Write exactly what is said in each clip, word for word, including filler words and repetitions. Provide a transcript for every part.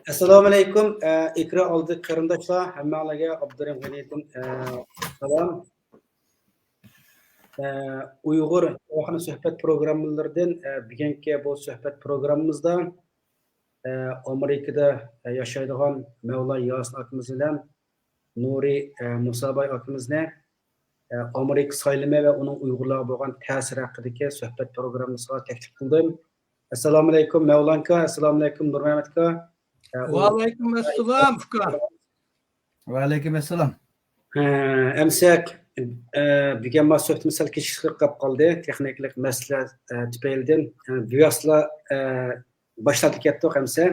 ئەسسالامۇئەلەيكۇم، ئە، ئېكران ئالدىدىكى قېرىنداشلار، ھەممەڭلارگە ئابدۇرېھىم غېنىيدىن، ئە، سالام. ئە، ئۇيغۇر چايخانا سۆھبەت پروگراممىلىرىدىن، ئە، بۈگۈنكى بۇ سۆھبەت پروگراممىمىزدا، ئە، ئامېرىكىدا، ئە، ياشايدىغان مەۋلا ياسىن ئاكىمىز بىلەن نۇرى، ئە، مۇساباي ئاكىمىزنى، ئە، ئامېرىكا سايلىمى ۋە ئۇنىڭ ئۇيغۇرلارغا بولغان تەسىرى ھەققىدىكى سۆھبەت پروگراممىسىغا تەكلىپ قىلدىم. ئەسسالامۇئەلەيكۇم، مەۋلانكا. ئەسسالامۇئەلەيكۇم، نۇرمەمەتكا. ئە، ئۇ- ۋەئەلەيكۇم ئەسسالام، ئۇكا. ۋەئەلەيكۇم ئەسسالام. ئە، ئەمسە، ئە، بۈگۈن ما سۆھبىتىمىز سەل كېچىكىپ قالدى. تېخنىكىلىق مەسىلە، ئە، تۈپەيلىدىن، ئە، بىۋاسىتە، ئە، باشلاپ كەتتۇق ئەمسە.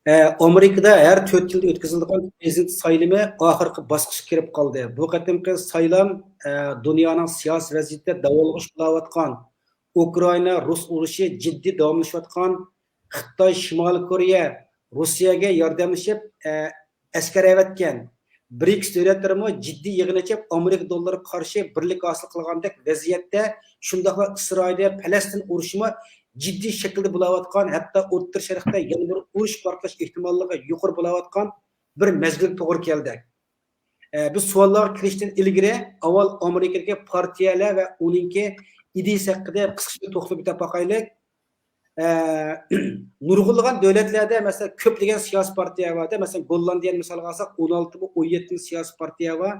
ئە، ئامېرىكىدا ھەر تۆت يىلدا ئۆتكۈزۈلىدىغان پرېزىدېنت سايلىمى ئاخىرقى باسقۇچقا كىرىپ قالدى. بۇ قېتىمقى سايلام، ئە، دۇنيانىڭ سىياسىي ۋەزىيىتى داۋالغۇش بولاۋاتقان، ئۇكرائىنا رۇس ئۇرۇشى جىددىي داۋاملىشىۋاتقان، خىتاي شىمالىي كورېيە رۇسىيەگە ياردەملىشىپ، ئە، ئەسكەر ئەۋەتكەن، برىكس دۆلەتلىرىمۇ جىددىي يىغىن ئېچىپ، ئامېرىكا دوللىرىغا قارشى بىرلىك ھاسىل قىلغاندەك ۋەزىيەتتە، شۇنداقلا ئىسرائىلىيە پەلەستىن ئۇرۇشىمۇ جىددىي شەكىلدە بولاۋاتقان، ھەتتا ئوتتۇرا شەرقتە يەنە بىر ئۇرۇش پارتلاش ئېھتىماللىقى يۇقىرى بولاۋاتقان بىر مەزگىلگە توغرا كەلدى. ئە، بىز سوئاللارغا كىرىشتىن ئىلگىرى ئاۋۋال ئامېرىكىدىكى پارتىيەلەر ۋە ئۇنىڭكى ئىدىيىسى ھەققىدە قىسقىچە توختىلىپ ئۆتۈپ باقايلى. ئە، نۇرغۇنلىغان دۆلەتلەردە، مەسىلەن، كۆپلىگەن سىياسىي پارتىيە بار. مەسىلەن، گوللاندىيەنى مىسالغا ئالساق، ئون ئالتە بۇ ئون يەتتە سىياسىي پارتىيە بار.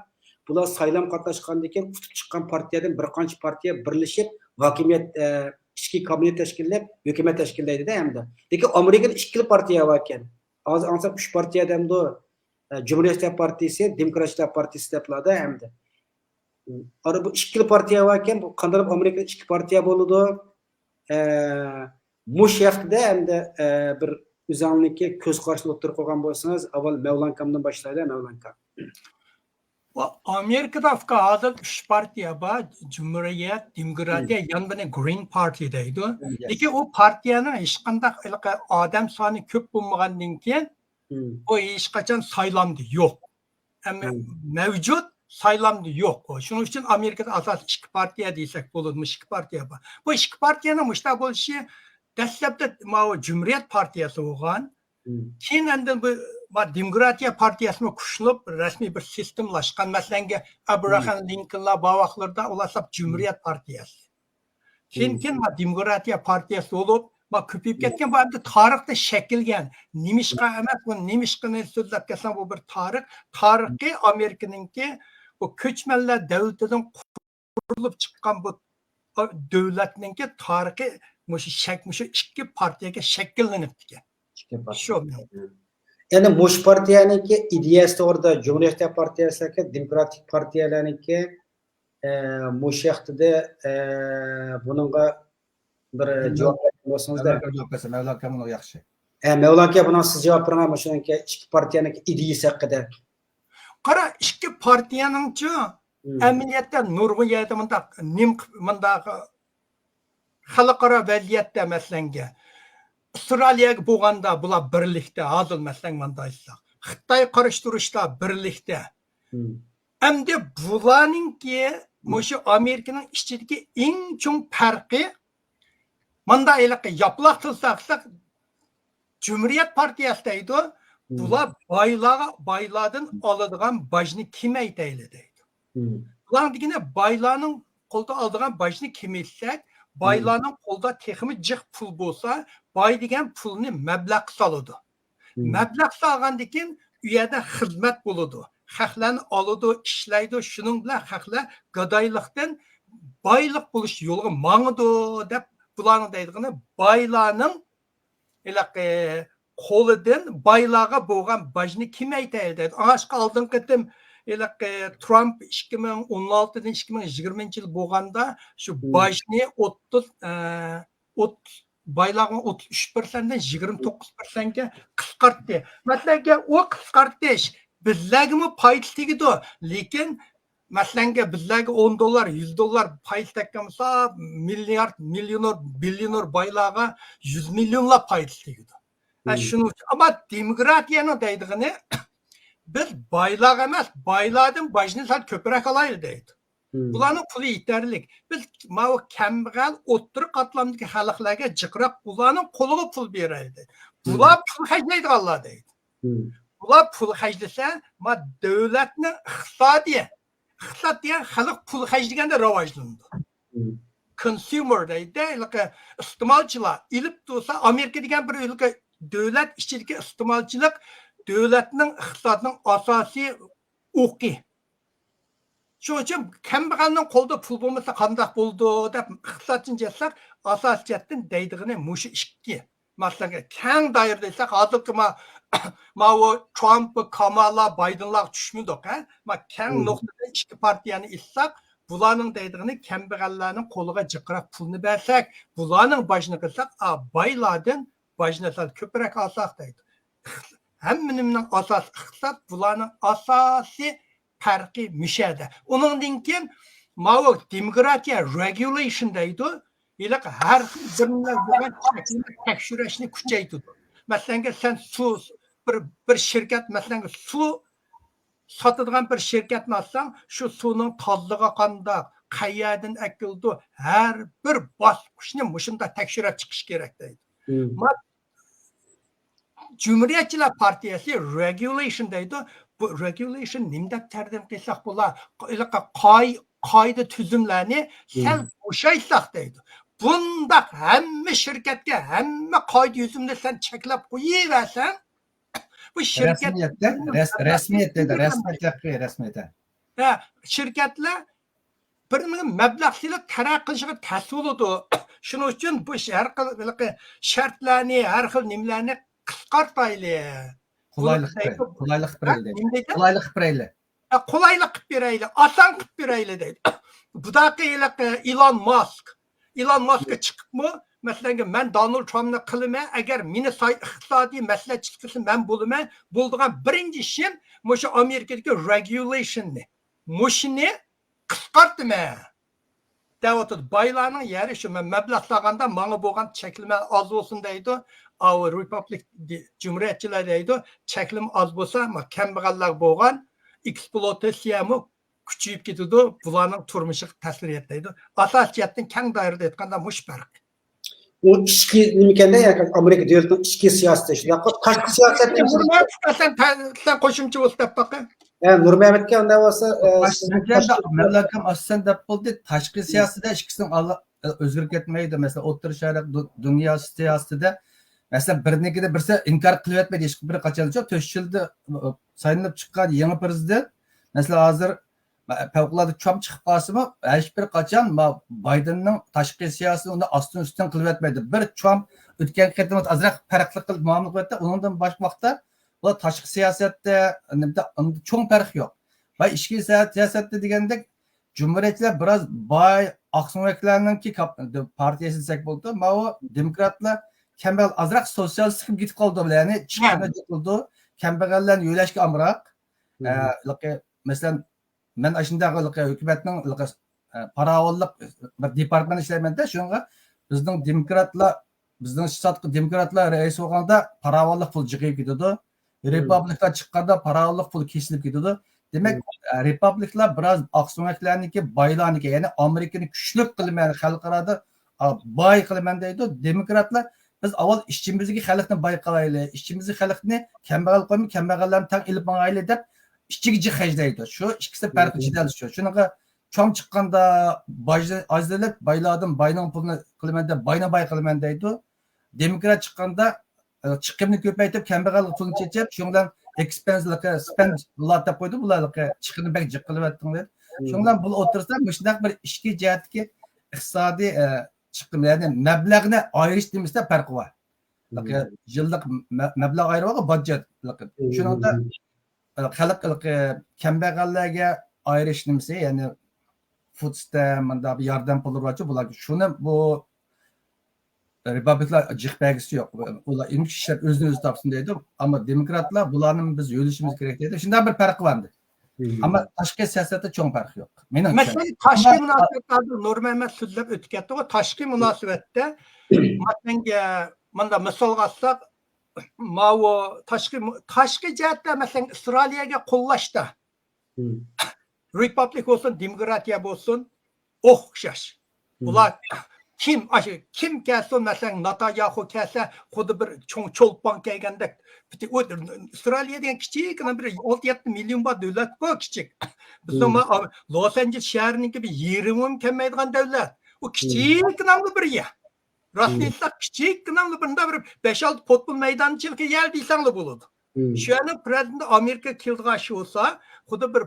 بۇلار سايلام قاتناشقاندىن كېيىن ئۇتۇپ چىققان پارتىيەدىن بىر قانچە پارتىيە بىرلىشىپ، ھاكىمىيەت، ئە، ئىچكى كابىنېت تەشكىللەپ، ھۆكۈمەت تەشكىللەيدۇ-دە ئەمدى. لېكىن ئامېرىكىدا ئىككىلا پارتىيە بار ئىكەن. ھازىر ئاڭلىسام، ئۈچ پارتىيە دەمدۇ؟ ئە، جۇمھۇرىيەتچىلەر پارتىيىسى، دېموكراتچىلار پارتىيىسى دەپلا-دە ئەمدى. ئارا بۇ ئىككىلا پارتىيە باركەن، بۇ قانداق ئامېرىكىدا ئىككى پارتىيە بولىدۇ؟ ئە، مۇشۇ ھەپتىدە ئەمدى، ئە، بىر ئۆزۈڭلارنىڭكى كۆز قارىشىنى ئوتتۇرىغا قويغان بولسىڭىز، ئاۋۋال مەۋلانكامدىن باشلايلى، مەۋلانكا. ۋە ئامېرىكىدا ئۇكا ھازىر ئۈچ پارتىيە بار، جۇمھۇرىيەت، دېموكراتىيە، يەنە بىرنى گرىن پارتى دەيدۇ. لېكىن ئۇ پارتىيەنىڭ ھېچقانداق ھېلىقى ئادەم سانى كۆپ بولمىغاندىن كېيىن، ئۇ ھېچقاچان سايلامدا يوق. ئەمما مەۋجۇت سايلامدا يوق. شۇنىڭ ئۈچۈن ئامېرىكىدا ئاساسەن ئىككى پارتىيە دېسەك بولىدۇ. مۇشۇ ئىككى پارتىيە بار. بۇ ئىككى پارتىيەنىڭ مۇشۇنداق بولۇشى، دەسلەپتە ماۋۇ جۇمھۇرىيەت پارتىيەسى بولغان. كېيىن ئاندىن بۇ، بۇ دېموكراتىيە پارتىيەسىمۇ كۈچلىنىپ، رەسمىي بىر سىستېمىلاشقان. مەسىلەنگە، ئابراخام لىنكولنلار بار ۋاقىتلىرىدا ئۇلار ساپ جۇمھۇرىيەت پارتىيەسى. كېيىن، كېيىن ما دېموكراتىيە پارتىيەسى بولۇپ، ما كۆپىيىپ كەتكەن، بۇ ئەمدى تارىختا شەكىللەنگەن. نېمىشقا ئەمەس، بۇ نېمىشقىنى سۆزلەپ كەتسەڭ، بۇ بىر تارىخ. تارىخى ئامېرىكىنىڭكى بۇ كۆچمەنلەر دۆلىتىدىن قۇرۇلۇپ چىققان بۇ دۆلەتنىڭكى تارىخى مۇشۇ شەك-، مۇشۇ ئىككى پارتىيەگە شەكىللىنىپتىكەن. ئىككى پارتىيە. شۇ. يەنى مۇشۇ پارتىيەنىڭكى ئىدىيەسى توغرىدا جۇمھۇرىيەت پارتىيەسىدىكى، دېموكراتىك پارتىيەلەرنىڭكى، ئە، مۇشۇ ھەقتىدە، ئە، بۇنىڭغا بىر جاۋاب بەرگەن بولسىڭىز. مەۋلان ئاكا جاۋاب بەرسە، مەۋلان ئاكا بۇنىڭغا ياخشى. ئە، مەۋلان ئاكا، بۇنىڭ سىز جاۋاب بېرىڭ، مۇشۇنىڭكى ئىككى پارتىيەنىڭكى ئىدىيىسى ھەققىدە. قارا، ئىككى پارتىيەنىڭچۇ، ئەمەلىيەتتە نۇرغۇن يەردە مۇنداق نېمە قىپ-، مۇنداق خەلقئارا ۋەزىيەتتە، مەسىلەنگە، ئىسرائىلىيەگە بولغاندا بۇلار بىرلىكتە، ھازىر مەسىلەن مۇنداق ئېيتساق، خىتايغا قارشى تۇرۇشتا بىرلىكتە. ئەمدى بۇلارنىڭكى مۇشۇ ئامېرىكىنىڭ ئىچىدىكى ئەڭ چوڭ پەرقى، ماندا ھېلىقى ياپىلاق تىلساقلىق جۇمھۇرىيەت پارتىيەسى دەيدۇ، بۇلار بايلارغا، بايلاردىن ئالىدىغان باجنى كېمەيتەيلى دەيدۇ. بۇلار دېگىنى بايلارنىڭ قولىدا ئالىدىغان باجنى كېمەيتسەك، بايلارنىڭ قولىدا تېخىمۇ جىق پۇل بولسا، باي دېگەن پۇلنى مەبلەغ سالىدۇ. مەبلەغ سالغاندىن كېيىن ئۇ يەردە خىزمەت بولىدۇ. خەقلەرنى ئالىدۇ، ئىشلەيدۇ. شۇنىڭ بىلەن خەقلەر گادايلىقتىن بايلىق بولۇش يولىغا ماڭىدۇ دەپ، بۇلارنىڭ دەيدىغىنى بايلارنىڭ ھېلىقى قولىدىن بايلارغا بولغان باجنى كېمەيتەيلى دەيدۇ. ئاشقا ئالدىنقى قېتىم ھېلىقى ترامپ ئىككى مىڭ ئون ئالتىدىن ئىككى مىڭ يىگىرمىنچى يىل بولغاندا شۇ باجنى ئوتتۇز، ئە، ئوتتۇز، بايلارغا ئوتتۇز ئۈچ پىرسەنتتىن يىگىرمە توققۇز پىرسەنتكە قىسقارتتى. مەسىلەنگە، ئۇ قىسقارتىش بىزلەرگىمۇ پايدا تېگىدۇ، لېكىن مەسىلەنگە، بىزلەرگە ئون دوللار، يۈز دوللار پايدا تەگكەن بولسا، مىليارد، مىليونېر، بىليونېر بايلارغا يۈز مىليونلاپ پايدا تېگىدۇ. ھە، شۇنىڭ ئۈچۈن. ئەمما دېموكراتىيەنىڭ دەيدىغىنى، بىز بايلارغا ئەمەس، بايلاردىن باجنى سەل كۆپرەك ئالايلى دەيدۇ. بۇلارنىڭ پۇلى يېتەرلىك. بىز ماۋۇ كەمبەغەل ئوتتۇرا قاتلامدىكى خەلقلەرگە جىقراق، ئۇلارنىڭ قولىغا پۇل بېرەيلى دەيدۇ. بۇلار پۇل خەجلەيدىغانلار دەيدۇ. بۇلار پۇل خەجلىسە، ما دۆلەتنىڭ ئىقتىسادى، ئىقتىساد دېگەن خەلق پۇل خەجلىگەندە راۋاجلىنىدۇ. كونسيۇمېر دەيدۇ، ھېلىقى ئىستېمالچىلار ئېلىپ تۇرسا، ئامېرىكا دېگەن بىر ھېلىقى دۆلەت ئىچىدىكى ئىستېمالچىلىق دۆلەتنىڭ ئىقتىسادىنىڭ ئاساسىي ئوقى. شۇنىڭ ئۈچۈن كەمبەغەلنىڭ قولىدا پۇل بولمىسا قانداق بولىدۇ دەپ ئىقتىسادچىنى جەزسەك، ئاساسىي جەھەتتىن دەيدىغىنى مۇشۇ ئىككى. مەسىلەن، كەڭ دائىرىدە ئېيتساق، ھازىرقى ما-، ماۋۇ ترامپ، كامالا، بايدېنلارغا چۈشمىدۇق، ھە؟ ما كەڭ نۇقتىدىن ئىككى پارتىيەنى ئېيتساق، بۇلارنىڭ دەيدىغىنى كەمبەغەللەرنىڭ قولىغا جىقراق پۇلنى بەرسەك، بۇلارنىڭ باجىنى قىلساق، ئا، بايلاردىن باجنى سەل كۆپرەك ئالساق دەيدۇ. ھەممە نېمىنىڭ ئاساسى ئىقتىساد، بۇلارنىڭ ئاساسىي پەرقى مۇشەدە. ئۇنىڭدىن كېيىن ماۋۇ دېموكراتىيە رېگۇلېيشن دەيدۇ. ھېلىقى ھەر خىل بىر نېمىلەر بولغان چەكلىمە تەكشۈرۈشنى كۈچەيتىدۇ. مەسىلەنگە، سەن سۇ، بىر، بىر شىركەت، مەسىلەنگە، سۇ ساتىدىغان بىر شىركەتنى ئالساڭ، شۇ سۇنىڭ تازىلىقى قانداق، قەيەردىن ئەكېلىدۇ، ھەر بىر باسقۇچنى مۇشۇنداق تەكشۈرۈپ چىقىش كېرەك دەيدۇ. ما-، جۇمھۇرىيەتچىلەر پارتىيەسى رېگۇلېيشن دەيدۇ. بۇ رېگۇلېيشن نېمە دەپ تەرجىمە قىلساق بولا؟ ھېلىقى قاي-، قائىدە تۈزۈملەرنى سەل بوشايتساق دەيدۇ. بۇنداق ھەممە شىركەتكە، ھەممە قائىدە تۈزۈمنى سەن چەكلەپ قويۇۋەرسەڭ، بۇ شىركەت رەسمىيەتتە، رەس-، رەسمىيەت دەيدۇ، رەسمىيەت ھەققى، رەسمىيەت. ھە، شىركەتلەر بىر مەبلەغ سېلىپ تەرەققىي قىلىشىغا تەس بولىدۇ. شۇنىڭ ئۈچۈن بۇ ش-، ھەر خىل ھېلىقى شەرتلەرنى، ھەر خىل نېمىلەرنى قىسقارتايلى. قولايلىق بۇنى بېرەيلى، قولايلىق ھە؟ بېرەيلى. نېمە دەيدۇ؟ قولايلىق بېرەيلى. ھە، قولايلىق قىلىپ بېرەيلى، ئاسان قىلىپ بېرەيلى دەيدۇ. بۇداقى ھېلىقى ئىلون ماسك. ئىلون ماسكقا چىقىپمۇ، مەسىلەنگە، مەن دونالد ترامپنى قىلىمەن، ئەگەر مېنى ساي-، ئىقتىسادىي مەسلىھەتچىسى قىلسا، مەن بولىمەن، بولىدىغان بىرىنچى ئىشىم مۇشۇ ئامېرىكىدىكى رېگۇلېيشننى، مۇشۇنى قىسقارتىمەن دەۋاتىدۇ. بايلارنىڭ يەرى شۇ، مەن مەبلەغ سالغاندا ماڭا بولغان چەكلىمە ئاز بولسۇن دەيدۇ. ئاۋۇ رېپابلىك دې-، جۇمھۇرىيەتچىلەر دەيدۇ، چەكلىمە ئاز بولسا، ما-، كەمبەغەللەرگە بولغان ئېكسپلۇئاتاتسىيەمۇ كۈچىيىپ كېتىدۇ، بۇلارنىڭ تۇرمۇشىغا تەسىر يەتمەيدۇ. ئاساسىي جەھەتتىن كەڭ دائىرىدە ئېيتقاندا مۇشۇ پەرق. ئۇ ئىچكى نېمىكەندە، يەنى ئامېرىكا دۆلىتىنىڭ ئىچكى سىياسىتى شۇنداققۇ، تاشقى سىياسەتتە نۇرمەمەت، سەن، سەن قوشۇمچە بولسا دەپ باقە. ھە، نۇرمەمەتكە ئۇنداق بولسا، ئە، تاشقى، سىز مەملەكەم ئاسسەن دەپ بولدى. تاشقى سىياسىتىدە ئىككىسىنىڭ ئاللا-، ئۆزگىرىپ كەتمەيدۇ. مەسىلەن، ئوتتۇرا شەرق، دۇ-، دۇنيا سىياسىتىدە، مەسىلەن، بىرىنىڭكىدە بىرسى ئىنكار قىلىۋەتمەيدۇ. ھېچ بىر قاچانچۇ تۆت يىلدا، ئە، سايلىنىپ چىققان يېڭى پىرېزىدېنت، مەسىلەن، ھازىر پەۋقۇلئاددە ترامپ چىقىپ قالسىمۇ، ھېچ بىر قاچان ما-، بايدېننىڭ تاشقى سىياسىتىنى ئۇنى ئاستىن ئۈستۈن قىلىۋەتمەيدۇ. بىر ترامپ ئۆتكەن قېتىم ئازراق پەرقلىق قىلىپ مۇئامىلە قىلىۋەتتى. ئۇنىڭدىن باشقا ۋاقىتتا بۇلار تاشقى سىياسەتتە، نېمىدە، ئۇندا چوڭ پەرق يوق. ۋە ئىچكى سىيا-، سىياسەتتە دېگەندەك، جۇمھۇرىيەتچىلەر بىراز باي ئاقسۆڭەكلەرنىڭكى كاپ-، پارتىيەسى دېسەك بولىدۇ. ماۋۇ دېموكراتلار كەمبەغەل ئازراق سوتسىيالىستىك بولۇپ كېتىپ قالدى، يەنى چىقىمنى جىق قىلىدۇ، كەمبەغەللەرنى يۆلەشكە ئامراق. ئە، مەسىلەن، مەن ئاشۇنداق ھېلىقى ھۆكۈمەتنىڭ ھېلىقى، ئە، پاراۋانلىق بىر دېپارتمېنت ئىشلەيمەن-دە، شۇنىڭغا بىزنىڭ دېموكراتلار، بىزنىڭ شتاتقا دېموكراتلار رەئىس بولغاندا پاراۋانلىق پۇل جىقىيىپ كېتىدۇ. رېپابلىكلار چىققاندا پاراۋانلىق پۇل كېسىلىپ كېتىدۇ. دېمەك، ئە، رېپابلىكلار بىراز ئاقسۆڭەكلەرنىڭكى، بايلارنىڭكى، يەنى ئامېرىكىنى كۈچلۈك قىلىمەن، خەلقئارادا، ئا، باي قىلىمەن دەيدۇ. دېموكراتلار بىز ئاۋۋال ئىچىمىزدىكى خەلقنى باي قىلايلى، ئىچىمىزدىكى خەلقنى كەمبەغەل قويماي، كەمبەغەللەرنى تەڭ ئېلىپ ماڭايلى دەپ ئىچىگە جىق خەجلەيدۇ. شۇ ئىككىسى پەرقى جېدەل شۇ. شۇنىڭغا ترامپ چىققاندا باجنى ئازلىتىپ، بايلاردىن باينىڭ پۇلىنى قىلىمەن دەپ، باينى باي قىلىمەن دەيدۇ. دېموكرات چىققاندا، ئە، چىقىمنى كۆپەيتىپ، كەمبەغەلگە پۇلنى چېچىپ، شۇ بىلەن ئېكسپەنس، سپەند دەپ قويدى بۇلار، چىقىمنى بەك جىق قىلىۋەتتىڭ دەپ. شۇ بىلەن بۇ ئوتتۇرىسىدا مۇشۇنداق بىر ئىچكى جەھەتتىكى ئىقتىسادىي، ئە، چىقىم، يەنى مەبلەغنى ئايرىش نېمىسىدە پەرقى بار. يىللىق مە-، مەبلەغ ئايرىۋالغان بۇدجېت. شۇنىڭدا خەلق، كەمبەغەللەرگە ئايرىش نېمىسى، يەنى فۇد ستەمپ، مۇنداق بىر ياردەم پۇللىرى بارچۇ، بۇلار شۇنى بۇ رېپابلىكلار جىق بەرگۈسى يوق. ئۇلار ئىمىش ئىشلەپ ئۆزىنى ئۆزى تاپسۇن دەيدۇ. ئەمما دېموكراتلار بۇلارنى بىز يۆلىشىمىز كېرەك دەيدۇ. شۇنداق بىر پەرقى بار ئەمدى. ئەمما تاشقى سىياسەتتە چوڭ پەرق يوق. مېنىڭچە. مەسىلەن، تاشقى مۇناسىۋەتلەردە نۇرمەمەت سۆزلەپ ئۆتۈپ كەتتىغۇ، تاشقى مۇناسىۋەتتە مەسىلەنگە، مۇنداق مىسالغا ئالساق، ماۋۇ تاشقى، تاشقى جەھەتتە، مەسىلەن، ئىسرائىلىيەگە قوللاشتا، رېپابلىك بولسۇن، دېموكراتىيە بولسۇن، ئوخشاش. ئۇلار كىم، ئاشۇ كىم كەلسۇن، مەسىلەن، ناتانياخۇ كەلسە، خۇددى بىر چوڭ چولپان كەلگەندەك. ئۇ ئىسرائىلىيە دېگەن كىچىككىنە بىر ئالتە يەتتە مىليون بار دۆلەتكۇ، كىچىك. بىزنىڭ مم. ما-، لوس ئانژېلېس شەھىرىنىڭكى بىر يېرىمىمۇ كەلمەيدىغان دۆلەت. ئۇ مم. كىچىككىنە بىر يەر. راستىنى مم. ئېيتساق، كىچىككىنە بىر، بۇنداق بىر بەش-ئالتە پۇتبول مەيدانچىلىقى يەر دېسەڭلار بولىدۇ. مم. شۇ يەرنىڭ پرېزىدېنتى ئامېرىكا كېلىدىغان ئىش بولسا، خۇددى بىر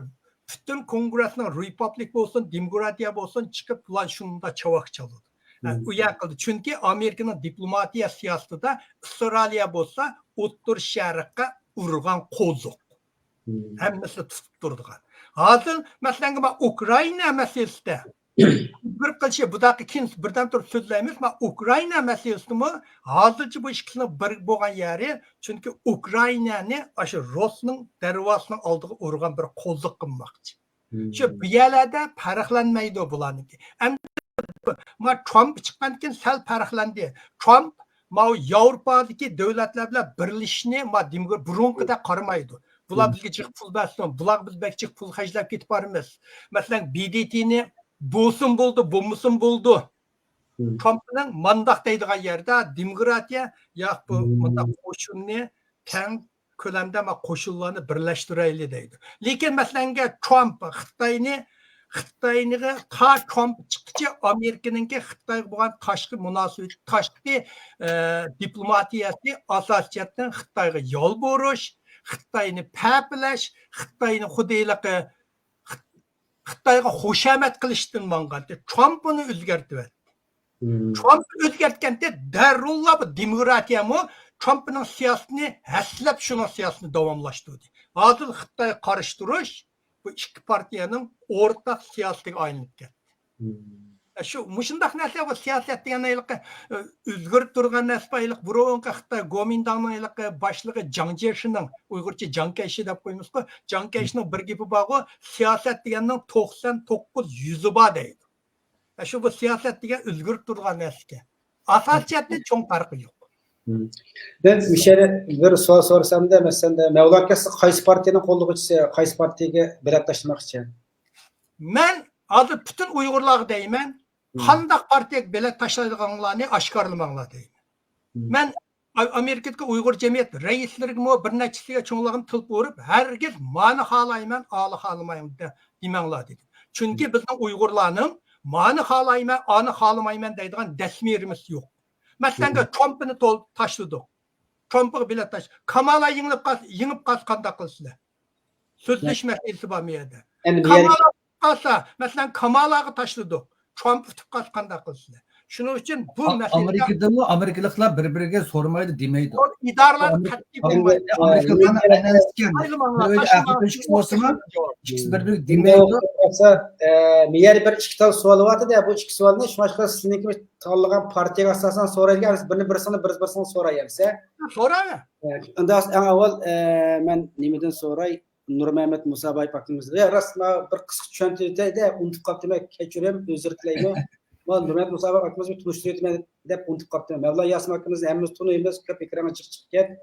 پۈتۈن كونگرېسنىڭ رېپابلىك بولسۇن، دېموكراتىيە بولسۇن، چىقىپ، بۇلار شۇنداق چاۋاك چالىدۇ. ھە، مم. ئۇ يەر قىلدى. چۈنكى ئامېرىكىنىڭ دىپلوماتىيە سىياسىتىدا ئىسرائىلىيە بولسا ئوتتۇرا شەرققە ئۇرغان قوزۇق. مم. ھەممىسى تۇتۇپ تۇرىدىغان. ھازىر، مەسىلەن، مانا ئۇكرائىنا مەسىلىسىدە بىر قىلىشى، بۇ دەقىقە كېيىن بىردەم تۇرۇپ سۆزلەيمىز. مانا ئۇكرائىنا مەسىلىسىمۇ ھازىرچە بۇ ئىككىسىنىڭ بىر بولغان يەرى، چۈنكى ئۇكرائىنانى ئاشۇ رۇسنىڭ دەرۋازىسىنىڭ ئالدىغا ئۇرغان بىر قوزۇق قىلماقچى. مم. شۇ بۇ يەرلەردە پەرقلەنمەيدۇ بۇلارنىڭكى. ئەمدى ما ترامپ چىققاندىن كېيىن سەل پەرقلەندى. ترامپ ماۋۇ ياۋروپادىكى دۆلەتلەر بىلەن بىرلىشىشنى ما دېموكرات بۇرۇنقىدەك قارىمايدۇ. بۇلار مم. بىزگە جىق پۇل بەرسۇن، بۇلارغا بىز بەك جىق پۇل خەجلەپ كېتىپ بارىمىز. مەسىلەن، ب د ت نى بولسۇن بولدى، بولمىسۇن بولدى. مم. ترامپنىڭ مانداق دەيدىغان يەردە دېموكراتىيە ياق، بۇ مم. مۇنداق قوشۇننى كەڭ كۆلەمدە ما قوشۇنلارنى بىرلەشتۈرەيلى دەيدۇ. لېكىن مەسىلەنگە ترامپ خىتاينى، خىتاينىغا تا ترامپ چىققىچە ئامېرىكىنىڭكى خىتايغا بولغان تاشقى مۇناسىۋىتى، تاشقى، ئە، دىپلوماتىيەسى ئاساسىي جەھەتتىن خىتايغا يالۋۇرۇش، خىتاينى پەپىلەش، خىتاينى خۇددى ھېلىقى خىت-، خىتايغا خۇشامەت قىلىشتىن ماڭغانتى. ترامپ بۇنى ئۆزگەرتىۋەتتى. مم. ترامپ ئۆزگەرتكەنتى، دەررۇللا بۇ دېموكراتىيەمۇ ترامپنىڭ سىياسىتىنى ھەسسىلەپ شۇنىڭ سىياسىتىنى داۋاملاشتۇردى. ھازىر خىتايغا قارشى تۇرۇش بۇ ئىككى پارتىيەنىڭ ئورتاق سىياسىتىگە ئايلىنىپ كەتتى. مم. شۇ، مۇشۇنداق نەرسە، بۇ سىياسەت دېگەن ھېلىقى، ئۆ، ئۆزگىرىپ تۇرغان نەرسە بار. ھېلىقى بۇرۇنقى خىتاي گومىنداڭنىڭ ھېلىقى باشلىقى جاڭ جيېشىنىڭ، ئۇيغۇرچە جاڭ كەيشى دەپ قويىمىزغۇ، جاڭ كەيشىنىڭ بىر گېپى بارغۇ، سىياسەت دېگەننىڭ توقسان توققۇز يۈزى بار دەيدۇ. شۇ، بۇ سىياسەت دېگەن ئۆزگىرىپ تۇرغان نەرسىكەن. ئاساسىي جەھەتتىن چوڭ پەرقى يوق. مم. مەن مۇشۇ يەردە بىر سوئال سورىسامدا، مەسىلەن، مەۋلان ئاكا، سىز قايسى پارتىيەنىڭ قوللىغۇچىسى، قايسى پارتىيەگە بېلەت تاشلىماقچى؟ مەن ھازىر پۈتۈن ئۇيغۇرلارغا دەيمەن، مم. قانداق پارتىيەگە بېلەت تاشلايدىغانلارنى ئاشكارىلىماڭلار دەيمەن. مم. مەن ئا-، ئامېرىكىدىكى ئۇيغۇر جەمئىيەت رەئىسلىرىگىمۇ، بىر نەچچىسىگە، چوڭلارغىمۇ تېلېفون ئۇرۇپ، ھەرگىز مانى خالايمەن، ئانى خالىمايمەن دە-، دېمەڭلار دېدىم. چۈنكى مم. بىزنىڭ ئۇيغۇرلارنىڭ مانى خالايمەن، ئانى خالىمايمەن دەيدىغان دەسمىرىمىز يوق. مەسىلەن، مم. ترامپنى تول-، تاشلىدۇق. ترامپقا بېلەت تاش-، كامالا يېڭىلىپ قالسا، يېڭىپ قالسا قانداق قىلىسىلەر؟ سۆزلىشىش مەسىلىسى بارمۇ يەردە؟ ئەمدى بۇ يەر كامالا قالسا، مەسىلەن، كامالاغا تاشلىدۇق. ترامپ ئۇتۇپ قالسا قانداق قىلىسىلەر؟ شۇنىڭ ئۈچۈن بۇ ئا-، مەسىلىدە ئامېرىكىدىمۇ ئامېرىكىلىقلار بىر-بىرىگە سورىمايدۇ دېمەيدۇ. ئۇ ئىدارىلەر ئامېرىكا، قەتئىي ئامېرىكا، بولمايدۇ. ئامېرىكىلىقلارنىڭ ئەنئەنىسى ئىكەن. ئايلىماڭلار، بىر ئۆيدە ئەر-خوتۇن ئىككىسى بولسىمۇ، ئىككىسى بىر-بىرىگە دېمەيدۇ. ئە، مەيەر بىر ئىككى تال سوئال بارتى-دە، بۇ ئىككى سوئالنى شۇڭلاشقا سىزنىڭكى تاللىغان پارتىيەگە ئاساسەن سورايدىكەن، بىرنى بىرسىنى، بىر-، بىرسىنى سورايەمسە. سوراۋەر. ئە، ئەڭ ئاۋۋال، ئە، مەن نېمىدىن سوراي؟ نۇرمەمەت مۇسابايېۋ ئاكىمىز. يا، راست، مانا بىر قىسقا چۈشەندۈرۈپ ئۆتەي-دە، ئۇنتۇپ قاپتىمەن، كەچۈرۈم، ئۆزۈر تىلەيمەن. مانا نۇرمەمەت مۇسابايېۋ ئاكىمىز بىر تونۇشتۇرۇپ ئۆتىمەن دەپ ئۇنتۇپ قاپتىمەن. مەۋلا ياسىن ئاكىمىزنى ھەممىمىز تونۇيمىز، كۆپ ئېكرانغا چىقىپ كەتكەن.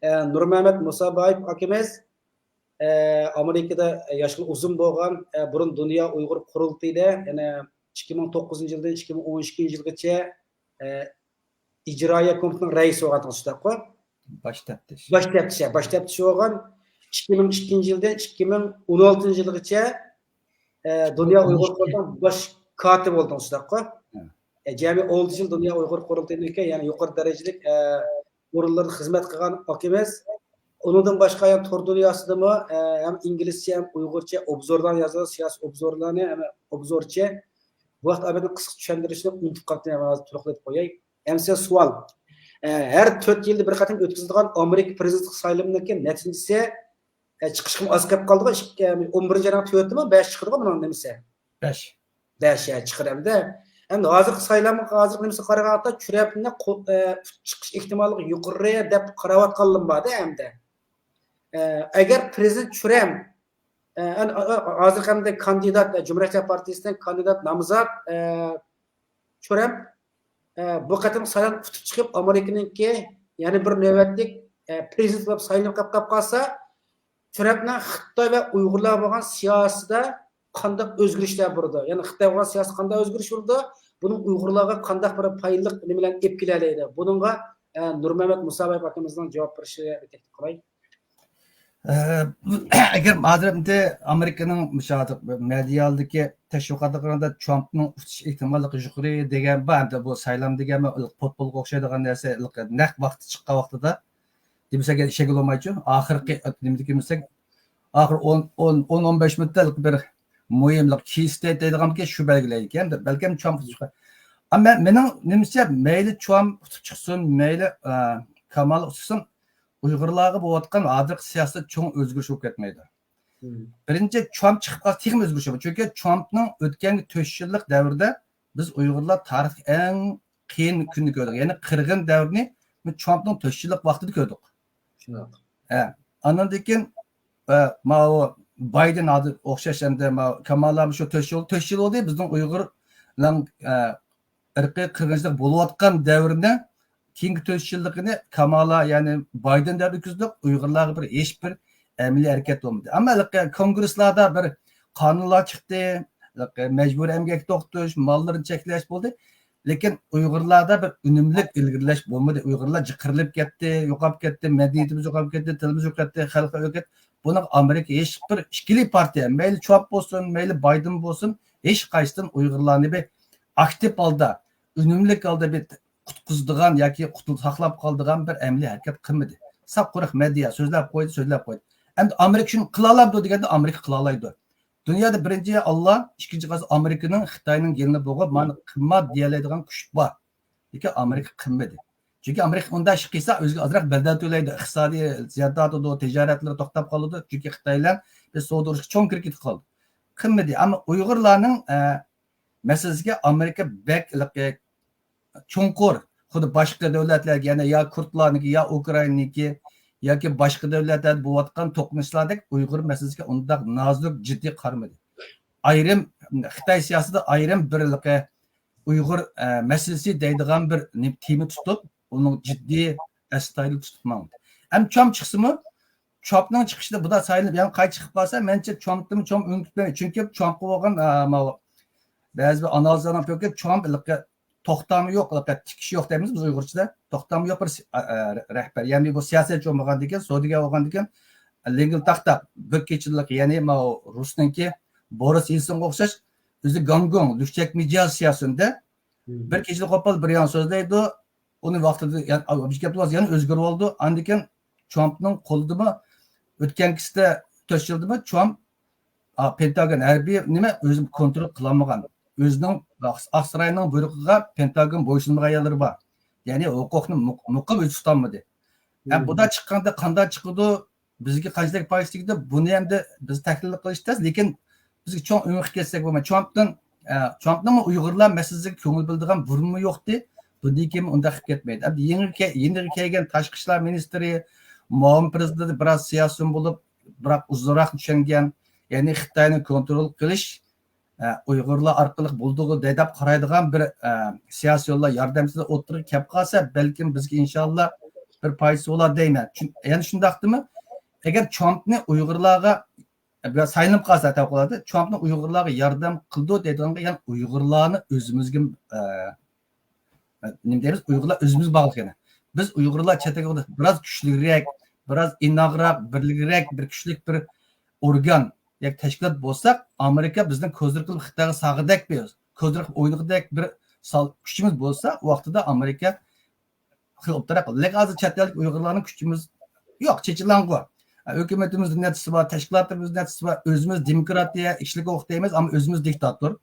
ئە، نۇرمەمەت مۇسابايېۋ ئاكىمىز، ئە، ئامېرىكىدا ياشلىقى ئۇزۇن بولغان، ئە، بۇرۇن دۇنيا ئۇيغۇر قۇرۇلتىيىدا، يەنى ئىككى مىڭ توققۇزىنچى يىلدىن ئىككى مىڭ ئون ئىككىنچى يىلغىچە، ئە، ئىجرائىيە كومىتېتىنىڭ رەئىسى بولغانتىڭىز شۇنداققۇ؟ باش تەپتىش. باش تەپتىش، ھە، باش تەپتىش بولغان. ئىككى مىڭ ئىككىنچى يىلدىن ئىككى مىڭ ئون ئالتىنچى يىلغىچە، ئە، دۇنيا ئۇيغۇر قۇرۇلتىيىنىڭ باش كاتىپى بولدۇڭىز شۇنداققۇ؟ ھە. ئە، جەمئىي ئون يىل دۇنيا ئۇيغۇر قۇرۇلتىيىنىڭكى، يەنى يۇقىرى دەرىجىلىك، ئە، ئورۇنلىرىدا خىزمەت قىلغان ئاكىمىز. ئۇنىڭدىن باشقا يەنە تور دۇنياسىدىمۇ، ئە، ھەم ئىنگلىزچە ھەم ئۇيغۇرچە ئوبزورلارنى يازىدۇ، سىياسىي ئوبزورلارنى، ھەم ئوبزورچى. بۇ ھەقتە ئالبەتتە قىسقىچە چۈشەندۈرۈشنى ئۇنتۇپ قاپتىمەن، ھازىر تولۇقلاپ قوياي. ئەمسە سوئال. ئە، ھەر تۆت يىلدا بىر قېتىم ئۆتكۈزۈلىدىغان ئامېرىكا پىرېزىدېنتلىق سايلىمىنىڭكى نەتىجىسى، ئە، چىقىشقىمۇ ئاز قېلىپ قالدىغۇ. ئىككى، ئە، ئون بىرىنچى ئاينىڭ تۆتىمۇ، بەش چىقىدىغۇ بۇنىڭ نېمىسى؟ بەش. بەش، ئە، چىقىدۇ ئەمدى. ئەمدى ھازىرقى سايلامغا، ھازىرقى نېمىسىگە قارىغاندا ترامپنى قو-، ئە، چىقىش ئېھتىماللىقى يۇقىرى دەپ قاراۋاتقانلىرىمۇ بار-دە ئەمدى. ئە، ئەگەر پىرېزىدېنت ترامپ، ئە، ئە، ئە، ھازىرقى ئەمدى كاندىدات، ئە، جۇمھۇرىيەتچىلەر پارتىيىسىدىن كاندىدات نامزات، ئە، ترامپ، ئە، بۇ قېتىم سايلامدا ئۇتۇپ چىقىپ، ئامېرىكىنىڭكى يەنە بىر نۆۋەتلىك، ئە، پىرېزىدېنت بولۇپ سايلىنىپ قېلىپ قالسا، ترامپنىڭ خىتاي ۋە ئۇيغۇرلارغا بولغان سىياسىتىدە قانداق ئۆزگىرىشلەر بولىدۇ؟ يەنى خىتايغا بولغان سىياسىتى قانداق ئۆزگىرىش بولىدۇ؟ بۇنىڭ ئۇيغۇرلارغا قانداق بىر پايدىلىق نېمىلەرنى ئېلىپ كېلەلەيدۇ؟ بۇنىڭغا، ئە، نۇرمەمەت مۇسابايېۋ ئاكىمىزنىڭ جاۋاب بېرىشىگە بىر تەكلىپ قىلاي. ئە، ئەگەر ھازىر ئەمدى ئامېرىكىنىڭ مۇشۇ ھازىر مېدىيالىدىكى تەشۋىقاتلىرىدا ترامپنىڭ ئۇتۇش ئېھتىماللىقى يۇقىرى دېگەن بار، ئەمدى بۇ سايلام دېگەنمۇ پوتبولغا ئوخشايدىغان نەرسە، نەق ۋاقتى چىققان ۋاقتىدا دېمىسەك ئىشەنگىلى بولمايچۇ. ئاخىرقى نېمىدىكى دېمىسەك، ئاخىر ئون، ئون، ئون، ئون بەش مىنۇتتا بىر مۇھىملىق، كېي ستېيت دەيدىغانكى شۇ بەلگىلەيدىكەن. بەلكىم ترامپ ئۇتۇپ چىقار. ئەمما مېنىڭ نېمىشىچە، مەيلى ترامپ ئۇتۇپ چىقسۇن، مەيلى، ئە، كامالا ئۇتسۇن، ئۇيغۇرلارغا بولۇۋاتقان ھازىرقى سىياسەتتە چوڭ ئۆزگىرىش بولۇپ كەتمەيدۇ. مم. بىرىنچى، ترامپ چىقىپ قالسا تېخىمۇ ئۆزگىرىش بولىدۇ. چۈنكى ترامپنىڭ ئۆتكەنكى تۆت يىللىق دەۋرىدە بىز ئۇيغۇرلار تارىختىكى ئەڭ قىيىن كۈننى كۆردۇق. يەنى قىرغىن دەۋرىنى ترامپنىڭ تۆت يىللىق ۋاقتىدا كۆردۇق. شۇنداق. ھە. ئاندىن كېيىن، ئە، ماۋۇ بايدېن ھازىر ئوخشاش ئەمدى ماۋۇ كامالا شۇ تۆت يىل، تۆت يىل بولدى بىزنىڭ ئۇيغۇرلارنىڭ، ئە، ئىرقىي قىرغىنچىلىق بولۇۋاتقان دەۋرنى، كېيىنكى تۆت يىللىقىنى كامالا، يەنى بايدېن دەۋرىدە ئۆتكۈزدۇق. ئۇيغۇرلارغا بىر، ھېچ بىر ئەمەلىي ھەرىكەت بولمىدى. ئەمما ھېلىقى كونگرېسلاردا بىر قانۇنلار چىقتى، ھېلىقى مەجبۇرىي ئەمگەك توختىتىش، ماللىرىنى چەكلەش بولدى. لېكىن ئۇيغۇرلاردا بىر ئۈنۈملۈك ئىلگىرىلەش بولمىدى. ئۇيغۇرلار جىقىرىلىپ كەتتى، يوقاپ كەتتى، مەدەنىيىتىمىز يوقاپ كەتتى، تىلىمىز يوقاپ كەتتى، خەلقى يوقاپ كەتتى. بۇنىڭغا ئامېرىكا ھېچ بىر ئىككىلى پارتىيە، مەيلى ترامپ بولسۇن، مەيلى بايدېن بولسۇن، ھېچ قايسىدىن ئۇيغۇرلارنى بىر ئاكتىپ ھالدا، ئۈنۈملۈك ھالدا بىر قۇتقۇزىدىغان ياكى قۇتۇل-، ساقلاپ قالىدىغان بىر ئەمەلىي ھەرىكەت قىلمىدى. ساپ قۇرۇق مېدىيا سۆزلەپ قويدى، سۆزلەپ قويدى. ئەمدى ئامېرىكا شۇنى قىلالايدۇ دېگەندە، ئامېرىكا قىلالايدۇ. دۇنيادا بىرىنچى ئاللا، ئىككىنچى قالسا ئامېرىكىنىڭ، خىتاينىڭ يېنىدا بولغان مانا قىلما دېيەلەيدىغان كۈچ بار. لېكىن ئامېرىكا قىلمىدى. چۈنكى ئامېرىكا ئۇنداق ئىش قىلسا، ئۆزىگە ئازراق بەدەل تۆلەيدۇ. ئىقتىسادىي زىيان تارتىدۇ، تىجارەتلىرى توختاپ قالىدۇ. چۈنكى خىتاي بىلەن بىز سودا ئۇرۇشقا چوڭ كىرىپ كېتىپ قالدى. قىلمىدى. ئەمما ئۇيغۇرلارنىڭ، ئە، مەسىلىسىگە ئامېرىكا بەك ھېلىقى چوڭقۇر، خۇددى باشقا دۆلەتلەرگە، يەنى يا كۇردلارنىڭكى، يا ئۇكرائىنىنىڭكى ياكى باشقا دۆلەتلەردە بولۇۋاتقان توقۇنۇشلاردەك ئۇيغۇر مەسىلىسىگە ئۇنداق نازۇك، جىددىي قارىمىدى. ئايرىم، خىتاي سىياسىتىدە ئايرىم بىر ھېلىقى ئۇيغۇر، ئە، مەسىلىسى دەيدىغان بىر نېم-، تېما تۇتۇپ، ئۇنىڭ جىددىي ئەستايىدىل تۇتۇپ ماڭدى. ئەمما ترامپ چىقسىمۇ، ترامپنىڭ چىقىشىدا بۇدا سايلىنىپ يەنە قايتا چىقىپ قالسا، مەنچە ترامپتىنمۇ چوڭ ئۈمىد كۈتمەيمەن. چۈنكى ترامپقا بولغان، ئە، ماۋۇ بەزى بىر ئانالىزلارنىڭ پىكرىگە ترامپ ھېلىقى توختامى يوق، ھېلىقى تىكىشى يوق دەيمىز بىز ئۇيغۇرچىدا. توختامى يوق بىر سى-، ئە، ئە، رەھبەر. يەنى بۇ سىياسەتچى بولمىغاندىكىن، سودىگەر بولغاندىكىن، لىڭگىلتاقتا بىر كېچىلىك، يەنى ماۋۇ رۇسنىڭكى بورىس يېلتسىنغا ئوخشاش، ئۆزى گاڭگوڭ، لۈكچەك مىجەز سىياسىتىدە بىر كېچىدە قوپال بىر يان سۆزلەيدۇ، ئۇنى ۋاقتىدا يەنە، بىر گەپ بولماس، يەنە ئۆزگىرىۋالىدۇ. ئاندىن كېيىن ترامپنىڭ قولىدىمۇ ئۆتكەنكىسىدە تۆت يىلدىمۇ ترامپ، ئا، پېنتاگون ھەربىي نېمە ئۆزى كونترول قىلالمىغان. ئۆزىنىڭ ئاقساراينىڭ بۇيرۇقىغا پېنتاگون بويسۇنمىغان يەرلىرى بار. يەنى ھوقۇقنى مۇق-، مۇقىم ئۆزى تۇتالمىدى. ھە، بۇدا چىققاندا قانداق چىقىدۇ؟ بىزگە قانچىلىك پايدىسى تېگىدۇ، بۇنى ئەمدى بىز تەھلىل قىلىش تەس، لېكىن بىزگە چوڭ ئۈمىد كەتسەك بولمايدۇ. ترامپتىن، ئە، ترامپنىڭمۇ ئۇيغۇرلار مەسىلىسىگە كۆڭۈل بۆلىدىغان بۇرۇنمۇ يوقتى، بۇندىن كېيىن ئۇنداق قىلىپ كەتمەيدۇ. ئەمدى يېڭى كە-، يېڭى كەلگەن تاشقى ئىشلار مىنىستىرى، مۇئاۋىن پىرېزىدېنت بىراز سىياسىيون بولۇپ، بىراق ئۇزۇنراق چۈشەنگەن، يەنى خىتاينى كونترول قىلىش، ئە، ئۇيغۇرلار ئارقىلىق بولىدىغۇ دەپ قارايدىغان بىر، ئە، سىياسىيونلار ياردەمچىسى ئوتتۇرىغا كەپ قالسا، بەلكىم بىزگە ئىنشاللا بىر پايدىسى بولار دەيمەن. چۈن-، يەنە شۇنداقتىمۇ؟ ئەگەر ترامپنى ئۇيغۇرلارغا، ئە، بىراز سايلىنىپ قالسا، تەۋەققۇ قىلىدۇ، ترامپنى ئۇيغۇرلارغا ياردەم قىلىدۇ دەيدىغانغا، يەنى ئۇيغۇرلارنى ئۆزىمىزگە، ئە، نېمە دەيمىز، ئۇيغۇرلار ئۆزىمىزگە باغلىق يەنە. بىز ئۇيغۇرلار چەت ئەلگە بىراز كۈچلۈكرەك، بىراز ئىناقراق، بىرلىكرەك، بىر كۈچلۈك بىر ئورگان ياكى تەشكىلات بولساق، ئامېرىكا بىزنىڭ كوزىر قىلىپ خىتايغا سالغۇدەك بىر، كوزىر قىلىپ ئوينىغۇدەك بىر سال-، كۈچىمىز بولسا، ئۇ ۋاقتىدا ئامېرىكا خېلى ئوبدانراق قىلىدۇ. لېكىن ھازىر چەت ئەلدىكى ئۇيغۇرلارنىڭ كۈچىمىز يوق، چېچىلاڭغۇ. ھۆكۈمىتىمىزنىڭ نەچچىسى بار، تەشكىلاتىمىزنىڭ نەچچىسى بار، ئۆزىمىز دېموكراتىيە، كىشىلىك ھوقۇق دەيمىز، ئەمما ئۆزىمىز دىكتاتور.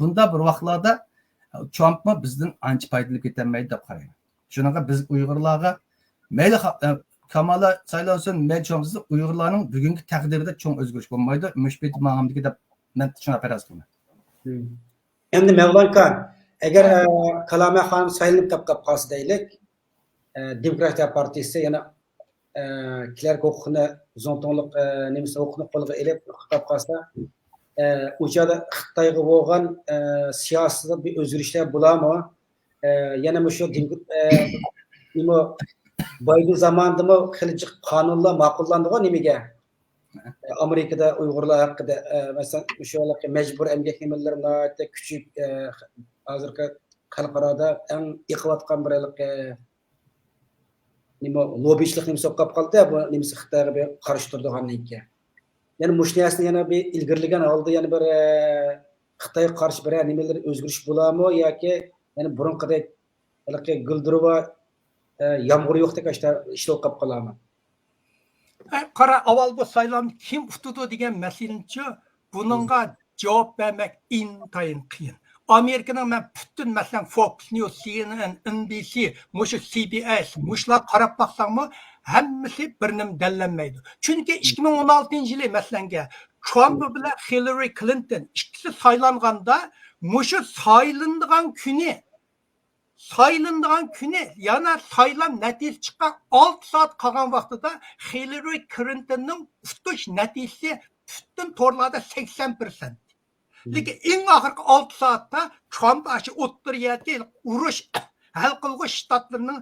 بۇنداق بىر ۋاقىتلاردا ترامپمۇ بىزدىن ئانچە پايدىلىنىپ كېتەلمەيدۇ دەپ قارايمەن. شۇنىڭغا بىز ئۇيغۇرلارغا مەيلى خا-، ئە، كامالا سايلانسۇن، مەيلى ترامپ سايلانسۇن، ئۇيغۇرلارنىڭ بۈگۈنكى تەقدىرىدە چوڭ ئۆزگىرىش بولمايدۇ. مۇشۇ پېتى ماڭامدىكى دەپ مەن شۇنداق پەرەز قىلىمەن. مم. ئەمدى مەۋلان ئاكا، ئەگەر، ئە، كالامە خانىم سايلىنىپ كەپ قالسا دەيلىك، ئە، دېموكراتىيە پارتىيىسى يەنە، ئە، كىشىلەر ھوقۇقىنى، زۇڭتۇڭلۇق، ئە، نېمىسى ھوقۇقىنى قولغا ئېلىپ كەپ قالسا، ئە، ئۇ چاغدا خىتايغا بولغان، ئە، سىياسىتىدە بىر ئۆزگىرىشلەر بولارمۇ؟ ئە، يەنە مۇشۇ دېم-، ئە، نېمە، بايدېن زامانىدىمۇ خېلى جىق قانۇنلار ماقۇللاندىغۇ نېمىگە؟ ئامېرىكىدا ئۇيغۇرلار ھەققىدە، ئە، مەسىلەن، مۇشۇ ھېلىقى مەجبۇرىي ئەمگەك نېمىلىرى ناھايىتى كۈچىيىپ، ئە، ھازىرقى خەلقئارادا ئەڭ ئېقىۋاتقان بىر ھېلىقى نېمە، لوببىچىلىق نېمىسى بولۇپ قالدى، بۇ نېمىسى خىتايغا بىر قارشى تۇرىدىغاندىن كېيىن. يەنى مۇشۇ نەرسىنى يەنە بىر ئىلگىرىلىگەن ھالدا يەنە بىر، ئە، خىتايغا قارشى بىر نېمىلەر ئۆزگىرىش بولارمۇ ياكى يەنە بۇرۇنقىدەك ھېلىقى گۈلدۈرۋا، ئە، يامغۇرى يوقتەك ئاشتا ئىشلەپ قالىدىغانمۇ؟ ئە، قارا، ئاۋۋال بۇ سايلامنى كىم ئۇتىدۇ دېگەن مەسىلىنىچۇ، بۇنىڭغا جاۋاب بەرمەك ئىنتايىن قىيىن. ئامېرىكىنىڭ مەن پۈتۈن، مەسىلەن، فوكس نيۇز، سى ئېن ئېن، ئېن بى سى، مۇشۇ سى بى ئېس، مۇشۇلارغا قاراپ باقساڭمۇ، ھەممىسى بىر نېمە دەللەنمەيدۇ. چۈنكى ئىككى مىڭ ئون ئالتىنچى يىلى، مەسىلەنگە، ترامپ بىلەن خىللارى كلىنتون ئىككىسى سايلانغاندا، مۇشۇ سايلىنىدىغان كۈنى سايلىنىدىغان كۈنى، يەنى سايلام نەتىجىسى چىققان ئالتە سائەت قالغان ۋاقتىدا خىللارى كلىنتوننىڭ ئۇتۇش نەتىجىسى پۈتۈن تورلاردا سەكسەن پىرسەنت. لېكىن ئەڭ ئاخىرقى ئالتە سائەتتە ترامپ ئاشۇ ئوتتۇرا يەردىكى ئۇرۇش ھەل قىلغۇچ شتاتلىرىنىڭ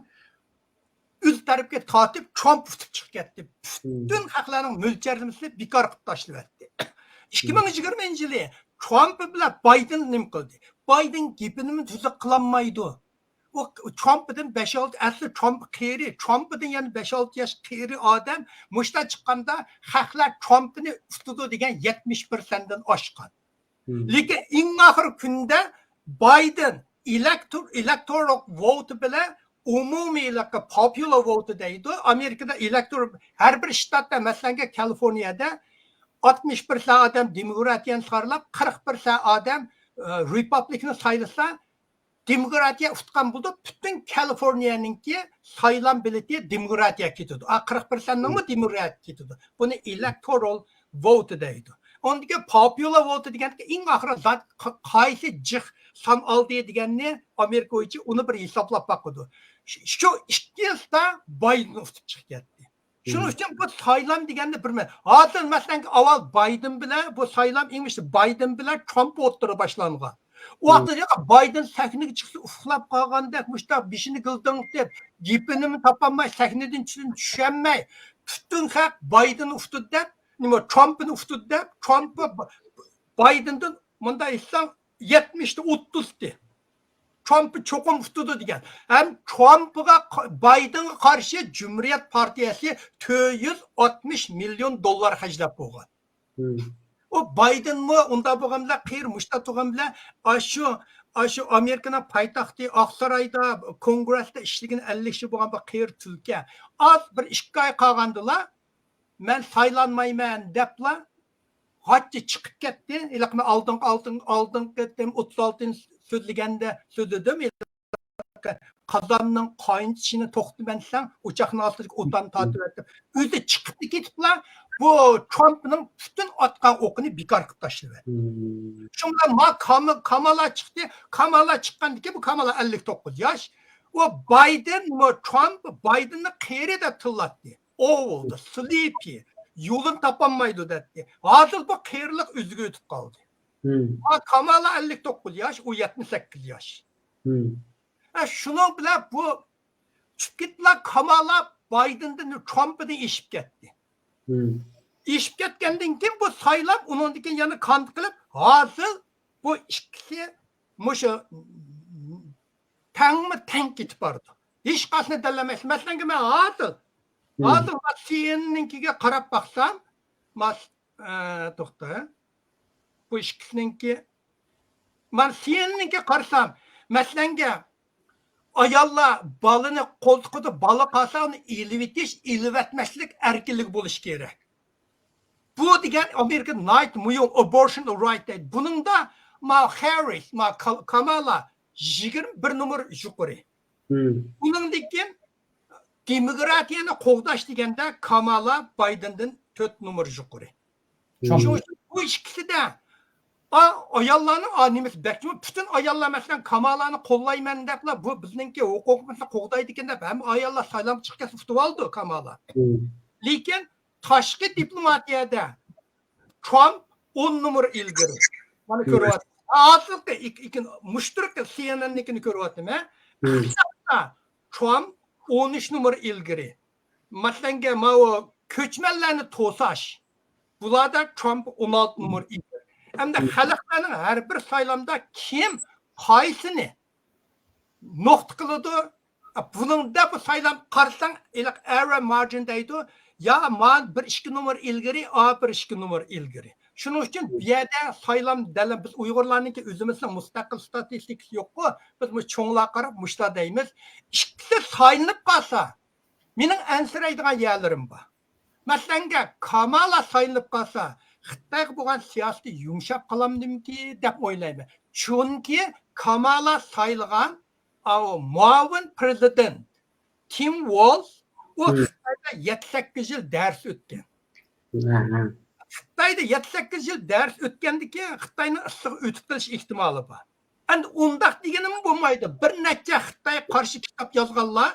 ئۆز تەرىپىگە تارتىپ، ترامپ ئۇتۇپ چىقىپ كەتتى. پۈتۈن خەقلەرنىڭ مۆلچەرلىمىسىنى بىكار قىلىپ تاشلىۋەتتى. ئىككى مىڭ يىگىرمىنچى يىلى ترامپ بىلەن بايدېن نېمە قىلدى؟ بايدېن گېپىنىمۇ تۈزۈك قىلالمايدۇ. ئۇ ترامپتىن بەش ئالتە، ئەسلى ترامپ قېرى، ترامپتىن يەنە بەش ئالتە ياش قېرى ئادەم مۇشتا چىققاندا، خەقلەر ترامپنى ئۇتىدۇ دېگەن يەتمىش پىرسەنتتىن ئاشقان. لېكىن ئەڭ ئاخىرقى كۈندە بايدېن ئېلېكتور-، ئېلېكتورال ۋوتى بىلەن ئومۇمىي، پوپۇلار ۋوتى دەيدۇ. ئامېرىكىدا ئېلېكتور، ھەر بىر شتاتتا، مەسىلەنگە، كالىفورنىيەدە ئاتمىش پىرسەنت ئادەم دېموكراتىيەنى سايلاپ، قىرىق پىرسەنت ئادەم، ئە، رېپابلىكنى سايلىسا، دېموكراتىيە ئۇتقان بولىدۇ، پۈتۈن كالىفورنىيەنىڭكى سايلام بېلىتى دېموكراتىيەگە كېتىدۇ. ئا، قىرىق پىرسەنتنىڭمۇ دېموكراتىيەگە كېتىدۇ. بۇنى ئېلېكتورال ۋوتى دەيدۇ. ئۇنىڭدىن كېيىن پوپۇلار ۋوتى دېگەندىكى ئەڭ ئاخىرى زات-، ق-، قايسى جىق سان ئالدى دېگەننى ئامېرىكا بويىچە ئۇنى بىر ھېسابلاپ باقىدۇ. شۇ، شۇ ئىككىلىسىدا بايدېن ئۇتۇپ چىقىپ كەتتى. شۇنىڭ ئۈچۈن بۇ سايلام دېگەندە بىر مە-، ھازىر مەسىلەن، ئاۋۋال بايدېن بىلەن بۇ سايلام ئېڭىشتى، بايدېن بىلەن ترامپ ئوتتۇرىدا باشلانغان. ئۇ ۋاقىتتا بايدېن سەھنىگە چىقسا ئۇخلاپ قالغاندەك، مۇشۇنداق بېشىنى گىلدىڭلىتىپ، گېپىنىمۇ تاپالماي، سەھنىدىن چۈشۈشەلمەي، پۈتۈن خەق بايدېن ئۇتتى دەپ، نېمە، ترامپنى ئۇتتى دەپ، ترامپ بايدېندىن مۇنداق ئېيتساڭ، يەتمىشتە ئوتتۇزتى. ترامپ چوقۇم ئۇتىدۇ دېگەن. ھەم ترامپقا ق-، بايدېنغا قارشى جۇمھۇرىيەت پارتىيەسى تۆت يۈز ئاتمىش مىليون دوللار خەجلەپ بولغان. ئۇ بايدېنمۇ ئۇنداق بولغان بىلەن قېرى مۇشتا تۇرغان بىلەن ئاشۇ، ئاشۇ ئامېرىكىنىڭ پايتەختى ئاقسارايدا، كونگرېستا ئىشلىگىنى ئەللىك يىل بولغان بىر قېرى تۈلكە. ئاز بىر ئىككى ئاي قالغاندىلا، مەن سايلانمايمەن دەپلا غاچچا چىقىپ كەتتى. ھېلىقى مەن ئالدىنقى، ئالدىن-، ئالدىنقى قېتىم ئوتتۇز ئالتىنچى سۆزلىگەندە سۆزلىدىم. قازاننىڭ قاينىتىشىنى توختىمەن دېسەڭ، ئوچاقنىڭ ئالدىدىكى ئوتلارنى تارتىۋەتتىم. ئۆزى چىقىپلا كېتىپلا، بۇ ترامپنىڭ پۈتۈن ئاتقان ئوقىنى بىكار قىلىپ تاشلىۋەتتى. شۇنىڭ بىلەن ما كام-، كامالا چىقتى. كامالا چىققاندىن كېيىن، بۇ كامالا ئەللىك توققۇز ياش. ئۇ بايدېن، بۇ ترامپ بايدېننى قېرى دەپ تىللاتتى. ئوۋۇلدا، سلىپى، يولىنى تاپالمايدۇ دەتتى. ھازىر بۇ قېرىلىق ئۆزىگە ئۆتۈپ قالدى. ھا، كامالا ئەللىك توققۇز ياش، ئۇ يەتمىش سەككىز ياش. ھە، شۇنىڭ بىلەن بۇ چۈشۈپ كېتىپلا، كامالا بايدېندىن، ترامپىدىن ئېشىپ كەتتى. ئېشىپ كەتكەندىن كېيىن بۇ سايلام ئۇنىڭدىن كېيىن يەنە كانت قىلىپ، ھازىر بۇ ئىككىسى مۇشۇ تەڭمۇ تەڭ كېتىپ بارىدۇ. ھېچقايسىنى دەللەمەيسىز. مەسىلەن، مەن ھازىر، ھازىر ما سى ئېن ئېننىڭكىگە قاراپ باقسام، ما، ئە، توختا. بۇ ئىككىسىنىڭكى، مانا سى ئېن ئېننىڭكى قارىسام، مەسىلەنگە، ئاياللار بالىنى قولتۇقىدا بالا قالسا، ئۇنى ئېلىۋېتىش، ئېلىۋەتمەسلىك ئەركىنلىكى بولۇشى كېرەك. بۇ دېگەن ئامېرىكا ناھايىتى مۇھىم، ئابورشن رايت دەيدۇ. بۇنىڭدا ما ھېررىس، ما كا-، كامالا يىگىرمە بىر نومۇر يۇقىرى. بۇنىڭدىن كېيىن دېموكراتىيەنى قوغداش دېگەندە كامالا بايدېندىن تۆت نومۇر يۇقىرى. شۇڭا بۇ ئىككىسىدە، ئا، ئاياللارنىڭ، ئا، نېمىسى بەكمۇ، پۈتۈن ئاياللار، مەسىلەن، كامالانى قوللايمەن دەپلا، بۇ بىزنىڭكى ھوقۇقىمىزنى قوغدايدىكەن دەپ، ھەممە ئاياللار سايلامغا چىقىپ كەتسە ئۇتۇۋالىدۇ كامالا. لېكىن تاشقى دىپلوماتىيەدە ترامپ ئون نومۇر ئىلگىرى. مانا كۆرۈۋاتىمەن. ھازىرقى ئىك-، ئىككى، مۇشتەرەك سى ئېن ئېننىڭكىنى كۆرۈۋاتىمەن. ئىقتىسادتا ترامپ ئون ئۈچ نومۇر ئىلگىرى. مەسىلەنگە، ماۋۇ كۆچمەنلەرنى توساش. بۇلاردا ترامپ ئون ئالتە نومۇر ئىلگىرى. ھەمدە خەلقلەرنىڭ ھەر بىر سايلامدا كىم قايسىنى نۇقتا قىلىدۇ؟ بۇنىڭدا بۇ سايلام قارىساڭ، ھېلىقى ئەررور مارجىن دەيدۇ. يا مان بىر ئىككى نومۇر ئىلگىرى، ئا بىر ئىككى نومۇر ئىلگىرى. شۇنىڭ ئۈچۈن بۇ يەردە سايلام دەل بىز ئۇيغۇرلارنىڭكى ئۆزىمىزنىڭ مۇستەقىل ستاتىستىكىسى يوققۇ، بىز مۇشۇ چوڭلارغا قاراپ مۇشۇلار دەيمىز. ئىككىسى سايلىنىپ قالسا، مېنىڭ ئەنسىرەيدىغان يەرلىرىم بار. مەسىلەنگە، كامالا سايلىنىپ قالسا، خىتايغا بولغان سىياسىتى يۇمشاپ قالامدىمىكى دەپ ئويلايمەن. چۈنكى كامالا سايلىغان ئاۋۇ مۇئاۋىن پرېزىدېنت تىم ۋولز، ئۇ خىتايدا يەتتە سەككىز يىل دەرس ئۆتكەن. خىتايدا يەتتە سەككىز يىل دەرس ئۆتكەندىكىن خىتاينىڭ ئىسسىغا ئۆتۈپ قېلىش ئېھتىمالى بار. ئەمدى ئۇنداق دېگىنىمۇ بولمايدۇ. بىر نەچچە خىتايغا قارشى كىتاب يازغانلار،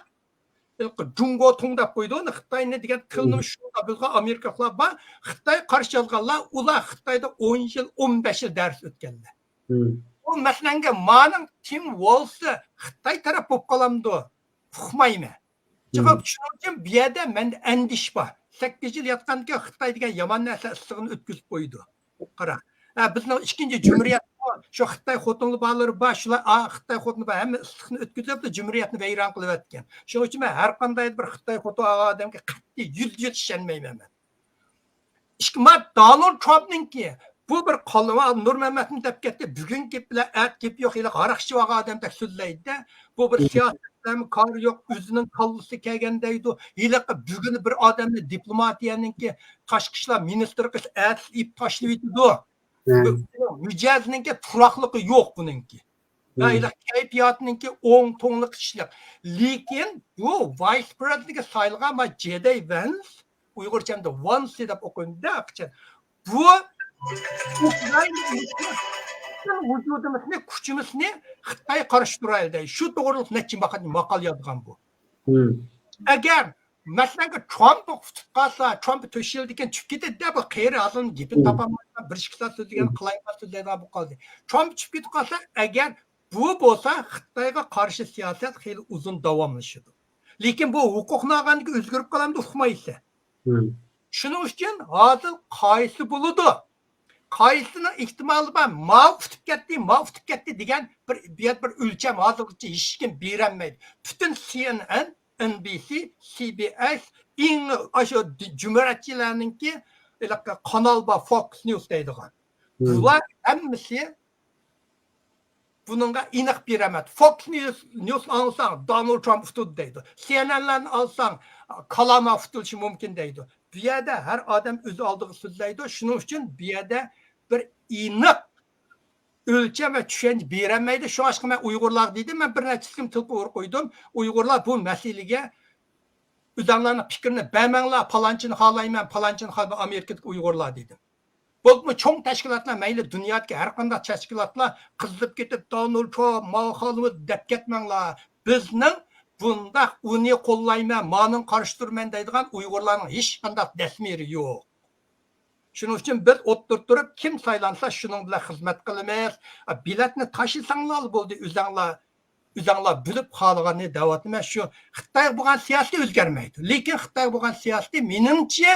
جۇڭگو توڭ دەپ قويىدۇ، خىتاينى دېگەن تىلنى شۇنداق بىلغان ئامېرىكىلىقلار بار. خىتايغا قارشى يازغانلار، ئۇلار خىتايدا ئون يىل، ئون بەش يىل دەرس ئۆتكەنلەر. ئۇ مەسىلەنگە مانىڭ تىم ۋولسى خىتاي تەرەپ بولۇپ قالامدۇ؟ ئۇقمايمەن. چۈنكى شۇنىڭ ئۈچۈن بۇ يەردە مەندە ئەندىشە بار. سەككىز يىل ياتقاندىكىن خىتاي دېگەن يامان نەرسە ئىسسىغىنى ئۆتكۈزۈپ قويىدۇ. قارا. ھە، بىزنىڭ ئىككىنچى جۇمھۇرىيەت، شۇ خىتاي خوتۇنلىرى بالىلىرى بار، شۇلار، ئا، خىتاي خوتۇنى بار، ھەممە ئىسسىقنى ئۆتكۈزۈپ، جۇمھۇرىيەتنى ۋەيران قىلىۋەتكەن. شۇنىڭ ئۈچۈن مەن ھەر قانداق بىر خىتاي خوتۇن ئالغان ئادەمگە قەتئىي يۈزدە يۈز ئىشەنمەيمەن مەن. ئىككى، ما دونالد ترامپنىڭكى بۇ بىر قالىما، نۇرمەمەتمۇ دەپ كەتتى، بۈگۈن گېپى بىلەن ئەتە گېپى يوق، ھېلىقى ھاراق ئىچىۋالغان ئادەمدەك سۆزلەيدۇ-دە. بۇ بىر سىياسەت بىلەنمۇ كارى يوق، ئۆزىنىڭ كاللىسى كەلگەن دەيدۇ. ھېلىقى بۈگۈن بىر ئادەمنى دىپلوماتىيەنىڭكى تاشقى ئىشلار مىنىستىرى قىلىپ ئەتىسى ئېلىپ تاشلىۋېتىدۇ. مىجەزىنىڭكى تۇراقلىقى يوق بۇنىڭكى. ھېلىقى كەيپىياتىنىڭكى ئوڭ توڭلۇق كىشىلىك. لېكىن بۇ ۋايس پرېزىدېنتكە سايلىغان ما جېدەي ۋەنس، ئۇيغۇرچە ئەمدى ۋانسى دەپ ئوقۇيمىز-دە، ئاقچە. بۇ ئۇكرائىنا ۋۇجۇدىمىزنى، كۈچىمىزنى خىتايغا قارشى تۇرايلى دەي. شۇ توغرۇلۇق نەچچە ماقال يازغان بۇ. ئەگەر، مەسىلەن، ترامپ ئۇتۇپ قالسا، ترامپ تۆت يىلدىن كېيىن چۈشۈپ كېتىدۇ-دە، بۇ قېرى ھازىر گېپىنى تاپالمايدىغان، بىر ئىككى سائەت سۆزلىگەن، قالايمىقان سۆزلەيدىغان بولۇپ قالدى. ترامپ چۈشۈپ كېتىپ قالسا، ئەگەر بۇ بولسا خىتايغا قارشى سىياسەت خېلى ئۇزۇن داۋاملىشىدۇ. لېكىن بۇ ھوقۇقنى ئالغاندىن كېيىن ئۆزگىرىپ قالامدۇ، ئۇقمايسىز. شۇنىڭ ئۈچۈن ھازىر قايسى بولىدۇ؟ قايسىنىڭ ئېھتىمالى بار؟ ماۋۇ ئۇتۇپ كەتتى، ماۋۇ ئۇتۇپ كەتتى دېگەن بىر، بۇ يەردە بىر ئۆلچەم ھازىرغىچە ھېچكىم بېرەلمەيدۇ. پۈتۈن سى ئېن ئېن، ئېن بى سى، سى بى ئېس، ئەڭ ئاشۇ جۇمھۇرىيەتچىلەرنىڭكى ھېلىقى قانال بار، فوكس نيۇز دەيدىغان. بۇلار ھەممىسى بۇنىڭغا ئېنىق بېرەمەن. فوكس نيۇس، نيۇسنى ئاڭلىساڭ، دونالد ترامپ ئۇتۇلدى دەيدۇ. سى ئېن ئېنلارنى ئالساڭ، كامالا ئۇتۇلۇشى مۇمكىن دەيدۇ. بۇ يەردە ھەر ئادەم ئۆز ئالدىغا سۆزلەيدۇ. شۇنىڭ ئۈچۈن بۇ يەردە بىر ئېنىق ئۆلچەم ۋە چۈشەنچە بېرەلمەيدۇ. شۇڭلاشقا مەن ئۇيغۇرلارغا دېدىم، مەن بىر نەچچە قېتىم تېلېفون ئۇرۇپ قويدۇم. ئۇيغۇرلار، بۇ مەسىلىگە ئۆزۈڭلارنىڭ پىكرىنى بەرمەڭلار، پالانچىنى خالايمەن، پالانچىنى خالايمەن، ئامېرىكىدىكى ئۇيغۇرلار دېدىم. بولۇپمۇ چوڭ تەشكىلاتلار، مەيلى دۇنيادىكى ھەر قانداق تەشكىلاتلار قىزىپ كېتىپ، دونالد ترامپ، ماۋۇ خانىمىز دەپ كەتمەڭلار. بىزنىڭ بۇنداق ئۇنى قوللايمەن، مانىڭ قارشى تۇرىمەن دەيدىغان ئۇيغۇرلارنىڭ ھېچقانداق دەسمىرى يوق. شۇنىڭ ئۈچۈن بىز ئوتتۇرىدا تۇرۇپ، كىم سايلانسا شۇنىڭ بىلەن خىزمەت قىلىمىز. بېلەتنى تاشلىساڭلار بولدى، ئۆزەڭلار ئۆزەڭلار بىلىپ خالىغاننى دەۋاتىمەن. شۇ خىتايغا بولغان سىياسىتى ئۆزگەرمەيدۇ. لېكىن خىتايغا بولغان سىياسىتى مېنىڭچە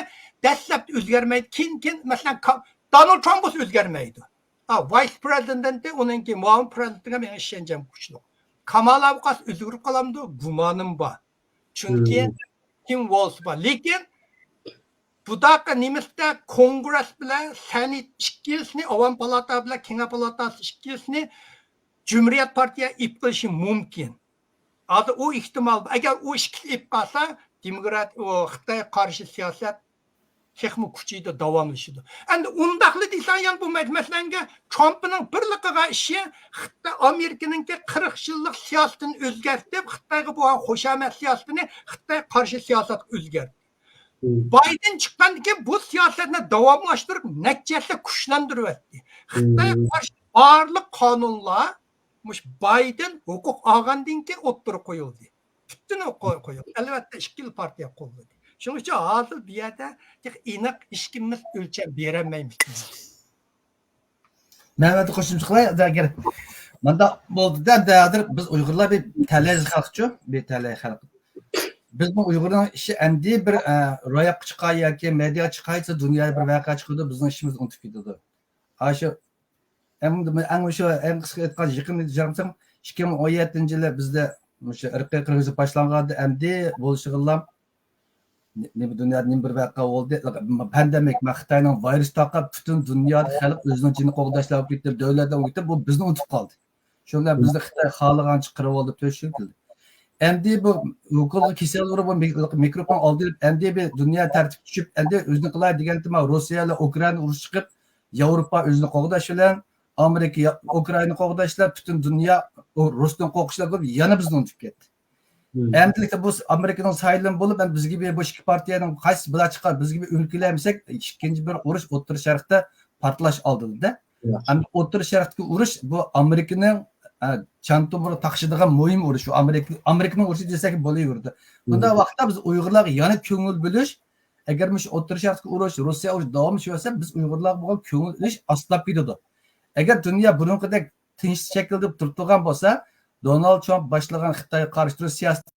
دەسلەپتە ئۆزگەرمەيدۇ. كېيىن، كېيىن، مەسىلەن، كا-، دونالد ترامپ بولسا ئۆزگەرمەيدۇ. ھا، ۋايس پرېزىدېنتى، ئۇنىڭكى مۇئاۋىن پرېزىدېنتىگە مېنىڭ ئىشەنچەم كۈچلۈك. كامالا ۋاقاس ئۆزگىرىپ قالامدۇ؟ گۇمانىم بار. چۈنكى تىم ۋولس بار. لېكىن بۇداقى نېمىسىدە كونگرېس بىلەن سېنات ئىككىلىسىنى، ئاۋام پالاتا بىلەن كېڭە پالاتاسى ئىككىلىسىنى جۇمھۇرىيەت پارتىيە ئېلىپ قېلىشى مۇمكىن. ھازىر ئۇ ئېھتىمال بار. ئەگەر ئۇ ئىككىسى ئېلىپ قالسا، دېموكرات، ئۇ خىتايغا قارشى سىياسەت تېخىمۇ كۈچىيىدۇ، داۋاملىشىدۇ. ئەمدى ئۇنداقلا دېسەڭ يەنە بولمايدۇ. مەسىلەنگە، ترامپنىڭ بىرلا قىلغان ئىشى خىتاي، ئامېرىكىنىڭكى قىرىق يىللىق سىياسىتىنى ئۆزگەرتىپ، خىتايغا بولغان خۇشامەت سىياسىتىنى خىتايغا قارشى سىياسەتكە ئۆزگەرتتى. بايدېن چىققاندىن كېيىن بۇ سىياسەتنى داۋاملاشتۇرۇپ، نەچچە ھەسسە كۈچلەندۈرۈۋەتتى. خىتايغا قارشى بارلىق قانۇنلار مۇشۇ بايدېن ھوقۇق ئالغاندىن كېيىن ئوتتۇرىغا قويۇلدى. پۈتۈن قوي-، قويۇلدى. ئەلۋەتتە، ئىككىلا پارتىيە قوللىدى. شۇنىڭ ئۈچۈن ھازىر بۇ يەردە تېخى ئېنىق ھېچكىمىز ئۆلچەم بېرەلمەيمىز. مەن بىر قوشۇمچە قىلاي، ئەگەر مۇنداق بولدىدا، ئەمدى ھازىر بىز ئۇيغۇرلار بىر تەلەي خەلقچۇ، بىر تەلەي خەلق. بىزنىڭ ئۇيغۇرنىڭ ئىشى ئەمدى بىر، ئە، روياپقا چىقاي ياكى مېدىياغا چىقاي دېسە، دۇنيادا بىر ۋەقە چىقىدۇ، بىزنىڭ ئىشىمىز ئۇنتۇپ كېتىدۇ. ئاشۇ ئەڭ، ئەڭ شۇ، ئەڭ قىسقا ئېيتقان، يېقىندا جاڭسىڭ، ئىككى مىڭ ئون يەتتىنچى يىلى بىزدە مۇشۇ ئىرقىي قىرغىنچىلىق باشلانغاندا، ئەمدى بولۇشىغىلا نېمە، دۇنيادا نېمە بىر ۋەقە بولدى، پاندېمىك، مانا خىتاينىڭ ۋىرۇسى تارقاپ، پۈتۈن دۇنيادا خەلق ئۆزىنىڭ جېنىنى قوغداشلار بولۇپ كېتىپ، دۆلەتلەر بولۇپ كېتىپ، بۇ بىزنى ئۇنتۇپ قالدى. شۇ بىلەن بىزنى خىتاي خالىغانچە قىرىۋالدى، تۆت يىل كېلدى. ئەمدى بۇ ۋۇكۇلغا كېسەل ئۇرۇپ، بۇ مىك-، مىكروبنىڭ ئالدىنى ئېلىپ، ئەمدى بىر دۇنيا تەرتىپكە چۈشۈپ، ئەمدى ئۆزىنى قىلاي دېگەنتىما، روسىيە بىلەن ئۇكرائىنا ئۇرۇشى چىقىپ، ياۋروپا ئۆزىنى قوغداش بىلەن، ئامېرىكا يا-، ئۇكرائىنا قوغداشلار، پۈتۈن دۇنيا ئۇ رۇستىن قورقۇشلار قىلىپ، يەنە بىزنى ئۇنتۇپ كەتتى. ئەمدىلىكتە بۇ ئامېرىكىنىڭ سايلىمى بولۇپ، ئەمدى بىزگە بىر، بۇ ئىككى پارتىيەنىڭ قايسىسى بىلا چىقار، بىزگە بىر ئۈلگە كېلەلمىسەك، ئىككىنچى بىر ئۇرۇش ئوتتۇرا شەرقتە پارتلاش ئالدىدا. ئەمدى ئوتتۇرا شەرقتىكى ئۇرۇش، بۇ ئامېرىكىنىڭ، ئە، چان تومۇرىغا تاقىشىدىغان مۇھىم ئۇرۇش. بۇ ئامېرىكا، ئامېرىكىنىڭ ئۇرۇشى دېسەك بولۇۋېرىدۇ. بۇنداق ۋاقىتتا بىز ئۇيغۇرلارغا يەنە كۆڭۈل بۆلۈش، ئەگەر مۇشۇ ئوتتۇرا شەرقتىكى ئۇرۇش، روسىيە ئۇرۇشى داۋاملىشىۋەرسە، بىز ئۇيغۇرلارغا بولغان كۆڭۈل بۆلۈش ئاستىلاپ كېتىدۇ. ئەگەر دۇنيا بۇرۇنقىدەك تىنچ شەكىلدە تۇرۇپ تۇرغان بولسا، دونالد ترامپ باشلىغان خىتايغا قارشى تۇرۇش سىياسىتى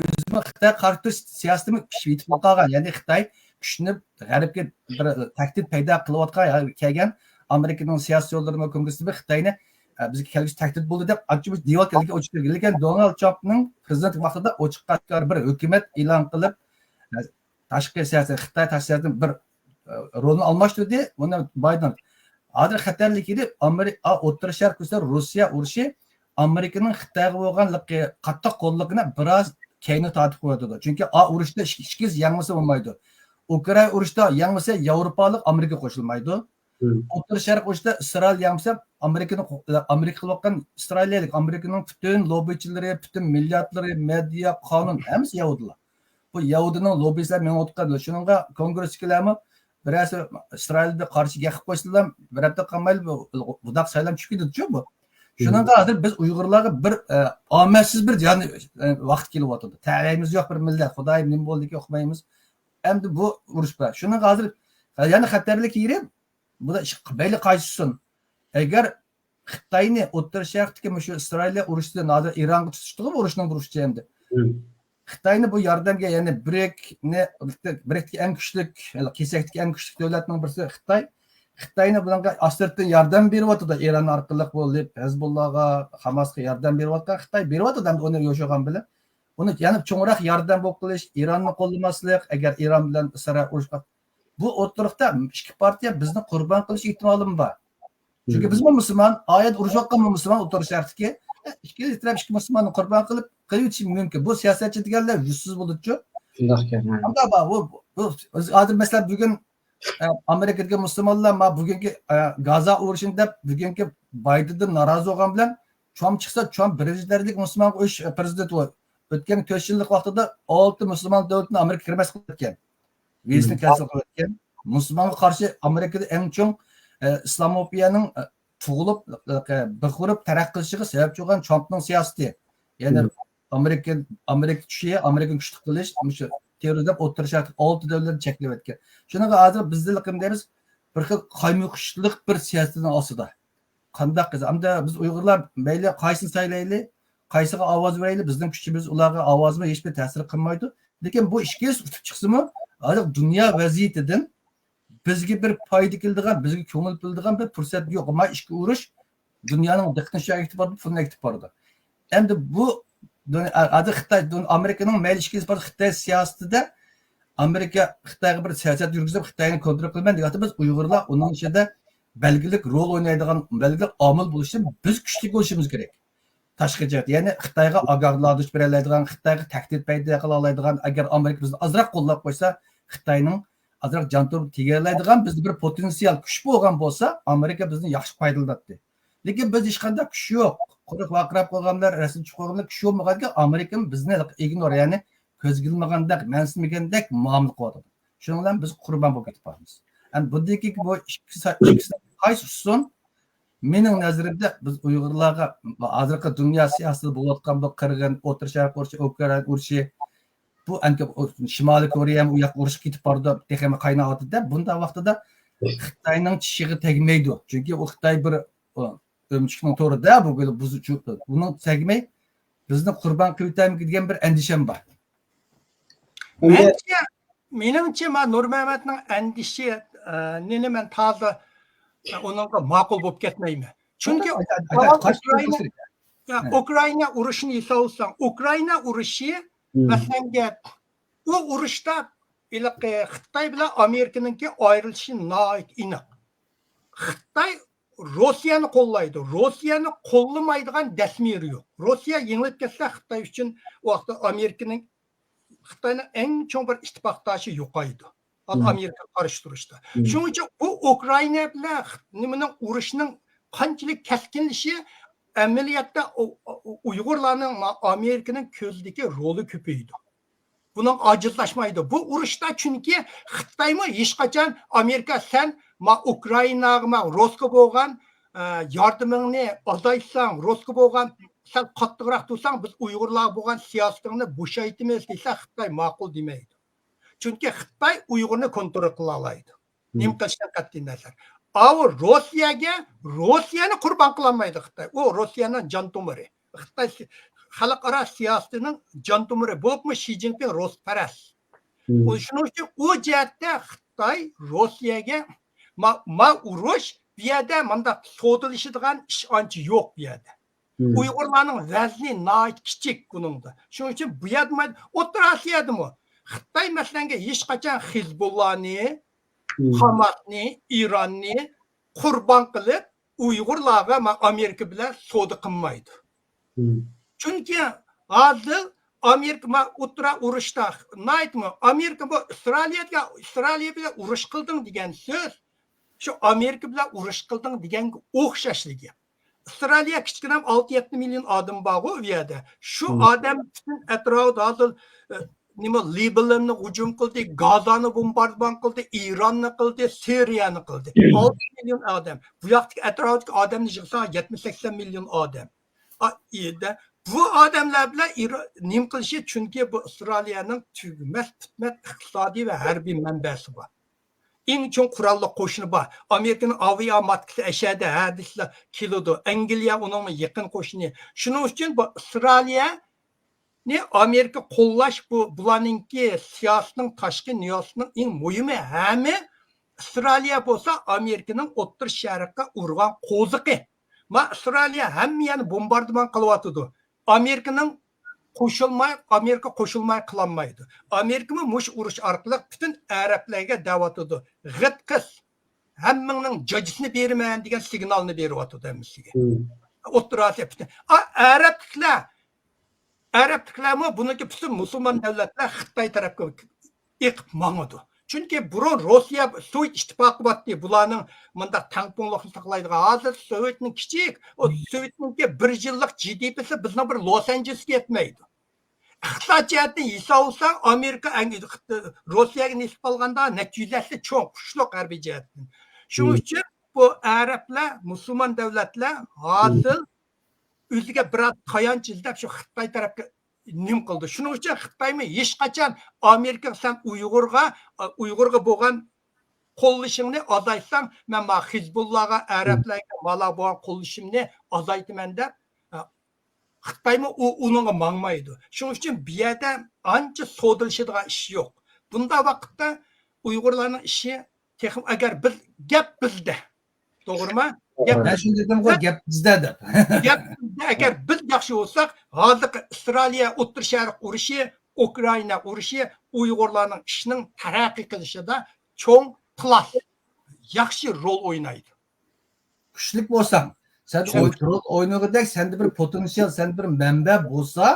ئۆزىمۇ خىتاي قارشى تۇرۇش سىياسىتىمۇ پىشىپ يېتىپ قالغان. يەنى خىتاي كۈچلىنىپ غەربكە بىر تەھدىت پەيدا قىلىۋاتقان، يا كەلگەن ئامېرىكىنىڭ سىياسىي يوللىرىمۇ كونگرېسسىمۇ خىتاينى، ئە، بىزگە كەلگۈسى تەھدىت بولدى دەپ ئانچە مۇنچە دېۋال كەلگەن ئوچۇق كۆرگەن. لېكىن دونالد ترامپنىڭ پىرېزىدېنت ۋاقتىدا ئوچۇق ئاشكارا بىر ھۆكۈمەت ئېلان قىلىپ، ئە، تاشقى سىياسەت، خىتاي تاشقى سىياسىتىنىڭ بىر، ئە، رولىنى ئالماشتۇردى. ئۇنى بايدېن. ھازىر خەتەرلىكى ئامېرىكا، ئوتتۇرا شەرق ئۈستىدە روسىيە ئۇرۇشى ئامېرىكىنىڭ خىتايغا بولغان قاتتىق قوللىقىنى بىراز كەينىگە تارتىپ قويۇۋاتىدۇ. چۈنكى ئا ئۇرۇشتا ئىككى، ئىككىسى يەڭمىسە بولمايدۇ. ئۇكرائىنا ئۇرۇشتا يەڭمىسە ياۋروپالىق ئامېرىكا قوشۇلمايدۇ. ئوتتۇرا شەرق ئۇرۇشتا ئىسرائىل يەڭمىسە ئامېرىكىنى، ئامېرىكا قىلىۋاتقان ئىسرائىلىيەلىك، ئامېرىكىنىڭ پۈتۈن لوببىچىلىرى، پۈتۈن مىللەتلىرى، مېدىيا، قانۇن ھەممىسى يەھۇدىيلار. بۇ يەھۇدىينىڭ لوببىسى مېڭىۋاتقان. شۇنىڭغا كونگرېسسىكىلەرمۇ بىرەرسى ئىسرائىلگە قارشى گەپ قىلىپ قويسىلا، بىر ھەپتە قالمايلا بۇ، بۇنداق سايلام چۈشۈپ كېتىدىچۇ بۇ. شۇنىڭغا ھازىر بىز ئۇيغۇرلارغا بىر، ئە، ئامەتسىز بىر جان، ئە، ۋاقىت كېلىۋاتىدۇ. تەلەيىمىز يوق بىر مىللەت. خۇدايىم نېمە بولدىكى ئۇقمايمىز. ئەمدى بۇ ئۇرۇش بار. شۇنىڭغا ھازىر، ئە، يەنە خەتەرلىك يېرى، بۇ دا ئىش بەيلى قايسىسۇن. ئەگەر خىتاينى ئوتتۇرا شەرقتىكى مۇشۇ ئىسرائىلىيە ئۇرۇشىدىن ھازىر ئىرانغا تۇتۇشتىغۇ ئۇرۇشنىڭ ئۇرۇشى ئەمدى. خىتاينى بۇ ياردەمگە، يەنى برىكنى، برىكتىكى ئەڭ كۈچلۈك، كېسەكتىكى ئەڭ كۈچلۈك دۆلەتنىڭ بىرسى خىتاي. خىتاينى بۇنىڭغا ئاستىرتىن ياردەم بېرىۋاتىدۇ. ئىران ئارقىلىق بولۇپ، ھەزبۇللاغا، خاماسقا ياردەم بېرىۋاتقان خىتاي بېرىۋاتىدۇ ئەمدى ئۇنى يوشۇرغان بىلەن. ئۇنى يەنە چوڭراق ياردەم بولۇپ قىلىش، ئىراننى قوللىماسلىق، ئەگەر ئىران بىلەن ئىسرائىل ئۇرۇشقا بۇ ئوتتۇرىقتا ئىككى پارتىيە بىزنى قۇربان قىلىش ئېھتىمالىمۇ بار. چۈنكى بىزمۇ مۇسۇلمان، ئايەت ئۇرۇشۇۋاتقانمۇ مۇسۇلمان ئوتتۇرا شەرقتىكى. ئىككى تەرەپ ئىككى مۇسۇلماننى قۇربان قىلىپ قىلىۋېتىشى مۇمكىن. بۇ سىياسەتچى دېگەنلەر يۈزسىز بولىدۇچۇ. شۇنداق ئىكەن. ئەمما بۇ، بۇ، بۇ، ھازىر مەسىلەن بۈگۈن، ئە، ئامېرىكىدىكى مۇسۇلمانلار ما بۈگۈنكى، ئە، گازا ئۇرۇشىنى دەپ بۈگۈنكى بايدېندىن نارازى بولغان بىلەن ترامپ چىقسا، ترامپ بىرىنچى دەرىجىلىك مۇسۇلمان ئۇرۇش، ئە، پرېزىدېنت بولۇپ ئۆتكەن تۆت يىللىق ۋاقتىدا ئالتە مۇسۇلمان دۆلىتىنى ئامېرىكا كىرمەس قىلىپ ئۆتكەن. ۋىزىسىنى كەنسېل قىلىۋەتكەن. مۇسۇلمانغا قارشى ئامېرىكىدا ئەڭ چوڭ، ئە، ئىسلاموفىيەنىڭ، ئە، تۇغۇلۇپ، ئە، بىر قۇرۇپ تەرەققىي قىلىشىغا سەۋەبچى بولغان ترامپنىڭ سىياسىتى. يەنى ئامېرىكا، ئامېرىكا چۈشى، ئامېرىكىنى كۈچلۈك قىلىش، مۇشۇ تېررورىزم ئوتتۇرا شەرقتىكى ئالتە دۆلەتنى چەكلەۋەتكەن. شۇنىڭغا ھازىر بىزدە دەيمىز، بىر خىل قايمۇقۇشلۇق بىر سىياسىتىنىڭ ئاستىدا. قانداق قىلسا، ئەمدى بىز ئۇيغۇرلار مەيلى قايسىنى سايلايلى، قايسىغا ئاۋاز بېرەيلى، بىزنىڭ كۈچىمىز ئۇلارغا ئاۋازمۇ ھېچبىر تەسىر قىلمايدۇ. لېكىن بۇ ئىككىلىسى ئۇتۇپ چىقسىمۇ، ھازىر دۇنيا ۋەزىيىتىدىن بىزگە بىر پايدا كېلىدىغان، بىزگە كۆڭۈل بۆلىدىغان بىر پۇرسەت يوق. ما ئىككى ئۇرۇش دۇنيانىڭ دىققىتىنى شۇ يەرگە ئېلىپ بارىدۇ، پۇلنى ئېلىپ بارىدۇ. ئەمدى بۇ، ھازىر خىتاي، ئامېرىكىنىڭ مەيلى ئىككىلىسى بار، خىتاي سىياسىتىدە ئامېرىكا خىتايغا بىر سىياسەت يۈرگۈزۈپ، خىتاينى كونترول قىلىمەن دېگەن ۋاقىتتا، بىز ئۇيغۇرلار ئۇنىڭ ئىچىدە بەلگىلىك رول ئوينايدىغان، بەلگىلىك ئامىل بولۇشتىن بىز كۈچلۈك بولۇشىمىز كېرەك. تاشقى جەھەت، يەنى خىتايغا ئاگاھلاندۇرۇش بېرەلەيدىغان، خىتايغا تەھدىت پەيدا قىلالايدىغان، ئەگەر ئامېرىكا بىزنى ئازراق قوللاپ قويسا، خىتاينىڭ ئازراق جان تۇرۇپ تېگەلەيدىغان بىزدە بىر پوتېنسىيال كۈچ بولغان بولسا، ئامېرىكا بىزنى ياخشى پايدىلىناتتى. لېكىن بىز ھېچقانداق كۈچ يوق. قۇرۇق ۋارقىراپ قالغان بىلەن، رەسىم چۈشۈپ قالغان بىلەن كۈچ بولمىغاچقا، ئامېرىكا بىزنى ئىگنور، يەنى كۆزگە ئىلمىغاندەك، مەنسىتمىگەندەك مۇئامىلە قىلىۋاتىدۇ. شۇنىڭ بىلەن بىز قۇربان بولۇپ كېتىپ بارىمىز. ئەمدى بۇندىن كېيىنكى بۇ ئىككى سا-، ئىككىسى قايسى ئۇسسۇن؟ مېنىڭ نەزىرىمدە بىز ئۇيغۇرلارغا ھازىرقى دۇنيا سىياسىتىدە بولۇۋاتقان بۇ قىرغىن، ئوتتۇرا شەرق ئۇرۇشى، ئۇكرائىنا ئۇرۇشى، بۇ ئەنكە شىمالىي كورېيەمۇ ئۇ ياققا ئۇرۇشقا كېتىپ بارىدۇ، تېخىمۇ قايناۋاتىدۇ دەپ، بۇنداق ۋاقتىدا خىتاينىڭ چىشىغا تەگمەيدۇ. چۈنكى ئۇ خىتاي بىر، ئۆمۈچۈكنىڭ تورىدا بۇ، بۇ، بۇنىڭ تەگمەي، بىزنى قۇربان قىلىۋېتەرمىكىن دېگەن بىر ئەندىشەم بار. مەنچە، مېنىڭچە، ما نۇرمەمەتنىڭ ئەندىشىنى مەن تازا ئۇنىڭغا ماقۇل بولۇپ كەتمەيمەن. چۈنكى ئاكا، ئاكا، ئاۋۋال قارشى ئۇكرائىنا، تۇرۇش كېرەك. يا، ھە. ئۇكرائىنا ئۇرۇشىنى ئېسىپ ئالساڭ، ئۇكرائىنا ئۇرۇشى، مم. مەسىلەن گەپ، ئۇ ئۇرۇشتا ھېلىقى خىتاي بىلەن ئامېرىكىنىڭكى ئايرىلىشى ناھايىتى ئېنىق. خىتاي روسىيەنى قوللايدۇ. روسىيەنى قوللىمايدىغان دەسمىرى يوق. روسىيە يېڭىلىپ كەتسە، خىتاي ئۈچۈن ئۇ ۋاقىتتا ئامېرىكىنىڭ، خىتاينىڭ ئەڭ چوڭ بىر ئىتتىپاقداشى يوقايدۇ. ھال مم. ئامېرىكىغا قارشى تۇرۇشتا. مم. شۇنىڭ ئۈچۈن بۇ ئۇكرائىنا بىلەن خىت-، نېمىنىڭ، ئۇرۇشنىڭ قانچىلىك كەسكىنلىشى ئەمەلىيەتتە ئۇ-، ئۇ-، ئۇيغۇرلارنىڭ ما-، ئامېرىكىنىڭ كۆزىدىكى رولى كۆپىيىدۇ. بۇنىڭ ئاجىزلاشمايدۇ. بۇ ئۇرۇشتا چۈنكى خىتايمۇ ھېچقاچان ئامېرىكا سەن ما ئۇكرائىناغا ما روسكا بولغان، ئە، ياردىمىڭنى ئازايتساڭ، روسكا بولغان سەل قاتتىقراق تۇرساڭ، بىز ئۇيغۇرلارغا بولغان سىياسىتىڭنى بوشايتىمىز دېسە، خىتاي ماقۇل دېمەيدۇ. چۈنكى خىتاي ئۇيغۇرنى كونترول قىلالايدۇ. نېمە قىلىشتىن قەتئىينەزەر. ئاۋۇ روسىيەگە، روسىيەنى قۇربان قىلالمايدۇ خىتاي. ئۇ روسىيەنىڭ جان تومۇرى. خىتاي سى-، خەلقئارا سىياسىتىنىڭ جان تومۇرى بولۇپمۇ شى جىنپىڭ روسپەرەس. ئۇ شۇنىڭ ئۈچۈن ئۇ جەھەتتە خىتاي روسىيەگە ما-، ما ئۇرۇش، بۇ يەردە مانداق سودىلىشىدىغان ئىش ئانچە يوق بۇ يەردە. ئۇيغۇرلارنىڭ ۋەزنى ناھايىتى كىچىك بۇنىڭدا. شۇنىڭ ئۈچۈن بۇ يەردە ما-، ئوتتۇرا ئاسىيادىمۇ خىتاي مەسىلەنگە ھېچقاچان خىزبۇللانى، خاماسنى، ئىراننى قۇربان قىلىپ، ئۇيغۇرلارغا ما-، ئامېرىكا بىلەن سودا قىلمايدۇ. چۈنكى ھازىر ئامېرىكا ما-، ئوتتۇرا ئۇرۇشتا ناھايىتىمۇ ئامېرىكا بۇ ئىسرائىلىيەگە، ئىسرائىلىيە بىلەن ئۇرۇش قىلدىڭ دېگەن سۆز شۇ ئامېرىكا بىلەن ئۇرۇش قىلدىڭ دېگەنگە ئوخشاشلىقى. ئىسرائىلىيە كىچىككىنە ئالتە يەتتە مىليون ئادەم بارغۇ ئۇ يەردە. شۇ ئادەم پۈتۈن ئەتراپىدا ھازىر، ئە، نېمە، لىباننى ھۇجۇم قىلدى، گازانى بومباردىمان قىلدى، ئىراننى قىلدى، سىرىيەنى قىلدى. ئالتە مىليون ئادەم. بۇ ياقتىكى ئەتراپتىكى ئادەمنى يىغساڭ يەتمىش سەكسەن مىليون ئادەم. ئا، ئىدە-، بۇ ئادەملەر بىلەن ئىرا-، نېمە قىلىشى؟ چۈنكى بۇ ئىسرائىلىيەنىڭ تۈگىمەس پۈتمەس ئىقتىسادىي ۋە ھەربىي مەنبەسى بار. ئەڭ چوڭ قوراللىق قوشۇنى بار. ئامېرىكىنىڭ ئاۋىئاماتكىسى ئەشەدە ھە دېسىلا كېلىدۇ. ئەنگلىيە ئۇنىڭغا يېقىن قوشۇنى. شۇنىڭ ئۈچۈن بۇ ئىسرائىلىيەنى ئامېرىكا قوللاش بۇ، بۇلارنىڭكى سىياسىتىنىڭ تاشقى نيۇانسىنىڭ ئەڭ مۇھىمى. ھەممە ئىسرائىلىيە بولسا ئامېرىكىنىڭ ئوتتۇرا شەرققە ئۇرغان قوزۇقى. ما ئىسرائىلىيە ھەممە يەرنى بومباردىمان قىلىۋاتىدۇ. ئامېرىكىنىڭ قوشۇلماي، ئامېرىكا قوشۇلماي قىلالمايدۇ. ئامېرىكىمۇ مۇشۇ ئۇرۇش ئارقىلىق پۈتۈن ئەرەبلەرگە دەۋاتىدۇ. غىت قىس، ھەممىڭنىڭ جاجىسىنى بېرىمەن دېگەن سىگنالنى بېرىۋاتىدۇ ھەممىسىگە. ئوتتۇرا ئاسىيا پۈتۈن. ئا، ئەرەبلىكلەر، ئەرەبلىكلەرمۇ بۇنىڭكى پۈتۈن مۇسۇلمان دۆلەتلەر خىتاي تەرەپكە ئېقىپ ماڭىدۇ. چۈنكى بۇرۇن روسىيە، سوۋېت ئىتتىپاقى بارتتى، بۇلارنىڭ مۇنداق تەڭپۇڭلۇقنى ساقلايدىغان. ھازىر سوۋېتنىڭ كىچىك، ئۇ سوۋېتنىڭكى بىر يىللىق جى دى پىسى بىزنىڭ بىر لوس ئانژېلېسكە يەتمەيدۇ. ئىقتىساد جەھەتتىن ھېساب ئالساڭ، ئامېرىكا ئەڭ-، روسىيەگە نىسبەت ئالغاندا نەچچە يۈز ھەسسە چوڭ، كۈچلۈك ھەربىي جەھەتتىن. شۇنىڭ ئۈچۈن بۇ ئەرەبلەر، مۇسۇلمان دۆلەتلەر ھازىر ئۆزىگە بىرەر تايانچ ئىزدەپ، شۇ خىتاي تەرەپكە نېمە قىلدى. شۇنىڭ ئۈچۈن خىتايمۇ ھېچقاچان ئامېرىكىغا سەن ئۇيغۇرغا، ئۇيغۇرغا بولغان قوللىشىڭنى ئازايتساڭ، مەن مانا خىزبۇللاغا، ئەرەبلەرگە، مالا بولغان قوللىشىمنى ئازايتىمەن دەپ، خىتايمۇ ئۇ، ئۇنىڭغا ماڭمايدۇ. شۇنىڭ ئۈچۈن بۇ يەردە ئانچە سودىلىشىدىغان ئىش يوق. بۇنداق ۋاقىتتا ئۇيغۇرلارنىڭ ئىشى تېخىمۇ، ئەگەر بىز، گەپ بىزدە. توغرىمۇ؟ گەپ مەن شۇنى دېدىمغۇ، گەپ بىزدە دەپ. گەپ بىزدە. ئەگەر بىز ياخشى بولساق، ھازىرقى ئىسرائىلىيە، ئوتتۇرا شەرق ئۇرۇشى، ئۇكرائىنا ئۇرۇشى ئۇيغۇرلارنىڭ ئىشىنىڭ تەرەققىي قىلىشىدا چوڭ پلاس، ياخشى رول ئوينايدۇ. كۈچلۈك بولساڭ، سەن رول ئوينىغۇدەك سەندە بىر پوتېنسىيال، سەندە بىر مەنبە بولسا،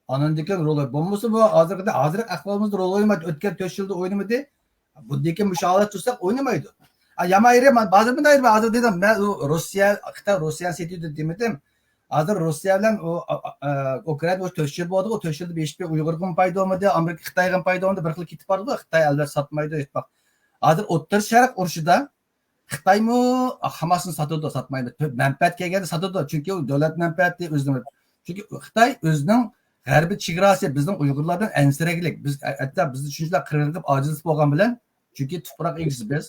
ئاناندىن كېيىن رول ئويناي. بولمىسا بۇ ھازىرقىدەك، ھازىرقى ئەھۋالىمىزدا رول ئوينىمايدۇ. ئۆتكەن تۆت يىلدا ئوينىمىدى. بۇندىن كېيىن مۇشۇ ھالەت تۇرساق ئوينىمايدۇ. ئا، يامان يېرى، مانا ھازىر مۇنداق، ھازىر دېدىم، مەن ئۇ روسىيە، خىتاي روسىيەنى سېتىۋېتىدۇ دېمىدىم. ھازىر روسىيە بىلەن ئۇ، ئا، ئا، ئا، ئۇكرائىنا ئۇ تۆت يىل بولدىغۇ، تۆت يىلدا ھېچبىر ئۇيغۇرغىمۇ پايدا بولمىدى، ئامېرىكا خىتايغىمۇ پايدا بولمىدى، بىر خىل كېتىپ بارىدۇ. خىتاي ئەلۋەتتە ساتمايدۇ، ھېچ ۋاقىت. ھازىر ئوتتۇرا شەرق ئۇرۇشىدا خىتايمۇ خاماسنى ساتىدۇ، ساتمايدۇ. مەنپەئەت كەلگەندە ساتىدۇ. چۈنكى ئۇ دۆلەت مەنپەئەتى ئۆزىنىڭ. چۈنكى خىتاي ئۆزىنىڭ غەربىي چېگراسى بىزنىڭ ئۇيغۇرلاردىن ئەنسىرەكلىك. بىز، ھەتتا بىزنى شۇنچىلىك قىرغىن قىلىپ ئاجىز بولغان بىلەن، چۈنكى تۇپراق ئىگىسى بىز،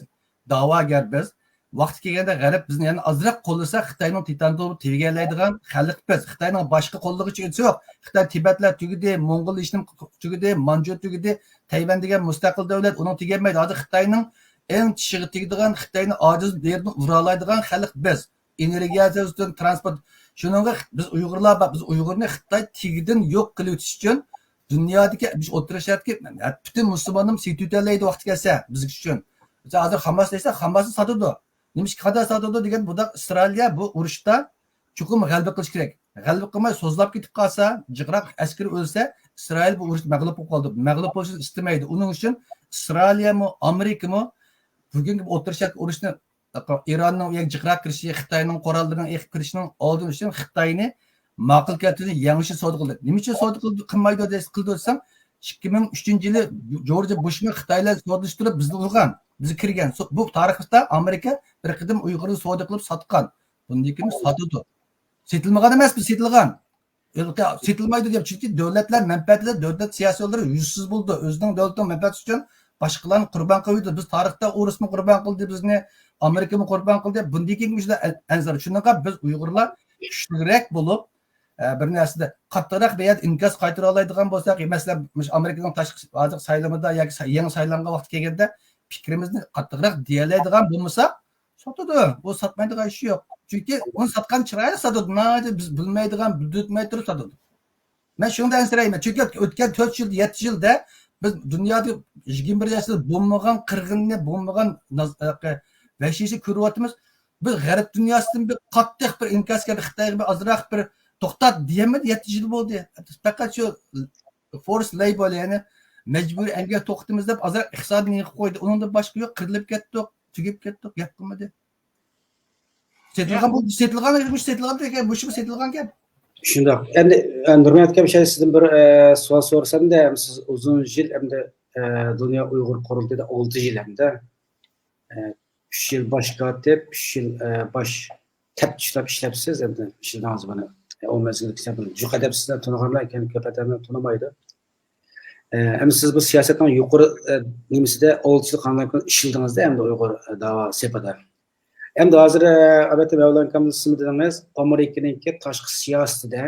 دەۋاگەر بىز. ۋاقتى كەلگەندە غەرب بىزنى يەنە ئازراق قوللىسا، خىتاينىڭ تىتان توپىغا تېگەلەيدىغان خەلق بىز. خىتاينىڭ باشقا قوللىغۇچى ئىگىسى يوق. خىتاي تىبەتلەر تۈگىدى، موڭغۇل ھېچنېمە تۈگىدى، مانجۇ تۈگىدى، تەيۋەن دېگەن مۇستەقىل دۆلەت، ئۇنىڭ تېگەلمەيدۇ. ھازىر خىتاينىڭ ئەڭ چىشىغا تېگىدىغان، خىتاينى ئاجىز يېرىدىن ئۇرالايدىغان خەلق بىز. ئېنېرگىيە سېتىۋېتىدۇ، ترانسپورت. شۇنىڭغا بىز ئۇيغۇرلار بار، بىز ئۇيغۇرنى خىتاي تېگىدىن يوق قىلىۋېتىش ئۈچۈن دۇنيادىكى، مۇشۇ ئوتتۇرا شەرقتىكى پۈتۈن مۇسۇلمانلارنى سېتىۋېتەلەيدۇ ۋاقتى كەلسە بىز ئۈچۈن. مىسال، ھازىر خاماس دېسە، خاماسنى ساتىدۇ. نېمىشقا قانداق ساتىدۇ دېگەن، بۇنداق ئىسرائىلىيە بۇ ئۇرۇشتا چوقۇم غەلىبە قىلىش كېرەك. غەلىبە قىلماي سوزۇلۇپ كېتىپ قالسا، جىقراق ئەسكىرى ئۆلسە، ئىسرائىل بۇ ئۇرۇشتا مەغلۇپ بولۇپ قالىدۇ. مەغلۇپ بولۇشنى ئىستىمەيدۇ. ئۇنىڭ ئۈچۈن ئىسرائىلىيەمۇ، ئامېرىكىمۇ بۈگۈنكى بۇ ئوتتۇرا شەرق ئۇرۇشىنى، ئىراننىڭ ئۇ يەرگە جىقراق كىرىشى، خىتاينىڭ قوراللىرىنىڭ ئېقىپ كىرىشىنىڭ ئالدىنى ئېلىش ئۈچۈن خىتاينى ماقۇل كەلتۈرۈشنى يېڭىشنى سودا قىلدى. نېمە ئۈچۈن سودا قىلدى، قىلمايدۇ دەس-، قىلدى دېسەڭ، ئىككى مىڭ ئۈچىنچى يىلى جورج بۇشمۇ خىتاي بىلەن سودىلىشىپ تۇرۇپ بىزنى ئۇرغان، بىزگە كىرگەن. سو-، بۇ تارىختا ئامېرىكا بىر قېتىم ئۇيغۇرنى سودا قىلىپ ساتقان. بۇندىن كېيىن ساتىدۇ. سېتىلمىغان ئەمەس، بىز سېتىلغان. سېتىلمايدۇ دەپ، چۈنكى دۆلەتلەر مەنپەئەتىدە دۆلەت سىياسىيونلىرى يۈزسىز بولىدۇ. ئۆزىنىڭ دۆلىتىنىڭ مەنپەئەتى ئۈچۈن باشقىلارنى قۇربان قىلىۋېتىدۇ. بىز تارىختا ئورۇسمۇ قۇربان قىلدى بىزنى، ئامېرىكىمۇ قۇربان قىلدى. بۇندىن كېيىنكى مۇشۇنداق ئەن-، ئەنزار. شۇنىڭغا بىز ئۇيغۇرلار كۈچلۈكرەك بولۇپ، ئە، بىر نەرسىدە قاتتىقراق بىر يەردە ئىنكاس قايتۇرالايدىغان بولساق، مەسىلەن، مۇشۇ ئامېرىكىنىڭ تاشقى ھازىر سايلىمىدا ياكى سا-، يېڭى سايلانغان ۋاقتى كەلگەندە پىكرىمىزنى قاتتىقراق دېيەلەيدىغان بولمىساق، ساتىدۇ. ئۇ ساتمايدىغان ئىشى يوق. چۈنكى ئۇنى ساتقان چىرايلىق ساتىدۇ. ناھايىتى بىز بىلمەيدىغان، بىلدۈرتمەي تۇرۇپ ساتىدۇ. مەن شۇنىڭدىن ئەنسىرەيمەن. چۈنكى ئۆتكەن تۆت يىل، يەتتە يىلدا بىز دۇنيادا يىگىرمە بىر ئەسىردە بولمىغان قىرغىننى، بولمىغان ناز-، ۋەھشىيلىكنى كۆرۈۋاتىمىز. بىز غەرب دۇنياسىدىن بىر قاتتىق بىر ئىنكاس كەلدى، خىتايغا بىر ئازراق بىر توختات دېيەلمىدى، يەتتە يىل بولدى. پەقەت شۇ forced labour، يەنى مەجبۇرىي ئەمگەك توختىتىمىز دەپ ئازراق ئىقتىسادنى يېڭىپ قويدى. ئۇنىڭدىن باشقا يوق، قىرىلىپ كەتتۇق، تۈگەپ كەتتۇق، گەپ قىلمىدى. سېتىلغان بولدى، سېتىلغان، مۇشۇ سېتىلغان گەپ، مۇشۇمۇ سېتىلغان گەپ. شۇنداق. ئەمدى، ئە، نۇرمەت ئاكام، شايەت سىزدىن بىر، ئە، سوئال سورىسامدا، سىز ئۇزۇن يىل ئەمدى، ئە، دۇنيا ئۇيغۇر قۇرۇلتىيىدا ئالتە يىل ئەمدى، ئە، ئۈچ يىل باش كاتىپ، ئۈچ يىل، ئە، باش تەپتىشلەپ ئىشلەپسىز، ئەمدى ئىشلىدىڭىز بۇنى. ئە، ئۇ مەزگىلدە كىشىلەر بۇنى جۇق ئەدەپ سىزلەر تونۇغانلار ئىكەن، كۆپ ئادەملەر تونۇمايدۇ. ئە، ئەمدى سىز بۇ سىياسەتنىڭ يۇقىرى، ئە، نېمىسىدە، ئالتە يىل قانداق ئىشلىدىڭىز-دە، ئەمدى ئۇيغۇر، ئە، داۋا سېپىدا. ئەمدى ھازىر، ئە، ئەلۋەتتە، مەۋلان ئاكام، سىزمۇ دېدىڭىز، ئامېرىكىنىڭكى تاشقى سىياسىتىدە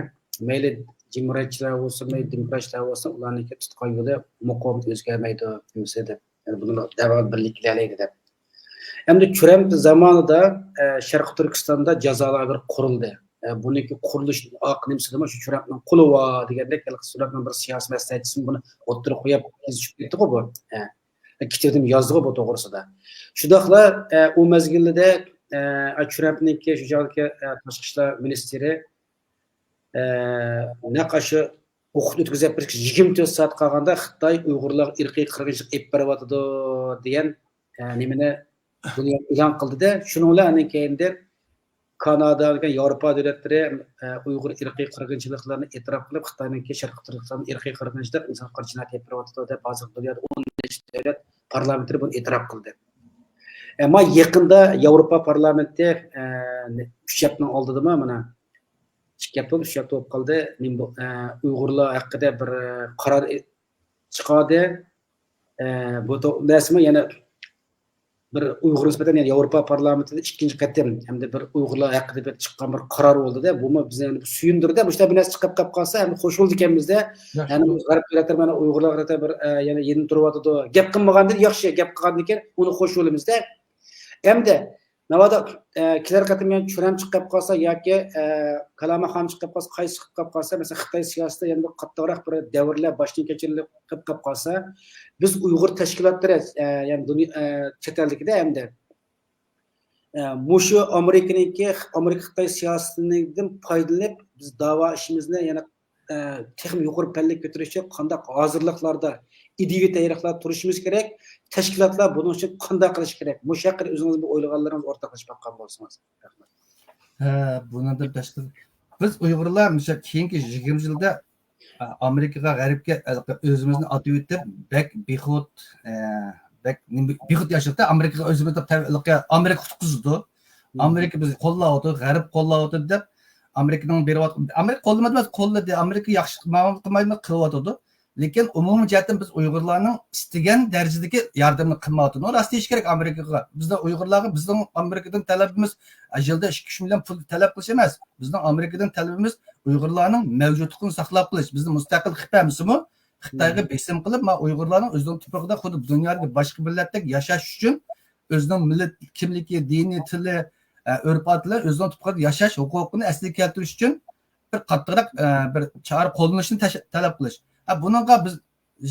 مەيلى جۇمھۇرىيەتچىلەر بولسۇن، مەيلى دېموكراتچىلار بولسۇن، ئۇلارنىڭكى تۇتقان يولى مۇقىم ئۆزگەرمەيدۇ، نېمىسى دەپ. يەنى بۇنى دەۋا بىرلىككە كېلەلەيدۇ دەپ. ئەمدى ترامپ زامانىدا، ئە، شەرقىي تۈركىستاندا جازا لاگېرى قۇرۇلدى. ئە، بۇنىڭكى قۇرۇلۇش ئارقا نېمىسىدىمۇ شۇ ترامپنىڭ قولى بار دېگەندەك، ھېلىقى ترامپنىڭ بىر سىياسىي مەسلىھەتچىسىمۇ بۇنى ئوتتۇرىغا قويۇپ يېزىپ چۈشۈپ كەتتىغۇ بۇ. ئە، كىتابىدىمۇ يازدىغۇ بۇ توغرىسىدا. شۇنداقلا، ئە، ئۇ مەزگىلدە، ئە، ترامپنىڭكى شۇ چاغدىكى، ئە، تاشقى ئىشلار مىنىستىرى، ئە، نەق ئاشۇ ئوقۇت ئۆتكۈزۈپ بېرىشكە يىگىرمە تۆت سائەت قالغاندا خىتاي ئۇيغۇرلارغا ئىرقىي قىرغىنچىلىق ئېلىپ بېرىۋاتىدۇ دېگەن، ئە، نېمىنى بۇنى ئېلان قىلدىدا، شۇنىڭ بىلەن ئاندىن كېيىندىن كانادا، ياۋروپا دۆلەتلىرى، ئە، ئۇيغۇر ئىرقىي قىرغىنچىلىقلىرىنى ئېتىراپ قىلىپ، خىتاينىڭكى شەرقىي تۈركىستاندا ئىرقىي قىرغىنچىلىق، ئىنسان ھەقلىرى جىنايىتى ئېلىپ بېرىۋاتىدۇ دەپ، ھازىر دۇنيادا ئون نەچچە دۆلەت پارلامېنتلىرى بۇنى ئېتىراپ قىلدى. ئەمما يېقىندا ياۋروپا پارلامېنتى، ئە، ئۈچ ھەپتىنىڭ ئالدىدىمۇ مانا ئىككى ھەپتە بولدى، ئۈچ ھەپتە بولۇپ قالدى. نېمە بۇ، ئە، ئۇيغۇرلار ھەققىدە بىر، ئە، قارار ئى-، چىقاردى. ئە، بۇ تو-، نەرسىمۇ يەنە بىر ئۇيغۇر نىسبەتەن يەنە ياۋروپا پارلامېنتىدا ئىككىنچى قېتىم ھەمدە بىر ئۇيغۇرلار ھەققىدە بىر چىققان بىر قارار بولدى-دە، بۇمۇ بىزنى يەنە بىر سۆيۈندۈردى. مۇشۇنداق بىر نەرسە چىقىپ قېلىپ قالسا، ھەم خوش بولىدىكەنمىز-دە. ياخشى. يەنى غەرب دۆلەتلىرى مانا ئۇيغۇرلارغا قارىتا بىر، ئە، يەنە يېنىپ تۇرۇۋاتىدۇ. گەپ قىلمىغاندىن ياخشى، گەپ قىلغاندىن كېيىن ئۇنى خوش بولىمىز-دە. ئەمدى ناۋادا، ئە، كېلەر قېتىم يەنە ترامپ چىقىپ قالسا ياكى، ئە، كالاما خان چىقىپ قالسا، قايسى چىقىپ قالسا، مەسىلەن، خىتاي سىياسىتىدە يەنە بىر قاتتىقراق بىر دەۋرلەر باشتىن كەچۈرۈلۈپ قېلىپ قالسا، بىز ئۇيغۇر تەشكىلاتلىرى، ئە، يەنى دۇنيا، ئە، چەت ئەلدىكىدە ئەمدى، ئە، مۇشۇ ئامېرىكىنىڭكى، ئامېرىكا خىتاي سىياسىتىدىن پايدىلىنىپ، بىز داۋا ئىشىمىزنى يەنە ئە، تېخىمۇ يۇقىرى پەللىگە كۆتۈرۈش ئۈچۈن قانداق ھازىرلىقلاردا، ئىدىيىۋى تەييارلىقلاردا تۇرۇشىمىز كېرەك؟ تەشكىلاتلار بۇنىڭ ئۈچۈن قانداق قىلىشى كېرەك؟ مۇشۇ ھەققىدە ئۆزىڭىز بىر ئويلىغانلىرىڭىزنى ئورتاقلىشىپ باققان بولسىڭىز. رەھمەت. ھە، بۇنىڭدىن تاشقىرى، بىز ئۇيغۇرلار مۇشۇ كېيىنكى يىگىرمە يىلدا، ئە، ئامېرىكىغا، غەربكە، ئە، ئۆزىمىزنى ئاتىۋېتىپ، بەك بىخۇد، ئە، بەك نېمە، بىخۇد ياشىدۇق-تە، ئامېرىكىغا ئۆزىمىزنى تەۋ-، ئامېرىكا قۇتقۇزىدۇ. ئامېرىكا بىزنى قوللاۋاتىدۇ، غەرب قوللاۋاتىدۇ دەپ، ئامېرىكىنىڭ بېرىۋاتقان، ئامېرىكا قوللىمىدى ئەمەس، قوللىدى. ئامېرىكا ياخشى ماڭا قىلمايدۇ، قىلىۋاتىدۇ. لېكىن ئومۇمىي جەھەتتىن بىز ئۇيغۇرلارنىڭ ئىستىگەن دەرىجىدىكى ياردەمنى قىلمايۋاتىدۇ. راست دېيىش كېرەك ئامېرىكىغا. بىزنىڭ ئۇيغۇرلارغا بىزنىڭ ئامېرىكىدىن تەلىپىمىز يىلدا ئىككى ئۈچ مىليون پۇل تەلەپ قىلىش ئەمەس. بىزنىڭ ئامېرىكىدىن تەلىپىمىز ئۇيغۇرلارنىڭ مەۋجۇتلۇقىنى ساقلاپ قېلىش، بىزنى مۇستەقىل قىلىپ بەرمىسىمۇ، خىتايغا بېسىم قىلىپ، ما ئۇيغۇرلارنىڭ ئۆزىنىڭ تۇپرىقىدا خۇددى دۇنيادىكى باشقا مىللەتتەك ياشاش ئۈچۈن ئۆزىنىڭ مىللەت كىملىكى، دىنى، تىلى، ئە، ئۆرپ-ئادەتلەر، ئۆزىنىڭ تۇپراقىدا ياشاش ھوقۇقىنى ئەسلىگە كەلتۈرۈش ئۈچۈن بىر قاتتىقراق، ئە، بىر چارە قوللىنىشنى تەش-، تەلەپ قىلىش. ھە، بۇنىڭغا بىز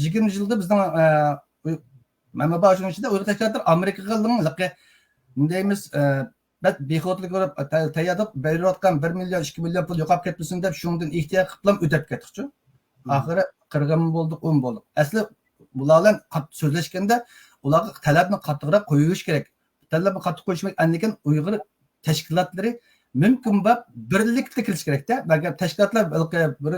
يىگىرمە يىلدا بىزنىڭ، ئە، ئۇي-، مەنبە بار شۇنىڭ ئىچىدە ئۇيغۇر تەشكىلاتلىرى ئامېرىكىغا لىڭ-، لىقى، نېمە دەيمىز، ئە، بەت بىخۇدلۇق بولۇپ، تە-، تەييارلىق بېرىۋاتقان بىر مىليون، ئىككى مىليون پۇل يوقاپ كەتمىسۇن دەپ، شۇنىڭدىن ئېھتىيات قىلىپلا ئۆتەپ كەتتۇقچۇ. ئاخىرى قىرغىنمۇ بولدۇق، ئۇمۇ بولدۇق. ئەسلى بۇلار بىلەن قات-، سۆزلەشكەندە ئۇلارغا تەلەپنى قاتتىقراق قويۇش كېرەك. تەلەپنى قاتتىق قويۇش كېرەك. ئاندىن كېيىن ئۇيغۇر تەشكىلاتلىرى مۇمكىن بار بىرلىكتە كېلىشى كېرەكتە. بەلكى تەشكىلاتلار بىر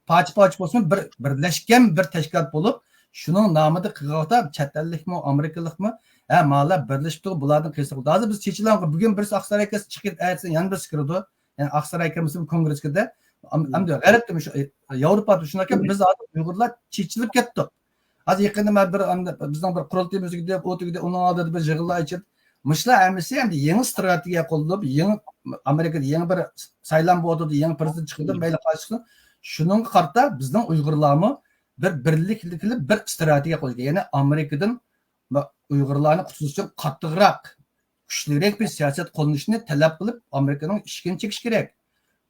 پارچە-پارچە بولسىمۇ، بىر بىرلەشكەن بىر تەشكىلات بولۇپ، شۇنىڭ نامىدا قىلغاندا چەت ئەللىكمۇ، ئامېرىكىلىقمۇ، ھە، مالا بىرلىشىپتۇ، بۇلاردىن قىلسا بولدى. ھازىر بىز چېچىلانغا بۈگۈن بىرسى ئاقسارايغا كەتسە، چىقىپ ئەتىسى يەنە بىرسى كىرىدۇ. يەنى ئاقساراي كىرمىسە كونگرېسكىدە. ئەم-، ئەمدى غەربتىمۇ شۇ، ياۋروپادا شۇنداق ئىكەن، بىز ھازىر ئۇيغۇرلار چېچىلىپ كەتتۇق. ھازىر يېقىندا مەن بىر، ئەمدى بىزنىڭ بىر قۇرۇلتىيىمىز تۈگىدى، ئۇ تۈگىدى، ئۇنىڭ ئالدىدا بىر يىغىنلار ئېچىلدى. مۇشۇلار ھەممىسى ئەمدى يېڭى ئىستراتېگىيە قوللىنىپ، يېڭى ئامېرىكىدا يېڭى بىر سايلام بولۇۋاتىدۇ، يېڭى پىرېزىدېنت چىقىدۇ، مەيلى قايسى چىقسۇن. شۇنىڭغا قارىتا بىزنىڭ ئۇيغۇرلارمۇ بىر بىرلىككە كېلىپ، بىر ئىستراتېگىيە قوللىدى. يەنى ئامېرىكىدىن ئۇيغۇرلارنى قۇتقۇزۇش ئۈچۈن قاتتىقراق، كۈچلۈكرەك بىر سىياسەت قوللىنىشنى تەلەپ قىلىپ، ئامېرىكىنىڭ ئىشىكىنى چېكىش كېرەك.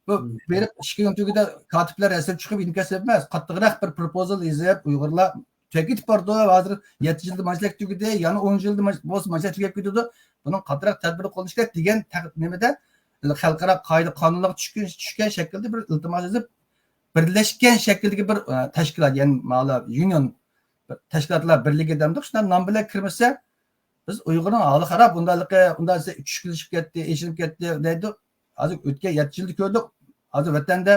بۇ بېرىپ ئىشىكنىڭ تۈۋىدە كاتىپلار ھەسرەت چىقىپ ئىنكاس ئەمەس، قاتتىقراق بىر پروپوزال يېزىپ، ئۇيغۇرلار تۈگەپ كېتىپ بارىدۇ. ھازىر يەتتە يىلدا ماجلەك تۈگىدى، يەنە ئون يىلدا ماج-، بولسا ماجلەك تۈگەپ كېتىدۇ. بۇنىڭ قاتتىقراق تەدبىر قوللىنىش كېرەك دېگەن تەق-، نېمىدە خەلقئارا قائىدە قانۇنلارغا چۈشكەن، چۈشكەن شەكىلدە بىر ئىلتىماس يېزىپ، بىرلەشكەن شەكىلدىكى بىر، ئە، تەشكىلات، يەنى مالا يۇنىيون، بىر تەشكىلاتلار بىرلىكى دەمدۇق، شۇنداق نام بىلەن كىرمىسە، بىز ئۇيغۇرنىڭ ھالى خاراب، بۇنداقلىقى، ئۇنداق دېسە چۈشكۈنلىشىپ كەتتى، ئېشىلىپ كەتتى دەيدۇ. ھازىر ئۆتكەن يەتتە يىلدا كۆردۇق. ھازىر ۋەتەندە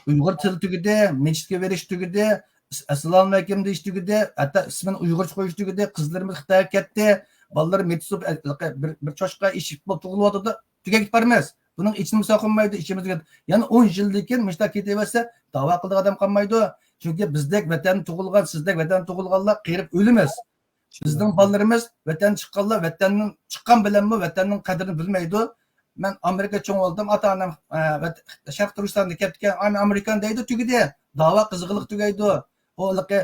ئۇيغۇر تىلى تۈگىدى، مەسچىتكە بېرىش تۈگىدى، ئەسسالامۇئەلەيكۇم دېيىش تۈگىدى، ھەتتا ئىسمىنى ئۇيغۇرچە قويۇش تۈگىدى، قىزلىرىمىز خىتايغا كەتتى، بالىلىرى مېتى سۇ، بىر، بىر چوشقا ئېشىپ بولۇپ تۇغۇلۇۋاتىدۇ، تۈگەپ كېتىپ بارىمىز. بۇنىڭ ئىچىنى ساقلىمايدۇ، ئىچىمىزگە. يەنە ئون يىلدىن كېيىن مۇشۇنداق كېتىۋەرسە، داۋا قىلىدىغان ئادەم قالمايدۇ. چۈنكى بىزدەك ۋەتەندە تۇغۇلغان، سىزدەك ۋەتەندە تۇغۇلغانلار قېرىپ ئۆلىمىز. بىزنىڭ بالىلىرىمىز ۋەتەن چىققانلار، ۋەتەننىڭ، چىققان بىلەنمۇ ۋەتەننىڭ قەدرىنى بىلمەيدۇ. مەن ئامېرىكا چوڭ بولدۇم، ئاتا-ئانام، ئە، ۋەت-، شەرقىي تۈركىستاندا كەپتىكەن، I'm American دەيدۇ، تۈگىدى. داۋا قىزغىنلىق تۈگەيدۇ. ئۇ ھېلىقى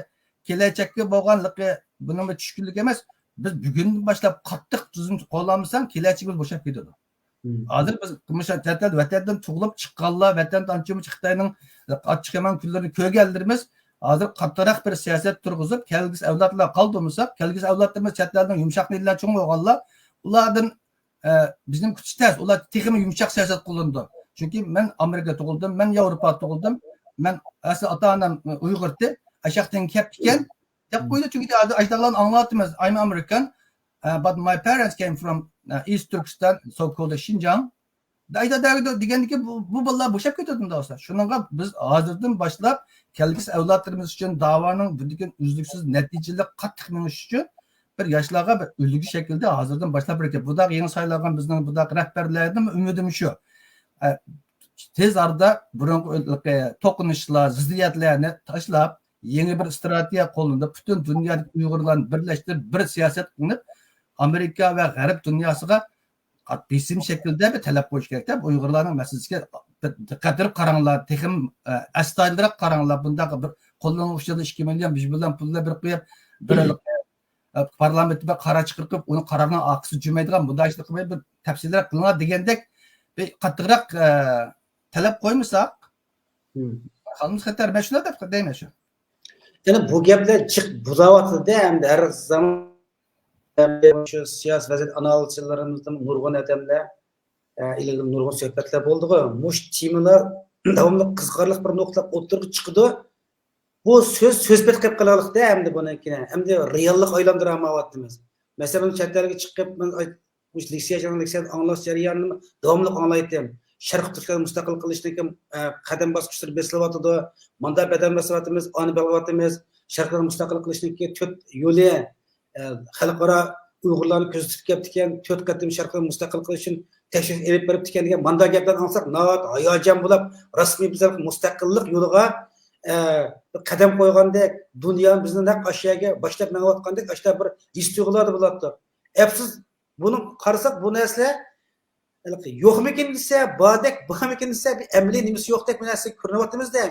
كېلەچەككە بولغان ھېلىقى بۇنىڭ بىر چۈشكۈنلۈك ئەمەس. بىز بۈگۈندىن باشلاپ قاتتىق تۈزۈم قوللانمىساق، كېلەچىكىمىز بوشاپ كېتىدۇ. ھازىر بىز مۇشۇ چەت ئەل، ۋەتەندىن تۇغۇلۇپ چىققانلار، ۋەتەندە ئانچە-مۇنچە خىتاينىڭ ئاچچىق يامان كۈنلىرىنى كۆرگەنلىرىمىز ھازىر قاتتىقراق بىر سىياسەت تۇرغۇزۇپ، كەلگۈسى ئەۋلادلار قالدۇرمىساق، كەلگۈسى ئەۋلادلىرىمىز چەت ئەلنىڭ يۇمشاق نىيىتى بىلەن چوڭ بولغانلار، ئۇلاردىن، ئە، بىزنىڭ كۈتۈش تەس، ئۇلار تېخىمۇ يۇمشاق سىياسەت قوللىنىدۇ. چۈنكى مەن ئامېرىكىدا تۇغۇلدۇم، مەن ياۋروپادا تۇغۇلدۇم، مەن ئەسلى ئاتا-ئانام ئۇيغۇرتى، ئاشاقتىن كەپتىكەن، دەپ قويدى. چۈنكى ھازىر ئاشۇنداقلارنى ئاڭلاۋاتىمىز. I'm American, uh, but my parents came from, uh, East Turkestan, so called شىنجاڭ. دەيدۇ، دەيدۇ دېگەندىكىن بۇ، بۇ بالىلار بوشاپ كېتىدۇ، مۇنداق بولسا. شۇنىڭغا بىز ھازىردىن باشلاپ كەلگۈسى ئەۋلادلىرىمىز ئۈچۈن داۋانىڭ بۇندىن كېيىن ئۈزلۈكسىز، نەتىجىلىك، قاتتىق مېڭىشى ئۈچۈن بىر ياشلارغا بىر ئۈلگە شەكلىدە ھازىردىن باشلاپ بېرىدۇ. بۇنداق يېڭى سايلانغان بىزنىڭ بۇنداق رەھبەرلەردىن ئۈمىدىم شۇ. ئە، تېز ئارىدا بۇرۇنقى توقۇنۇشلار، زىددىيەتلەرنى تاشلاپ، يېڭى بىر ئىستراتېگىيە قوللىنىپ، پۈتۈن دۇنيادىكى ئۇيغۇرلارنى بىرلەشتۈرۈپ، بىر سىياسەت قىلىپ، ئامېرىكا ۋە غەرب دۇنياسىغا قات-، بېسىم شەكلىدە بىر تەلەپ قويۇش كېرەك دەپ، ئۇيغۇرلارنىڭ مەسىلىسىگە دىققەت بېرىپ قاراڭلار، تېخىمۇ، ئە، ئەستايىدىلراق قاراڭلار. بۇنداق بىر قوللىنىش ئۈچۈن ئىككى مىليون، بىر مىليون پۇللار بېرىپ قويۇپ، بىر، ئە، پارلامېنتتا بىر قارار چىقىرىپ، ئۇنى قارارنىڭ ئارقىسىدا جۈمەيدىغان، بۇنداق ئىشلار قىلماي، بىر تەپسىلىيرەك قىلىڭلار دېگەندەك بىر قاتتىقراق، ئە، تەلەپ قويمىساق، قالمىسا خەتەر. مەن شۇنداق دەپ دەيمەن شۇ. يەنى بۇ گەپلەر جىق بۇزاۋاتىدۇ ئەمدى ھەر زامان. شۇ سىياسىي ۋەزىيەت ئانالىزچىلىرىمىزدىن نۇرغۇن ئادەملەر، ئە، ئىلگىرى نۇرغۇن سۆھبەتلەر بولدىغۇ. مۇشۇ تېمىلار داۋاملىق قىزىقارلىق بىر نۇقتىلار ئوتتۇرىغا چىقىدۇ. بۇ سۆز سۆز پېتى قېلىپ قالايلىقتە ئەمدى بۇنىڭكىنى. ئەمدى رېئاللىققا ئايلاندۇرالمايۋاتىمىز. مەسىلەن، چەت ئەلگە چىقىپ، مەن ئاي-، مۇشۇ لېكسىيە، لېكسىيە ئاڭلاش جەريانىنى داۋاملىق ئاڭلايتتىم. شەرقىي تۈركىستان مۇستەقىل قىلىشنىڭكى، ئە، قەدەم باسقۇچلىرى بېسىلىۋاتىدۇ. ماندا قەدەم باسىۋاتىمىز، ئانى بېسىۋاتىمىز. شەرقنى مۇستەقىل قىلىشنىڭكى تۆت يولى، ئە، خەلقئارا ئۇيغۇرلارنى كۆزىتىپ كەپتىكەن، تۆت قېتىم شەرقنى مۇستەقىل قىلىش ئۈچۈن تەكشۈرۈش ئېلىپ بېرىپتىكەن دېگەن ماندا گەپلەرنى ئاڭلىساق، ناھايىتى ھاياجان بولۇپ، رەسمىي بىز مۇستەقىللىق يولىغا، ئە، بىر قەدەم قويغاندەك، دۇنيا بىزنى نەق ئاشۇ يەرگە باشلاپ مېڭىۋاتقاندەك، ئاشۇنداق بىر ھېس تۇيغۇلاردا بولاتتۇق. ئەپسۇس، بۇنى قارىساق، بۇ نەرسىلەر ھېلىقى يوقمىكىن دېسە، باردەك، بارمىكىن دېسە، بىر ئەمەلىي نېمىسى يوقتەك بىر نەرسە كۆرۈنۈۋاتىمىز-دە.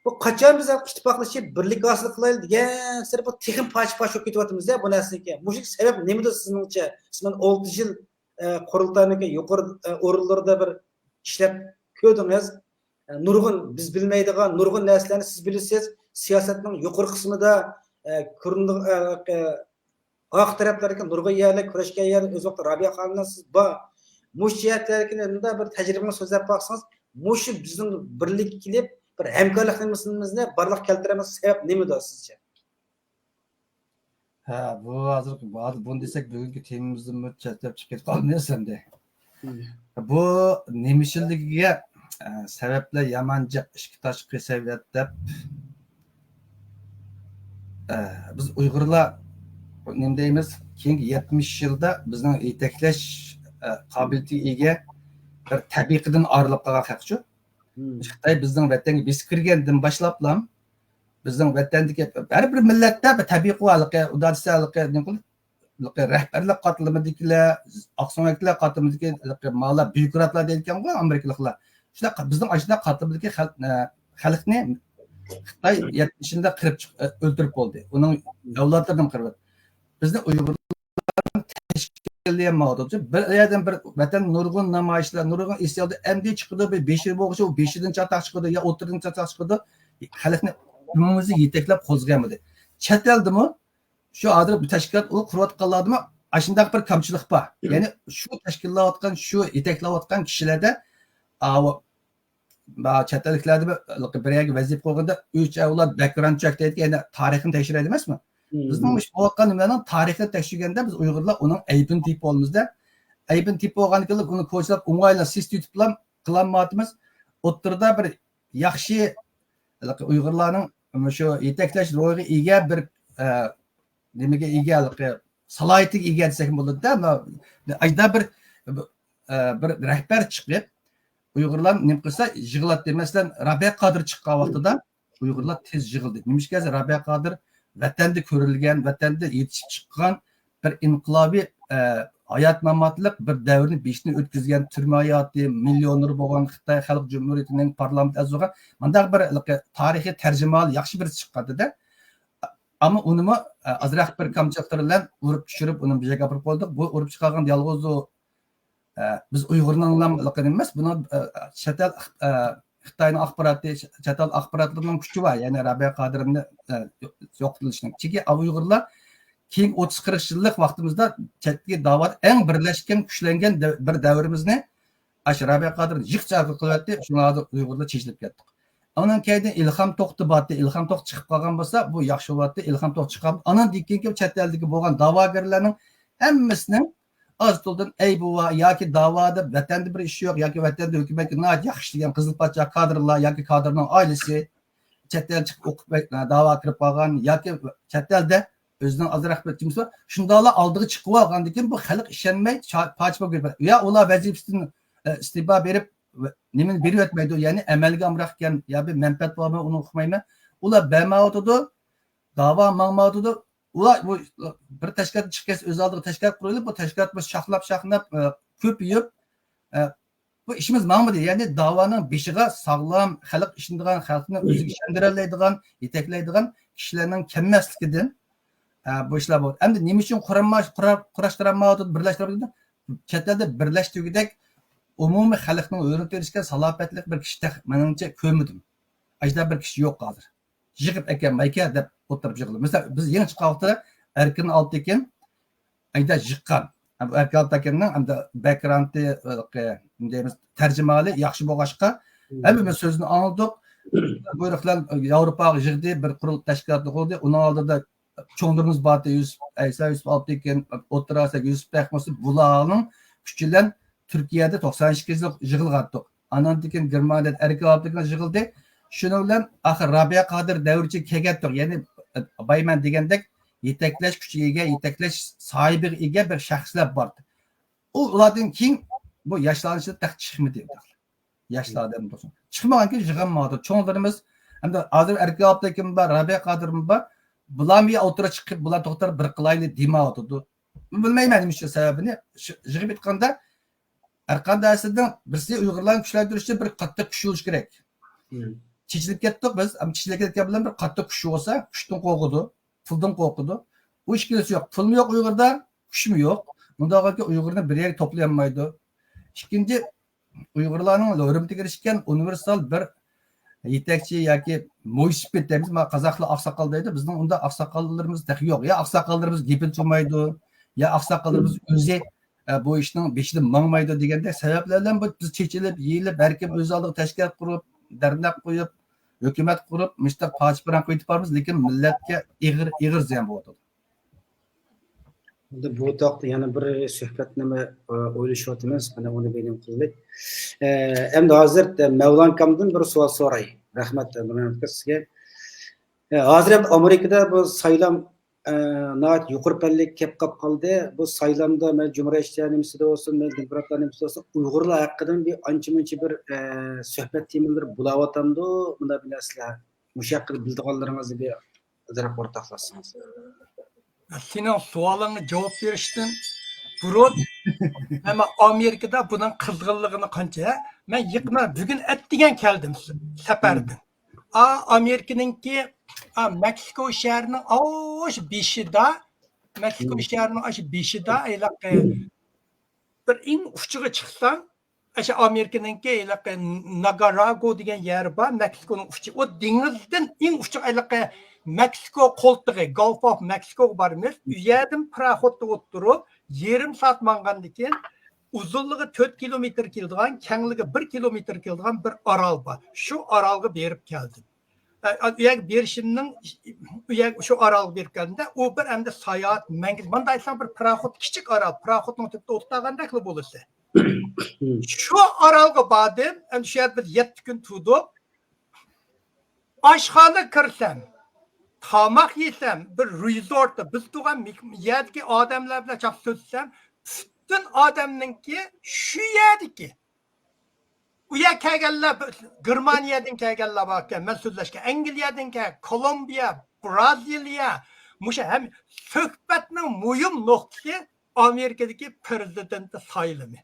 بۇ قاچان بىز ئىتتىپاقلىشىپ، بىرلىك ھاسىل قىلايلى دېگەنسېرى بۇ تېخىمۇ پارچە-پارچە بولۇپ كېتىۋاتىمىز-دە بۇ نەرسىنىڭكى. مۇشۇ سەۋەب نېمىدۇر سىزنىڭچە؟ مەسىلەن، ئالتە يىل ئە، قۇرۇلتاينىڭكى يۇقىرى، ئە، ئورۇنلىرىدا بىر ئىشلەپ كۆردىڭىز. ئە، نۇرغۇن بىز بىلمەيدىغان نۇرغۇن نەرسىلەرنى سىز بىلىسىز. سىياسەتنىڭ يۇقىرى قىسمىدا، ئە، كۆرۈنىدىغان، ئە، ئە، ئارقا تەرەپلەردىكى نۇرغۇن يەرلەر، كۆرۈشكەن يەرلەر، ئۆز ۋاقتىدا رابىيە خانىم بىلەن سىز بار. مۇشۇ جەھەتلەردىكى مۇنداق بىر تەجرىبىڭىزنى سۆزلەپ باقسىڭىز، مۇشۇ بىزنىڭ بىرلىككە كېلىپ، بىر ھەمكارلىق نېمىسىمىزنى بارلىققا كەلتۈرەلمەسلىك سەۋەب نېمىدۇر سىزچە؟ ھە، بۇ ھازىر، ھازىر بۇنى دېسەك، بۈگۈنكى تېمىمىزدىنمۇ چەتلەپ چىقىپ كېتىپ قالىمىز ئەمدى. بۇ نېمە ئۈچۈنلۈكىگە، ئە، سەۋەبلەر يامان جىق، ئىچكى تاشقى سەۋەب دەپ، ئە، بىز ئۇيغۇرلار نېمە دەيمىز؟ كېيىنكى يەتمىش يىلدا بىزنىڭ يېتەكلەش، ئە، قابىلىيىتىگە ئىگە بىر تەبىقىدىن ئايرىلىپ قالغان خەقچۇ. خىتاي بىزنىڭ ۋەتەنگە بېسىپ كىرگەندىن باشلاپلا، بىزنىڭ ۋەتەندىكى ھەر بىر مىللەتتە بىر تەبىئىي قۇۋۋەتلىكى، ئۇدارچىسەلىكى، نېمە قىل-، رەھبەرلىك قاتلىمىدىكىلەر، ئاقسۆڭەكلەر قاتلىمىدىكى مالا بيۇروكراتلار دەيدىكەنغۇ ئامېرىكىلىقلار. شۇنداق بىزنىڭ ئاشۇنداق قاتلىمىدىكى خەل-، ئە، خەلقنى خىتاي يەتمىشىندا قىرىپ چىق-، ئە، ئۆلتۈرۈپ بولدى. ئۇنىڭ ئەۋلادلىرىنى قىرىپ. بىزنى ئۇيغۇرلار تەشكىللىيەلمەيۋاتىدۇ. بىر يەردىن بىر ۋەتەن نۇرغۇن نامايىشلار، نۇرغۇن ئىستىلدا ئەمدى چىقىدۇ، بىر بېشى بولغۇچە ئۇ بېشىدىن چاتاق چىقىدۇ يا ئوتتۇرىدىن چاتاق چىقىدۇ. خەلقنى ئومۇميۈزلۈك يېتەكلەپ قوزغىيالمىدى. چەت ئەلدىمۇ شۇ ھازىر بۇ تەشكىلات ئۇ قۇرۇۋاتقانلاردىمۇ ئاشۇنداق بىر كەمچىلىك بار. يەنى شۇ تەشكىللەۋاتقان، شۇ يېتەكلەۋاتقان كىشىلەردە، ئاۋۇ، چەت ئەللىكلەردە بىر، بىر يەرگە ۋەزىپە قويغاندا ئۈچ ئەۋلاد باكگراند چېك دەيدىكەن، يەنى تارىخنى تەكشۈرەيدۇ ئەمەسمۇ؟ بىزنىڭ مۇشۇ بولۇۋاتقان نېمىلەرنىڭ تارىخىنى تەكشۈرگەندە بىز ئۇيغۇرلار ئۇنىڭ ئەيىبىنى تېپىپ بولىمىزدە. ئەيىبىنى تېپىپ بولغاندىن كېيىن ئۇنى كوچىلاپ ئوڭايلا سىستېم يۇتۇپلا قىلالمايۋاتىمىز. ئوتتۇرىدا بىر ياخشى، ھېلىقى ئۇيغۇرلارنىڭ مۇشۇ يېتەكلەش روھىغا ئىگە بىر، ئە، نېمىگە ئىگە، ھېلىقى سالاھىيىتىگە ئىگە دېسەكمۇ بولىدۇ-دە. ئايدا بىر، ئە، بىر رەھبەر چىقىپ، ئۇيغۇرلار نېمە قىلسا يىغىلاتتى. مەسىلەن، رابىيە قادىر چىققان ۋاقتىدا ئۇيغۇرلار تېز يىغىلدى. نېمىشقا دېسە، رابىيە قادىر ۋەتەندە كۆرۈلگەن، ۋەتەندە يېتىشىپ چىققان بىر ئىنقىلابىي، ئە، ھايات-ماماتلىق بىر دەۋرنى بېشىدىن ئۆتكۈزگەن، تۈرمە ھاياتى، مىليونېر بولغان خىتاي خەلق جۇمھۇرىيىتىنىڭ پارلامېنت ئەزاسى بولغان مۇنداق بىر تارىخىي تەرجىمىھالى ياخشى بىرسى چىققانىدى-دە. ئەمما ئۇنىمۇ، ئە، ئازراق بىر كەمچىلىكلىرى بىلەن ئۇرۇپ چۈشۈرۈپ، ئۇنى بۇ يەرگە ئاپىرىپ قويدۇق. بۇ ئۇرۇپ چىقارغان يالغۇز ئۇ، ئە، بىز ئۇيغۇرنىڭلا ئەمەس، بۇنىڭ، ئە، چەت ئەل، ئە، خىتاينىڭ ئاخباراتى، چەت ئەل ئاخباراتلىرىنىڭ كۈچى بار، يەنى رابىيە قادىرنى، ئە، يو-، يوقىتىۋېلىشنىڭ. چۈنكى ئۇيغۇرلار كېيىنكى ئوتتۇز قىرىق يىللىق ۋاقتىمىزدا چەتتىكى داۋادا ئەڭ بىرلەشكەن، كۈچلەنگەن دەۋ-، بىر دەۋرىمىزنى ئاشۇ رابىيە قادىر جىق جاغىل قىلىۋەتتى. شۇڭا ھازىر ئۇيغۇرلار چېچىلىپ كەتتۇق. ئانىڭ كەينىدىن ئىلھام توختى بارتى. ئىلھام توختى چىقىپ قالغان بولسا، بۇ ياخشى بولاتتى. ئىلھام توختى چىققان، ئانىڭدىن كېيىنكى چەت ئەلدىكى بولغان داۋاگەرلەرنىڭ ھەممىسىنىڭ ئاز تولدىن، ئەي بوۋا، ياكى داۋادا ۋەتەندە بىر ئىش يوق، ياكى ۋەتەندە ھۆكۈمەتكە ناھايىتى ياخشى ئىشلىگەن قىزىل پاچا كادىرلار ياكى كادىرنىڭ ئائىلىسى چەت ئەل چىقىپ ئوقۇپ، داۋا كىرىپ قالغان ياكى چەت ئەلدە ئۆزىنىڭ ئازراق بىر كىمسى بار. شۇنداقلا ئالدىغا چىقىۋالغاندىن كېيىن بۇ خەلق ئىشەنمەي چا-، پاچ بولۇپ كېتىدۇ. يا ئۇلار ۋەزىپىسىدىن، ئە، ئىستېپا بېرىپ، نېمىنى بېرىۋەتمەيدۇ، يەنى ئەمەلگە ئامراق ئىكەن، يا بىر مەنپەئەت بارمۇ، ئۇنى ئۇقمايمەن. ئۇلار بەرمەيۋاتىدۇ، داۋا ماڭمايۋاتىدۇ. ئۇلار بۇ بىر تەشكىلات چىقىپ كەتسە، ئۆز ئالدىغا تەشكىلات قۇرۇلۇپ، بۇ تەشكىلات بۇ شاخلاپ، شاخلاپ، ئە، كۆپىيىپ، ئە، بۇ ئىشىمىز ماڭمىدى. يەنى داۋانىڭ بېشىغا ساغلام، خەلق ئىشىنىدىغان، خەلقنى ئۆزىگە ئىشەندۈرەلەيدىغان، يېتەكلەيدىغان كىشىلەرنىڭ كەلمەسلىكىدىن، ئە، بۇ ئىشلار بولدى. ئەمدى نېمە ئۈچۈن قۇرامما-، قۇرا-، قۇراشتۇرالمايۋاتىدۇ، بىرلەشتۈرمەيدۇ؟ چەت ئەلدە بىرلەشتۈرگۈدەك ئومۇمىي خەلقنىڭ ھۆرىنى تېرىشكەن سالاپەتلىك بىر كىشى تېخى مېنىڭچە كۆرمىدىم. ئاشۇنداق بىر كىشى يوق ھازىر. يىغىپ ئەكەلمەيكەن دەپ ئولتۇرۇپ يىغىلدى. مەسىلەن، بىز يېڭى چىققان ۋاقىتتا ئەركىن ئالتىكىن ئەيدە يىغقان. بۇ ئەركىن ئالتىكىننىڭ ئەمدى باكگراۋندى، نېمە دەيمىز، تەرجىمىھالى ياخشى بولغاچقا، ھەممىمىز سۆزىنى ئاڭلىدۇق. بۇيرۇق بىلەن ياۋروپاغا يىغدى، بىر قۇرۇل تەشكىلاتنى قۇردى. ئۇنىڭ ئالدىدا چوڭلىرىمىز بارتى، يۈسۈپ ئەيسا، يۈسۈپ ئالتىكىن، ئوتتۇرا ئەسىر، يۈسۈپ بەخمۇسى، بۇلارنىڭ كۈچى بىلەن تۈركىيەدە توقسان ئىككىنچى يىلى يىغىلغانتۇق. ئانان كېيىن گېرمانىيەدە ئەركىن ئالتىكىن يىغىلدى. شۇنىڭ بىلەن ئاخىر رابىيە قادىر دەۋرىچە كەلگەنتۇق. يەنى، بايمەن دېگەندەك يېتەكلەش كۈچىگە ئىگە، يېتەكلەش ساھىبىگە ئىگە بىر شەخسلەر بارتى. ئۇ، ئۇلاردىن كېيىن بۇ ياشلارنىڭ ئىچىدە تېخى چىقمىدى. ياشلار ئادەم تۇرسۇن. چىقمىغانكەن يىغىلمايدۇ. چوڭلىرىمىز، ئەمدى ھازىر ئەركىن ئالتىكىنمۇ بار، رابىيە قادىرمۇ بار. بۇلارمۇ يا ئوتتۇرا چىقىپ، بۇلار توختار بىر قىلايلى دېمەيۋاتىدۇ. بىلمەيمەن نېمە ئۈچۈن سەۋەبىنى. شۇ، يىغىپ ئېيتقاندا، ھەرقانداق نەرسىدىن بىرسى ئۇيغۇرلارنى كۈچلەندۈرۈش ئۈچۈن بىر قاتتىق كۈچ بولۇشى كېرەك. چېچىلىپ كەتتۇق بىز. ئەمما چېچىلىپ كەتكەن بىلەن بىر قاتتىق كۈچ بولسا، كۈچتىن قورقىدۇ، پۇلدىن قورقىدۇ. ئۇ ئىككىلىسى يوق. پۇلمۇ يوق ئۇيغۇردا، كۈچمۇ يوق. ئۇنداق ئۇيغۇرنى بىر يەرگە توپلىيالمايدۇ. ئىككىنچى، ئۇيغۇرلارنىڭ ھۆرمىتىگە ئېرىشكەن ئۇنىۋېرسال بىر يېتەكچى ياكى مويسىپىت دەيمىز، ما، قازاقلار ئاقساقال دەيدۇ، بىزنىڭ ئۇنداق ئاقساقاللىرىمىز تېخى يوق. يا ئاقساقاللىرىمىز گېپىنى چۇمايدۇ، يا ئاقساقاللىرىمىز ئۆزى، ئە، بۇ ئىشنىڭ بېشىدىن ماڭمايدۇ دېگەندەك سەۋەبلەر بىلەن بۇ بىز چېچىلىپ، يېيىلىپ، ھەر كىم ئۆز ئالدىغا تەشكىلات قۇرۇپ، دەرنەك قويۇپ، ھۆكۈمەت قۇرۇپ، مۇشۇنداق پارچە-پاراڭ قىلىپ بارىمىز، لېكىن مىللەتكە ئېغىر، ئېغىر زىيان بولۇۋاتىدۇ. ئەمدى بۇ تاقتا يەنە بىر سۆھبەتنى ئويلىشىۋاتىمىز. مانا ئۇنى بىلىم قىلدى. ئەمدى ھازىر مەۋلانكامدىن بىر سوئال سوراي. رەھمەت، مەۋلانكا، سىزگە. ھازىر ئەمدى ئامېرىكىدا بۇ سايلام ناھايىتى يۇقىرى پەللىگە كەپ قاپ قالدى. بۇ سايلامدا مەن جۇمھۇرىيەتچىلەر نېمىسىدە بولسۇن، مەن دېموكراتلار نېمىسىدە بولسۇن، ئۇيغۇرلار ھەققىدىن بىر ئانچە مۇنچە بىر سۆھبەت تېمىلىرى بولاۋاتامدۇ؟ مۇنداق بىر نەرسىلەر، مۇشۇ ھەققىدە بىلىدىغانلىرىڭىزنى بىر ئازراق ئورتاقلاشسىڭىز. سېنىڭ سوئالىڭغا جاۋاب بېرىشتىن بۇرۇن، مەن ئامېرىكىدا بۇنىڭ قىزغىنلىقىنى قانچە، مەن يېقىندا بۈگۈن ئەتىگەن كەلدىم سەپەردىن. ئا، ئامېرىكىنىڭكى، ئا، مېكسىكو شەھىرىنىڭ ئاشۇ بېشىدا، مېكسىكو شەھىرىنىڭ ئاشۇ بېشىدا ھېلىقى بىر ئەڭ ئۇچىغا چىقساڭ، ئاشۇ ئامېرىكىنىڭكى ھېلىقى ناگاراگو دېگەن يەر بار، مېكسىكونىڭ ئۇچى. ئۇ دېڭىزدىن ئەڭ ئۇچىغا، ھېلىقى مېكسىكو قولتۇقى، گولف ئوف مېكسىكوغا بارىمىز. ئۇ يەردىن پاراخوتتا ئولتۇرۇپ، يېرىم سائەت ماڭغاندىن كېيىن، ئۇزۇنلۇقى تۆت كىلومېتىر كېلىدىغان، كەڭلىكى بىر كىلومېتىر كېلىدىغان بىر ئارال بار. شۇ ئارالغا بېرىپ كەلدىم. ئە، ئە، ئۇ يەرگە بېرىشىمنىڭ، ئۇ يەرگە، شۇ ئارالغا بېرىپ كەلدىمدە، ئۇ بىر ئەمدى ساياھەت مەنزىلى. مانداق ئېيتسام، بىر پاراخوت، كىچىك ئارال، پاراخوتنىڭ تۈپىدە ئولتۇرغاندەكلا بولىسى. شۇ ئارالغا باردىم، ئەمدى شۇ يەردە بىز يەتتە كۈن تۇردۇق. ئاشخانىغا كىرسەم، تاماق يېسەم، بىر رېزورتتا بىز تۇرغان مېھ-، يەردىكى ئادەملەر بىلەن چاقچاق سۆزلىسەم، پۈتۈن ئادەمنىڭكى شۇ يەردىكى. ئۇ يەرگە كەلگەنلەر، گېرمانىيەدىن كەلگەنلەر باركەن، مەن سۆزلەشكەن، ئەنگلىيەدىن كەلگەن، كولومبىيە، بىرازىلىيە، مۇشۇ ھەم سۆھبەتنىڭ مۇھىم نۇقتىسى ئامېرىكىدىكى پىرېزىدېنت سايلىمى.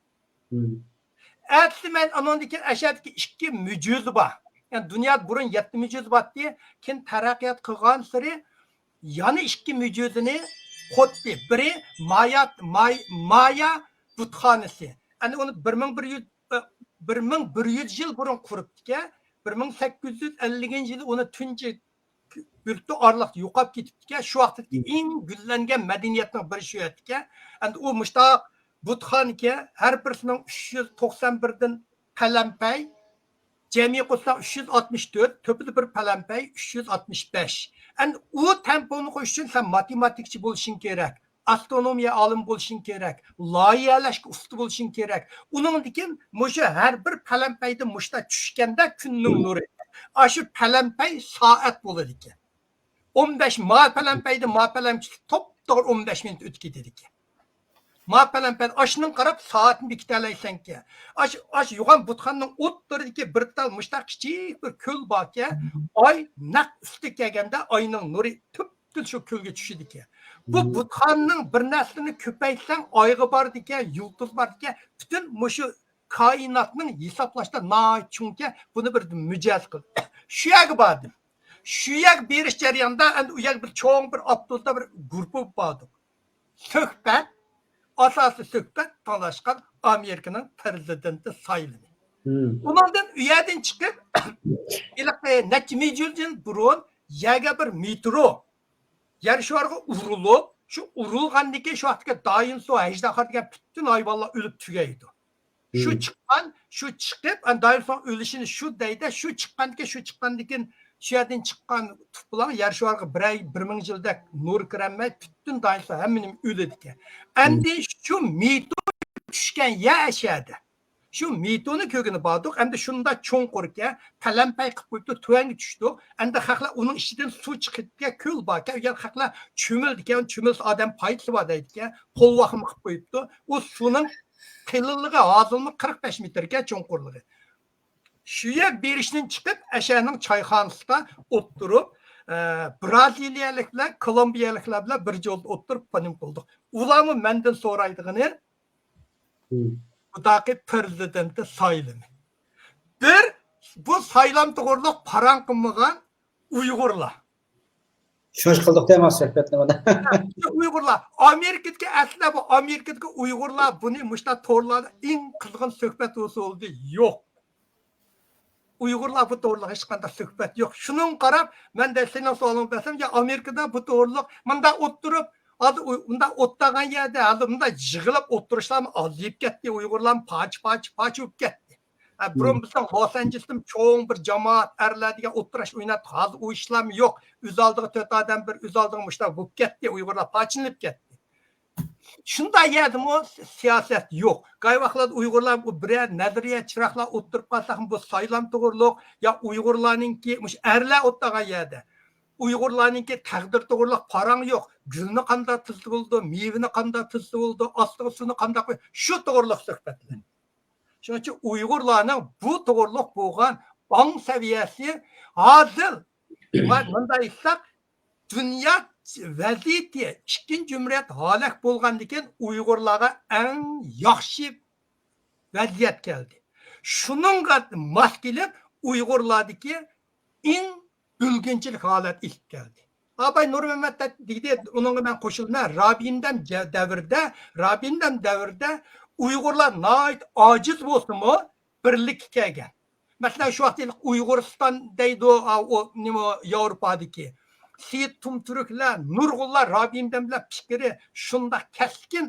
ئەتىسى مەن ئانىڭدىن كېيىن ئەشەدىكى ئىككى مۆجىزە بار. يەنى دۇنيادا بۇرۇن يەتتە مۆجىزە بارتتى، كېيىن تەرەققىيات قىلغانسېرى يەنە ئىككى مۆجىزىنى قوتتى. بىرى مايا، ماي-، مايا بۇتخانىسى. ئەنە ئۇنى بىر مىڭ بىر يۈز، بىر مىڭ بىر يۈز يىل بۇرۇن قۇرۇپتىكەن. بىر مىڭ سەككىز يۈز ئەللىكىنچى يىلى ئۇنى تۇنجى بىرتۇ ئارىلىقتا يوقاپ كېتىپتىكەن. شۇ ۋاقىتتىكى ئەڭ گۈللەنگەن مەدەنىيەتنىڭ بىرى شۇ ئەتىكەن. ئەمدى ئۇ مۇشتاق بۇتخانىكەن، ھەر بىرسىنىڭ ئۈچ يۈز توقسان بىردىن پەلەمپەي، جەمئىي قوشساق ئۈچ يۈز ئاتمىش تۆت، تۆپىدە بىر پەلەمپەي ئۈچ يۈز ئاتمىش بەش. ئەمدى ئۇ تېمپونى قويۇش ئۈچۈن سەن ماتېماتىكىچى بولۇشۇڭ كېرەك، ئاسترونومىيە ئالىمى بولۇشۇڭ كېرەك، لايىھەلەشكە ئۇستا بولۇشۇڭ كېرەك. ئۇنىڭدىن كېيىن مۇشۇ ھەر بىر پەلەمپەيدە مۇشتا چۈشكەندە كۈننىڭ نۇرى، ئاشۇ پەلەمپەي سائەت بولىدىكەن. ئون بەش ما پەلەمپەيدە ما پەلەمپەي توپتوغرا ئون بەش مىنۇت ئۆتۈپ كېتىدىكەن. ما پەلەمپەي ئاشنىڭ قاراپ سائەتنى بېكىتەلەيسەنكەن. ئاش، ئاش يوغان بۇتخانىنىڭ ئوتتۇرىدىكى بىر تال مۇشتاق كىچىك بىر كۆل باركەن. ئاي نەق ئۈستىگە كەلگەندە ئاينىڭ نۇرى تۈپتۈن شۇ كۆلگە چۈشىدىكەن. بۇ بۇتخانىنىڭ بىر نەرسىنى كۆپەيتسەڭ ئايغا بارىدىكەن، يۇلتۇز بارىدىكەن. پۈتۈن مۇشۇ كائىناتنىڭ ھېسابلاشتا ناھايىتى چوڭكەن. بۇنى بىر مۆجىزە قىل. شۇ يەرگە باردىم. شۇ يەرگە بېرىش جەريانىدا ئەمدى ئۇ يەرگە بىر چوڭ بىر ئاپتوبۇستا بىر گۇرۇپپا بولۇپ باردۇق. سۆھبەت، ئاساسىي سۆھبەت تالاشقان ئامېرىكىنىڭ پىرېزىدېنتى سايلىمى. ئۇنىڭدىن ئۇ يەردىن چىقىپ، ھېلىقى نەچچە مىليون يىل بۇرۇن يەرگە بىر مېتېئور يەر شارىغا ئۇرۇلۇپ، شۇ ئۇرۇلغاندىن كېيىن شۇ ۋاقىتتىكى داينوسور، ئەجدىھالار دېگەن پۈتۈن ھايۋانلار ئۆلۈپ تۈگەيدۇ. شۇ چىققان، شۇ چىقىپ، ئەنە داينوسورنىڭ ئۆلۈشىنى شۇ دەيدۇ، شۇ چىققاندىن كېيىن، شۇ چىققاندىن كېيىن، شۇ يەردىن چىققان توپىلاڭ يەر شارىغا بىرەر، بىر مىڭ يىلدەك نۇر كىرەلمەي، پۈتۈن داينوسور ھەممىنى ئۆلىدىكەن. ئەمدى شۇ مېتېئور چۈشكەن يەر ئەشەدە. شۇ مېتېئورنى كۆرگىلى باردۇق. ئەمدى شۇنداق چوڭقۇركەن، پەلەمپەي قىلىپ قويۇپتۇ، تۆۋەنگە چۈشتۇق. ئەمدى خەقلەر ئۇنىڭ ئىچىدىن سۇ چىقىدىكەن، كۆل باركەن، ئۇ يەر خەقلەر چۆمۈلىدىكەن، چۆمۈلسە ئادەم پايدىسى بار دەيدىكەن، قولۋاقمۇ قىلىپ قويۇپتۇ. ئۇ سۇنىڭ قېلىنلىقى ھازىرمۇ قىرىق بەش مېتىركەن چوڭقۇرلۇقى. شۇ يەر بېرىشتىن چىقىپ، ئەشەنىڭ چايخانىسىدا ئولتۇرۇپ، ئە، بىرازىلىيەلىكلەر، كولومبىيەلىكلەر بىلەن بىر جولدا ئولتۇرۇپ، پانىم قىلدۇق. ئۇلارمۇ مەندىن سورايدىغىنى، بۇداقى پىرېزىدېنتى سايلىمى. بىر، بۇ سايلام توغرۇلۇق پاراڭ قىلمىغان ئۇيغۇرلار. شۇنچە قىلدۇق دەيمەن سۆھبەتنى مانا. شۇ ئۇيغۇرلار ئامېرىكىدىكى، ئەسلىدە بۇ ئامېرىكىدىكى ئۇيغۇرلار بۇنى مۇشۇنداق تورلاردا ئەڭ قىزغىن سۆھبەت ئۇسۇلىدا يوق. ئۇيغۇرلار بۇ توغرىلىق ھېچقانداق سۆھبەت يوق. شۇنىڭغا قاراپ، مەن دە سېنىڭ سوئالىڭغا بەرسەم، يا ئامېرىكىدا بۇ توغرىلىق مۇنداق ئولتۇرۇپ، ھازىر ئۇ-، مۇنداق ئولتۇرغان يەردە، ھازىر مۇنداق يىغىلىپ ئولتۇرۇشلارمۇ ئازىيىپ كەتتى. ئۇيغۇرلارمۇ پارچە، پارچە، پارچە بولۇپ كەتتى. ھە، بۇرۇن بىزنىڭ لوس ئانژېلېستىمۇ چوڭ بىر جامائەت، ئەرلەر دېگەن ئولتۇراش ئويناتتۇق. ھازىر ئۇ ئىشلارمۇ يوق. ئۆز ئالدىغا تۆت ئادەم بىر، ئۆز ئالدىغا مۇشۇنداق بولۇپ كەتتى. ئۇيغۇرلار پارچىلىنىپ كەتتى. شۇنداق يەردىمۇ سىياسەت يوق. قاي ۋاقىتلاردا ئۇيغۇرلار بۇ بىرەر نەزەرىيە چىراغلار ئولتۇرۇپ قالساقمۇ، بۇ سايلام توغرۇلۇق يا ئۇيغۇرلارنىڭكى مۇشۇ ئەرلەر ئولتۇرغان يەردە ئۇيغۇرلارنىڭكى تەقدىر توغرۇلۇق پاراڭ يوق. گۈلنى قانداق تىزسا بولىدۇ، مېۋىنى قانداق تىزسا بولىدۇ، ئاستىغا سۇنى قانداق قوي، شۇ توغرۇلۇق سۆھبەتلەر. شۇنىڭ ئۈچۈن ئۇيغۇرلارنىڭ بۇ توغرۇلۇق بولغان ئاڭ سەۋىيەسى ھازىر، مۇنداق ئېيتساق، دۇنيا ۋەزىيىتى ئىككىنچى جۇمھۇرىيەت ھالاك بولغاندىن كېيىن ئۇيغۇرلارغا ئەڭ ياخشى ۋەزىيەت كەلدى. شۇنىڭغا ماس كېلىپ ئۇيغۇرلاردىكى ئەڭ بۆلگۈنچىلىك ھالەت ئېلىپ كەلدى. ئاباي نۇرمەمەت دېدى، ئۇنىڭغا مەن قوشۇلىمەن. رابىيىمدەم جە-، دەۋرىدە، رابىيىمدەم دەۋرىدە ئۇيغۇرلار ناھايىتى ئاجىز بولسىمۇ، بىرلىككە كەلگەن. مەسىلەن، شۇ ۋاقىت ئۇيغۇرىستان دەيدۇ، ئا، ئۇ، نېمە، ياۋروپادىكى. سېيىت تۇمتۈركلەر، نۇرغۇنلار رابىيىمدەم بىلەن پىكرى شۇنداق كەسكىن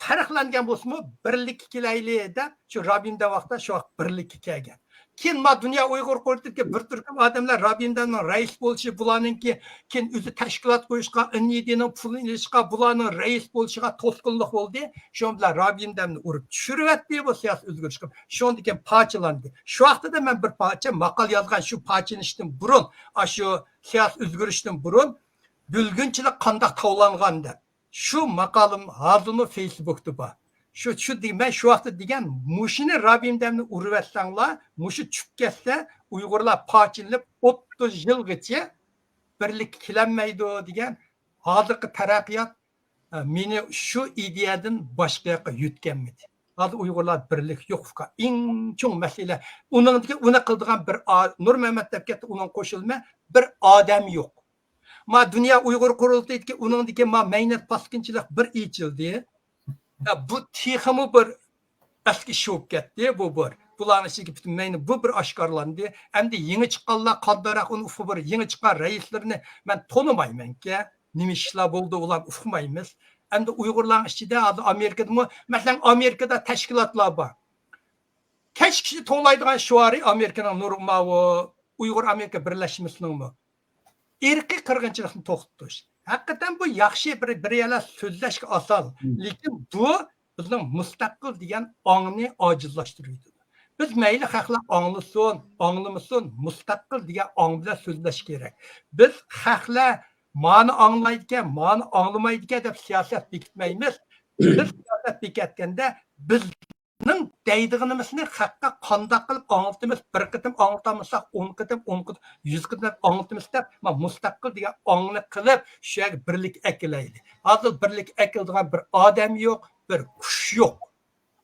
پەرقلەنگەن بولسىمۇ، بىرلىككە كېلەيلى دەپ، شۇ رابىيىمدەم ۋاقتىدا شۇ ۋاقىت بىرلىككە كەلگەن. كېيىن ما دۇنيا ئۇيغۇر قۇرۇلتىيىدىكى بىر تۈركۈم ئادەملەر رابىيىمدەمنىڭ رەئىس بولۇشى، بۇلارنىڭكى كېيىن ئۆزى تەشكىلات قۇرۇشقا، ئىنيىدىنىڭ پۇلىنى ئېلىشقا، بۇلارنىڭ رەئىس بولۇشىغا توسقۇنلۇق بولدى. شۇنىڭ بىلەن رابىيىمدەمنى ئۇرۇپ چۈشۈرۈۋەتتى بۇ سىياسىي ئۆزگىرىش. شۇنىڭدىن كېيىن پارچىلاندى. شۇ ۋاقتىدا مەن بىر پارچە ماقالە يازغان، شۇ پارچىلىنىشتىن بۇرۇن، ئاشۇ سىياسىي ئۆزگىرىشتىن بۇرۇن بۆلگۈنچىلىك قانداق تاۋلانغان دەپ. شۇ ماقالىم ھازىرمۇ فېيسبۇكتا بار. شۇ، شۇ دېگەن، مەن شۇ ۋاقىتتا دېگەن، مۇشۇنى رابىيىمدەمنى ئۇرۇۋەتسەڭلار، مۇشۇ چۈشۈپ كەتسە، ئۇيغۇرلار پارچىلىنىپ ئوتتۇز يىلغىچە بىرلىككە كېلەلمەيدۇ دېگەن ھازىرقى تەرەققىيات، ئە، مېنى شۇ ئىدىيەدىن باشقا ياققا يۆتكەلمىدى. ھازىر ئۇيغۇرلار بىرلىك يوق، ئۇكا. ئەڭ چوڭ مەسىلە. ئۇنىڭدىكى، ئۇنى قىلىدىغان بىر ئا-، نۇرمەمەت دەپ كەتتى، ئۇنىڭغا قوشۇلىمەن، بىر ئادەم يوق. ما دۇنيا ئۇيغۇر قۇرۇلتىيىدىكى ئۇنىڭدىكى ما مەينەت باسقۇنچىلىق بىر ئېچىلدى. يا، بۇ تېخىمۇ بىر ئەسكى ئىش بولۇپ كەتتى، بۇ بىر. بۇلارنىڭ ئىچىدىكى پۈتۈن مەينەت بۇ بىر ئاشكارىلاندى. ئەمدى يېڭى چىققانلار قانداقراق ئۇنى ئۇقۇپ بىر يېڭى چىققان رەئىسلىرىنى مەن تونۇمايمەنكى. نېمە ئىشلار بولدى، ئۇلارنى ئۇقمايمىز. ئەمدى ئۇيغۇرلارنىڭ ئىچىدە ھازىر ئامېرىكىدىمۇ، مەسىلەن، ئامېرىكىدا تەشكىلاتلار بار. كەچ كىشى توۋلايدىغان شوئارى ئامېرىكىنىڭ نۇر-، ماۋۇ ئۇيغۇر ئامېرىكا بىرلەشمىسىنىڭمۇ ئىرقىي قىرغىنچىلىقنى توختىتىش. ھەقىقەتەن بۇ ياخشى، بىر، بىر يەرلەر سۆزلەشكە ئاسان. لېكىن بۇ بىزنىڭ مۇستەقىل دېگەن ئاڭنى ئاجىزلاشتۇرۇۋېتىدۇ. بىز مەيلى خەقلەر ئاڭلىسۇن، ئاڭلىمىسۇن، مۇستەقىل دېگەن ئاڭ بىلەن سۆزلەش كېرەك. بىز خەقلەر مانى ئاڭلايدىكەن، مانى ئاڭلىمايدىكەن دەپ سىياسەت بېكىتمەيمىز. بىز سىياسەت بېكىتكەندە بىز نىڭ دەيدىغىنىمىزنى خەققە قانداق قىلىپ ئاڭلىتىمىز؟ بىر قېتىم ئاڭلىتالمىساق، ئون قېتىم، ئون قېتىم، يۈز قېتىم ئاڭلىتىمىز دەپ، ما، مۇستەقىل دېگەن ئاڭنى قىلىپ، شۇ يەرگە بىرلىك ئەكېلەيلى. ھازىر بىرلىك ئەكېلىدىغان بىر ئادەم يوق، بىر كۈچ يوق.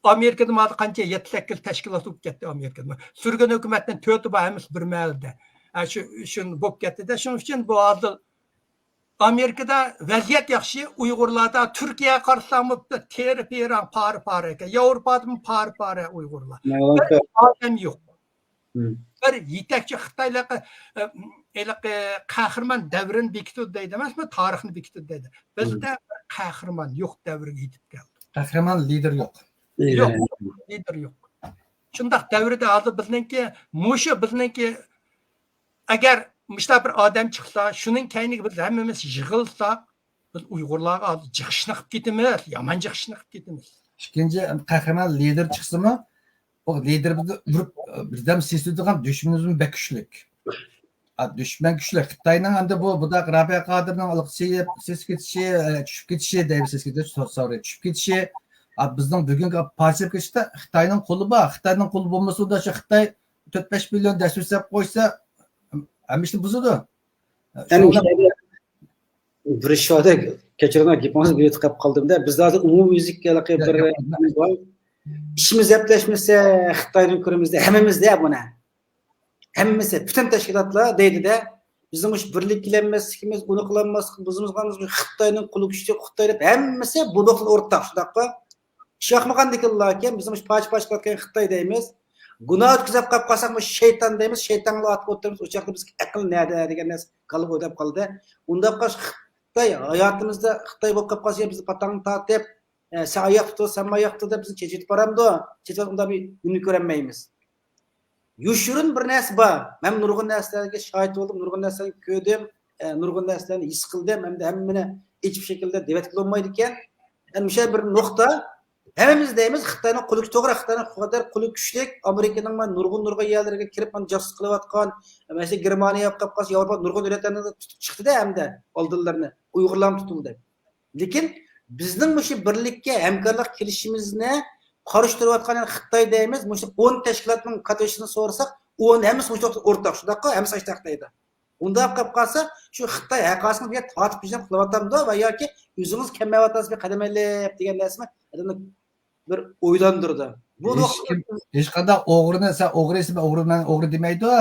ئامېرىكىدا ھازىر قانچە، يەتتە سەككىز تەشكىلات بولۇپ كەتتى ئامېرىكىدا. سۈرگۈن ھۆكۈمەتنىڭ تۆتى بار، ھەممىسى بىر مەھەلدە. ھە، شۇ، شۇ بولۇپ كەتتىدە. شۇنىڭ ئۈچۈن بۇ ھازىر ئامېرىكىدا ۋەزىيەت ياخشى، ئۇيغۇرلاردا، تۈركىيەگە قارىساڭمۇ، تېرە پېرەڭ، پارە پارە ئىكەن. ياۋروپادىمۇ پارە پارە ئۇيغۇرلار. بىر ئادەم يوق. بىر يېتەكچى خىتايلىقى، ئە، ھېلىقى قەھرىمان دەۋرىنى بېكىتىدۇ دەيدۇ ئەمەسمۇ، تارىخنى بېكىتىدۇ دەيدۇ. بىزدە بىر قەھرىمان يوق، دەۋرگە يېتىپ كەلدى. قەھرىمان لىدېر يوق. يوق، لىدېر يوق. شۇنداق دەۋردە ھازىر بىزنىڭكى، مۇشۇ بىزنىڭكى ئەگەر مۇشۇنداق بىر ئادەم چىقسا، شۇنىڭ كەينىگە بىز ھەممىمىز يىغىلساق، بىز ئۇيغۇرلارغا ھازىر جىق ئىشنى قىلىپ كېتىمىز، يامان جىق ئىشنى قىلىپ كېتىمىز. ئىككىنچى، قەھرىمان لىدېر چىقسىمۇ، ئۇ لىدېرىمىزنى ئۇرۇپ، بىردەم سېسىتىدىغان دۈشمىنىمىزمۇ بەك كۈچلۈك. ھە، دۈشمەن كۈچلۈك. خىتاينىڭ ئەمدى بۇ، بۇنداق رابىيە قادىرنىڭ سېسىپ كېتىشى، چۈشۈپ كېتىشى، دەيمىز، سېسىپ كېتىشى، سورى، چۈشۈپ كېتىشى. ھە، بىزنىڭ بۈگۈنكى پارچىلىپ كېتىشتە خىتاينىڭ قولى بار. خىتاينىڭ قولى بولمىسا، ئۇندا شۇ خىتاي تۆت بەش مىليون دەسسەپ قويسا، ھەممە ئىشنى بۇزىدۇ. شۇڭا بىر شۇ، كەچۈرۈڭلار، گېپىڭىزنى بۆلۈپ قېلىپ قالدىم-دە. بىز ھازىر ئومۇميۈزلۈك ھېلىقى بىر، ياق، ياق، ياق. ئىشىمىز زەپلەشمىسە، خىتاينىڭ كۆرىمىزدە ھەممىمىزدە بۇنى. ھەممىسى، پۈتۈن تەشكىلاتلار دەيدۇ-دە. بىزنىڭ مۇشۇ بىرلىككە كېلەلمەسلىكىمىز، ئۇنى قىلالماسلىقىمىز، بىزمىز خىتاينىڭ قولى كۈچلۈك، خىتاي دەپ ھەممىسى بۇ نۇقتىدا ئورتاق، شۇنداققۇ؟ ئىشلەنمىگەندىكىنلا كېيىن بىزنىڭ مۇشۇ پارچە-پارچە قىلىۋاتقان خىتاي دەيمىز. گۇناھ ئۆتكۈزۈپ قاپ قالساق، مۇشۇ شەيتان دەيمىز، شەيتانغا ئاتىپ ئوتتۇرىمىز. ئۇ چاغدا بىزگە ئەقىل نەدە دېگەن نەرسە كاللىغا ئويلاپ قالدى. ئۇنداق قىلىش خىتاي ھاياتىمىزدا خىتاي بولۇپ قاپ قالسا، بىزنى پاتاڭ تارتىپ، ئە، سەن ئاياقتا تۇر، سەن ماياقتا تۇر دەپ بىزنى چېچىۋېتىپ بارامدۇ؟ چېچىۋېتىپ ئۇنداق بىر يۈننى كۆرەلمەيمىز. يوشۇرۇن بىر نەرسە بار. مەن نۇرغۇن نەرسىلەرگە شاھىت بولدۇم، نۇرغۇن نەرسىلەرنى كۆردۈم، ئە، نۇرغۇن نەرسىلەرنى ھېس قىلدىم ھەمدە ھەممىنى ئېچىپ شەكىلدە دەۋەتكىلى بولمايدىكەن. ئەمدى مۇشۇ بىر نۇقتا. ھەممىمىز دەيمىز، خىتاينىڭ قولى توغرا، خىتاينىڭ قەدەر قولى كۈچلۈك، ئامېرىكىنىڭ مانا نۇرغۇن، نۇرغۇن يەرلىرىگە كىرىپ، مانا جاسۇسلۇق قىلىۋاتقان، مەسىلەن، گېرمانىيە بولۇپ قالسا، ياۋروپا نۇرغۇن دۆلەتلەرنى تۇتۇپ چىقتى-دە، ھەمدە ئالدىنلىرىنى ئۇيغۇرلارمۇ تۇتۇلدى. لېكىن بىزنىڭ مۇشۇ بىرلىككە، ھەمكارلىق كېلىشىمىزنى قارشى تۇرۇۋاتقان، يەنى خىتاي دەيمىز، مۇشۇ ئون تەشكىلاتنىڭ كاتتىشىنى سورىساق، ئون ھەممىسى مۇشۇ ئورتاق، شۇنداققۇ؟ ھەممىسى ئاشتاق دەيدۇ. ئۇنداق قىلىپ قالسا، شۇ خىتاي ھەققاسىنى بىر تارتىپ پىشناپ قىلىۋاتامدۇ ۋە ياكى ئۆزىڭىز كەلمەيۋاتامسىز بىر قەدەم ئېلىپ دېگەن نەرسىنى ئادەمنى بىر ئويلاندۇرىدۇ. بۇ ھېچكىم، ھېچقانداق ئوغرىنى، سەن ئوغرىسەن، مەن ئوغرى، مەن ئوغرى دېمەيدۇ.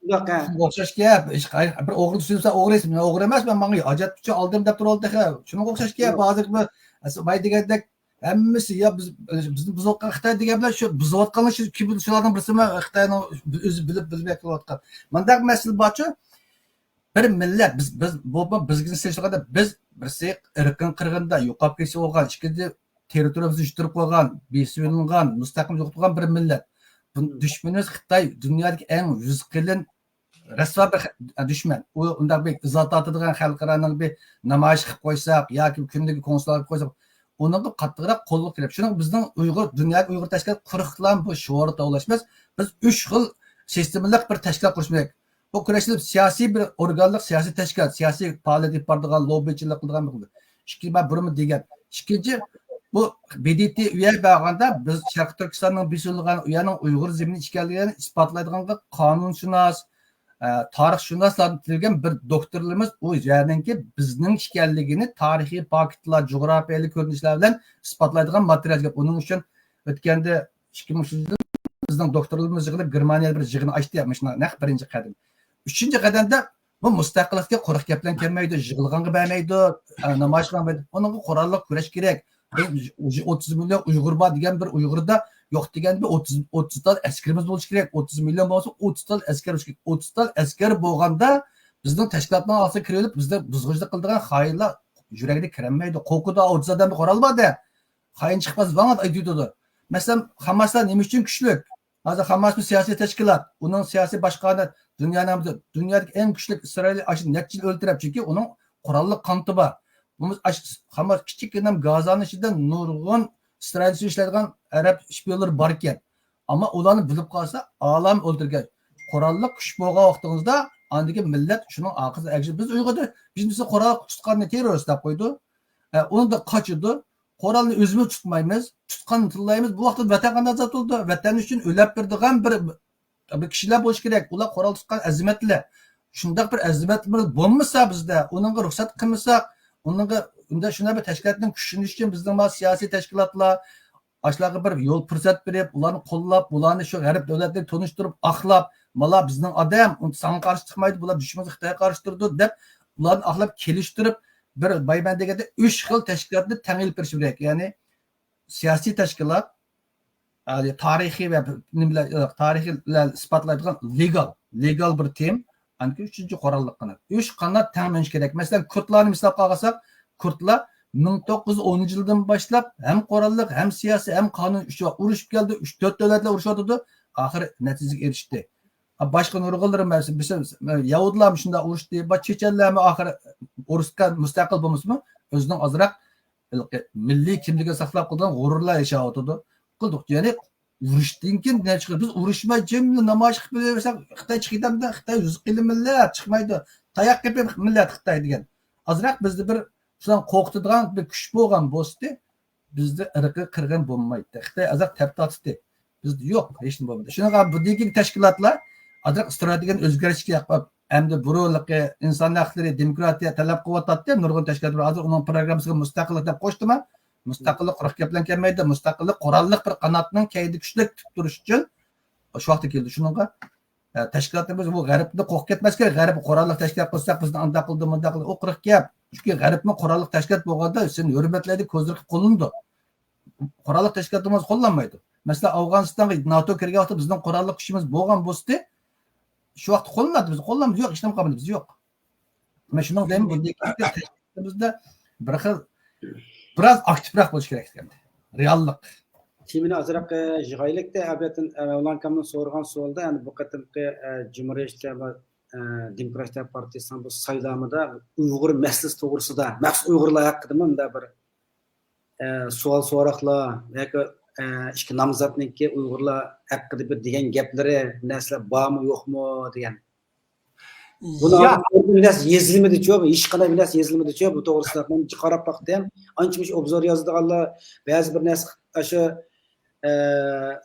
شۇنداق، ھە. شۇنىڭغا ئوخشاش گەپ. ھېچ-، بىر ئوغرى تۇتسا، سەن ئوغرىسەن، مەن ئوغرى ئەمەس، مەن ماڭا ھاجەت ئۈچۈن ئالدىم دەپ تۇرۇۋالدى تېخى. شۇنىڭغا ئوخشاش گەپ. ھازىر بۇ، باي دېگەندەك، ھەممىسى يا بىز، بىزنى بۇزۇۋاتقان خىتاي دېگەن بىلەن شۇ بۇزۇۋاتقانلار شۇ كىم، شۇلارنىڭ بىرسىمۇ خىتاينىڭ ئۆزى بىلىپ، بىلمەي قىلىۋاتقان. مۇنداق مەسىلە بارچۇ، بىر مىللەت، بىز، بىز، بۇ، بۇ بىزگە سېلىشتۇرغاندا بىز بىرسى ئىرقىي قىرغىندا يوقاپ كېتىشى بولغان، ئىككىنچى تېررىتورىيىمىزنى يىتتۈرۈپ قويغان، بېسىۋېلىنغان، مۇستەقىل يوقىتىپ قويغان بىر مىللەت. بۇ دۈشمىنىمىز خىتاي، دۇنيادىكى ئەڭ يۈزى قېلىن، رەسۋا بىر خە-، دۈشمەن. ئۇ ئۇنداق بىر ئىزا تارتىدىغان خەلقئارانىڭ بىر نامايىش قىلىپ قويساق ياكى كۈندىلىك كونسۇللار قىلىپ قويساق، ئۇنىڭغا قاتتىقراق قولغا كىرىپ، شۇنىڭ بىزنىڭ ئۇيغۇر، دۇنيادىكى ئۇيغۇر تەشكىلات قۇرۇقلام بۇ شوئار توۋلاشماس. بىز ئۈچ خىل سىستېمىلىق بىر تەشكىلات قۇرۇش كېرەك. بۇ كۈرەشنى سىياسىي بىر ئورگانلىق سىياسىي تەشكىلات، سىياسىي پائالىيەت ئېلىپ بارىدىغان، لوببىچىلىق قىلىدىغان بىر خىل. ئىككى، مەن بۇرۇنمۇ دېگەن. ئىككىنچى، بۇ ب د ت ئۇ يەرگە بارغاندا بىز شەرقىي تۈركىستاننىڭ بېسىۋېلىنغان ئۇ يەرنىڭ ئۇيغۇر زېمىنى ئىكەنلىكىنى ئىسپاتلايدىغان قانۇنشۇناس، ئە، تارىخشۇناسلاردىن تۈزۈلگەن بىر دوكتورلىرىمىز ئۇ يەرنىڭكى بىزنىڭ ئىكەنلىكىنى تارىخىي پاكىتلار، جۇغراپىيەلىك كۆرۈنۈشلەر بىلەن ئىسپاتلايدىغان ماتېرىيال كېلىپ، ئۇنىڭ ئۈچۈن ئۆتكەندە ئىككى مىڭ ئۈچىنچى يىلى بىزنىڭ دوكتورلىرىمىز يىغىلىپ گېرمانىيەدە بىر يىغىن ئاچتى، مۇشۇنداق نەق بىرىنچى قەدەم. ئۈچىنچى قەدەمدە بۇ مۇستەقىللىقتىكى قۇرۇق گەپ بىلەن كەلمەيدۇ، يىغىلغانغا بەرمەيدۇ، ئە، نامايىش قىلغانغا بەرمەيدۇ. ئۇنىڭغا قوراللىق كۈرەش كېرەك. بىز ئوتتۇز مىليون ئۇيغۇر بار دېگەن بىر ئۇيغۇردا يوق دېگەن بىر ئوتتۇز، ئوتتۇز تال ئەسكىرىمىز بولۇشى كېرەك. ئوتتۇز مىليون بولمىسا، ئوتتۇز تال ئەسكەر بولۇشى كېرەك. ئوتتۇز تال ئەسكەر بولغاندا بىزنىڭ تەشكىلاتنىڭ ئاستىغا كىرىۋېلىپ، بىزدە بۇزغۇنچىلىق قىلىدىغان خائىنلار يۈرەككە كىرەلمەيدۇ. قورقىدۇ، ئوتتۇز ئادەمدە قورال بار دە. خائىن چىقماس، ۋاڭ ئېتىۋېتىدۇ. مەسىلەن، خاماسلار نېمە ئۈچۈن كۈچلۈك؟ ھازىر خاماس بىر سىياسىي تەشكىلات، ئۇنىڭ سىياسىي باشقارما دۇنيانىڭ، دۇنيادىكى ئەڭ كۈچلۈك ئىسرائىل ئاشۇ نەچچە يىل ئۆلتۈرۈپ، چۈنكى ئۇنىڭ قوراللىق قانىتى بار. بۇ ئاش-، خاماس كىچىككىنە گازانىڭ ئىچىدە نۇرغۇن ئىسرائىل ئۈچۈن ئىشلەيدىغان ئەرەب شپىيونلىرى بار ئىكەن. ئەمما ئۇلارنى بىلىپ قالسا، ئالەم ئۆلتۈرگەن. قوراللىق كۈچ بولغان ۋاقتىڭىزدا، ئاندىكى مىللەت شۇنىڭ ئارقىسىدا ئەگىشىدۇ. بىز ئۇيغۇردا، بىز بىزنى قورال تۇتقاننى تېررورىست دەپ قويىدۇ. ئە، ئۇنىڭدا قاچىدۇ. قورالنى ئۆزىمىز تۇتمايمىز، تۇتقاننى تىللايمىز. بۇ ۋاقىتتا ۋەتەن قانداق ئازاد بولىدۇ؟ ۋەتەن ئۈچۈن ئۆلۈپ بېرىدىغان بىر، بىر كىشىلەر بولۇشى كېرەك. ئۇلار قورال تۇتقان ئەزىمەتلەر. شۇنداق بىر ئەزىمەت بولمىسا بىزدە، ئۇنىڭغا رۇخسەت قىلمىساق، ئۇنىڭغا، ئۇنداق شۇنداق بىر تەشكىلاتنىڭ كۈچلىنىشى ئۈچۈن بىزنىڭ ما سىياسىي تەشكىلاتلار، ئاشۇلارغا بىر يول پۇرسەت بېرىپ، ئۇلارنى قوللاپ، ئۇلارنى شۇ غەرب دۆلەتلىرىگە تونۇشتۇرۇپ، ئاقلاپ، مانا بىزنىڭ ئادەم، ئۇ ساڭا قارشى چىقمايدۇ، بۇلار دۈشمىنىمىز خىتايغا قارشى تۇرىدۇ، دەپ ئۇلارنى ئاقلاپ كېلىشتۈرۈپ، بىر بايمەن دېگەندە ئۈچ خىل تەشكىلاتنى تەڭ ئېلىپ بېرىش كېرەك. يەنى سىياسىي تەشكىلات، ھە، تارىخىي ۋە نېمىلەر، تارىخىي بىلەن ئىسپاتلايدىغان لېگال، لېگال بىر تىم، ئاندىن كېيىن ئۈچىنچى قوراللىق قانات. ئۈچ قانات تەڭ مېڭىشى كېرەك. مەسىلەن، كۇردلارنى مىسالغا ئالساق، كۇردلار مىڭ توققۇز يۈز ئونىنچى يىلدىن باشلاپ ھەم قوراللىق، ھەم سىياسىي، ھەم قانۇن ئۈچ ۋاق ئۇرۇشۇپ كەلدى. ئۈچ، تۆت دۆلەتلەر ئۇرۇشۇۋاتىدۇ. ئاخىرى نەتىجىگە ئېرىشتى. باشقا نۇرغۇنلىرى، مەسىلەن، يەھۇدىيلارمۇ شۇنداق ئۇرۇشتى. باشقا چېچەنلەرمۇ ئاخىرى ئۇرۇشقا مۇستەقىل بولمىسىمۇ، ئۆزىنىڭ ئازراق مىللىي كىملىكىنى ساقلاپ قالىدىغان غۇرۇرلا ياشاۋاتىدۇ. قىلدۇق. يەنى ئۇرۇشتىن كېيىن نە چىقىدۇ؟ بىز ئۇرۇشماي جىملا نامايىش قىلىپ بېرىۋەرسەك، خىتاي چىقىدۇ، خىتاي يۈز قېلىن مىللەت چىقمايدۇ. تاياق قېپىپ مىللەت خىتاي دېگەن. ئازراق بىزدە بىر شۇلارنى قورقۇتىدىغان بىر كۈچ بولغان بولسىدى، بىزدە ئىرقىي قىرغىن بولمايتتى. خىتاي ئازراق تەپ تارتتى. بىزدە يوق، ھېچنېمە بولمىدى. شۇنىڭغا بۇ دېگەن تەشكىلاتلار ئازراق ئىستراتېگىيەنى ئۆزگەرتىشكە، ئەمدى بۇرۇنقى ئىنسان ھەقلىرى، دېموكراتىيە تەلەپ قىلىۋاتاتتى. نۇرغۇن تەشكىلاتلار ھازىر ئۇنىڭ پروگراممىسىغا مۇستەقىللىق دەپ قوشتىمۇ؟ مۇستەقىللىق قۇرۇق گەپ بىلەن كەلمەيدۇ. مۇستەقىللىق قوراللىق بىر قاناتنىڭ كەينىدە كۈچلۈك تۇتۇپ تۇرۇش ئۈچۈن شۇ ۋاقىتتا كېلىدۇ. شۇنىڭغا ئە، تەشكىلاتلىرىمىز بۇ غەربنى قورقۇپ كەتمەس كېرەك. غەربنى قوراللىق تەشكىلات قىلساق، بىزنى ئانداق قىلدى، مۇنداق قىلدى، ئۇ قىرىق گەپ. چۈنكى غەربمۇ قوراللىق تەشكىلات بولغاندا، سېنى ھۆرمەتلەيدۇ، كۆزلىرىگە قوللىنىدۇ. قوراللىق تەشكىلاتلىرىمىز قوللانمايدۇ. مەسىلەن، ئافغانىستانغا ناتو كىرگەن ۋاقىتتا بىزنىڭ قوراللىق كۈچىمىز بولغان بولسىدى، شۇ ۋاقىتتا قوللىناتتى، بىز قوللانمىدۇق، يوق، ھېچنېمە قىلمىدى، بىز يوق. مەن شۇنىڭ دەيمەن، بۇندىن كېيىنكى تەشكىلاتلىرىمىزدا بىر خىل، بىراز ئاكتىپراق بولۇش كېرەك ئىكەن. رېئاللىق. تېمىنى ئازراق، ئە، يىغايلىكتە، ئەبەتىن، ئە، مەۋلان ئاكامنىڭ سورىغان سوئالىدا، يەنى بۇ قېتىمقى، ئە، جۇمھۇرىيەتچىلەر ۋە، ئە، دېموكراتلار پارتىيىسىنىڭ بۇ سايلامىدا ئۇيغۇر مەسىلىسى توغرىسىدا، مەخسۇس ئۇيغۇرلار ھەققىدىمۇ مۇنداق بىر، ئە، سوئال سوراقلار ياكى، ئە، ئىككى نامزاتنىڭكى ئۇيغۇرلار ھەققىدە بىر دېگەن گەپلىرى، نەرسىلەر بارمۇ، يوقمۇ دېگەن. بۇنى يا. بىر نەرسە يېزىلمىدىچۇ، ھېچقانداق بىر نەرسە يېزىلمىدىچۇ بۇ توغرىسىدا. مەن قاراپ باقتىم. ئانچە مۇشۇ ئوبزور يازىدىغانلار، بەزى بىر نەرسە ئاشۇ، ئە،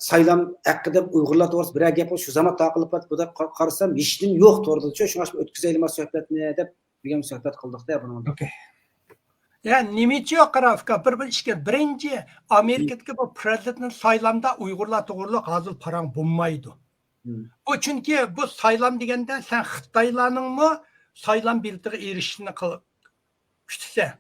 سايلام ھەققىدە ئۇيغۇرلار توغرىسىدا بىرەر گەپ بولسا، شۇ زامان تارقىلىپ بۇدا قا-، قارىسام، ھېچنېمە يوق توردىچۇ. شۇڭا شۇ ئۆتكۈزەيلىما سۆھبەتنى دەپ بۈگۈن سۆھبەت قىلدۇقتا بۇنىڭدا. ئوكەي. يا، نېمىچۇ قارا ئۇكا، بىر، بىر ئىككى، بىرىنچى، ئامېرىكىدىكى بۇ پرېزىدېنت سايلامدا ئۇيغۇرلار توغرىلىق ھازىر پاراڭ بولمايدۇ. بۇ چۈنكى بۇ سايلام دېگەندە سەن خىتايلارنىڭمۇ سايلام بېلىتىگە ئېرىشىشنى قىل-، كۈتىسەن.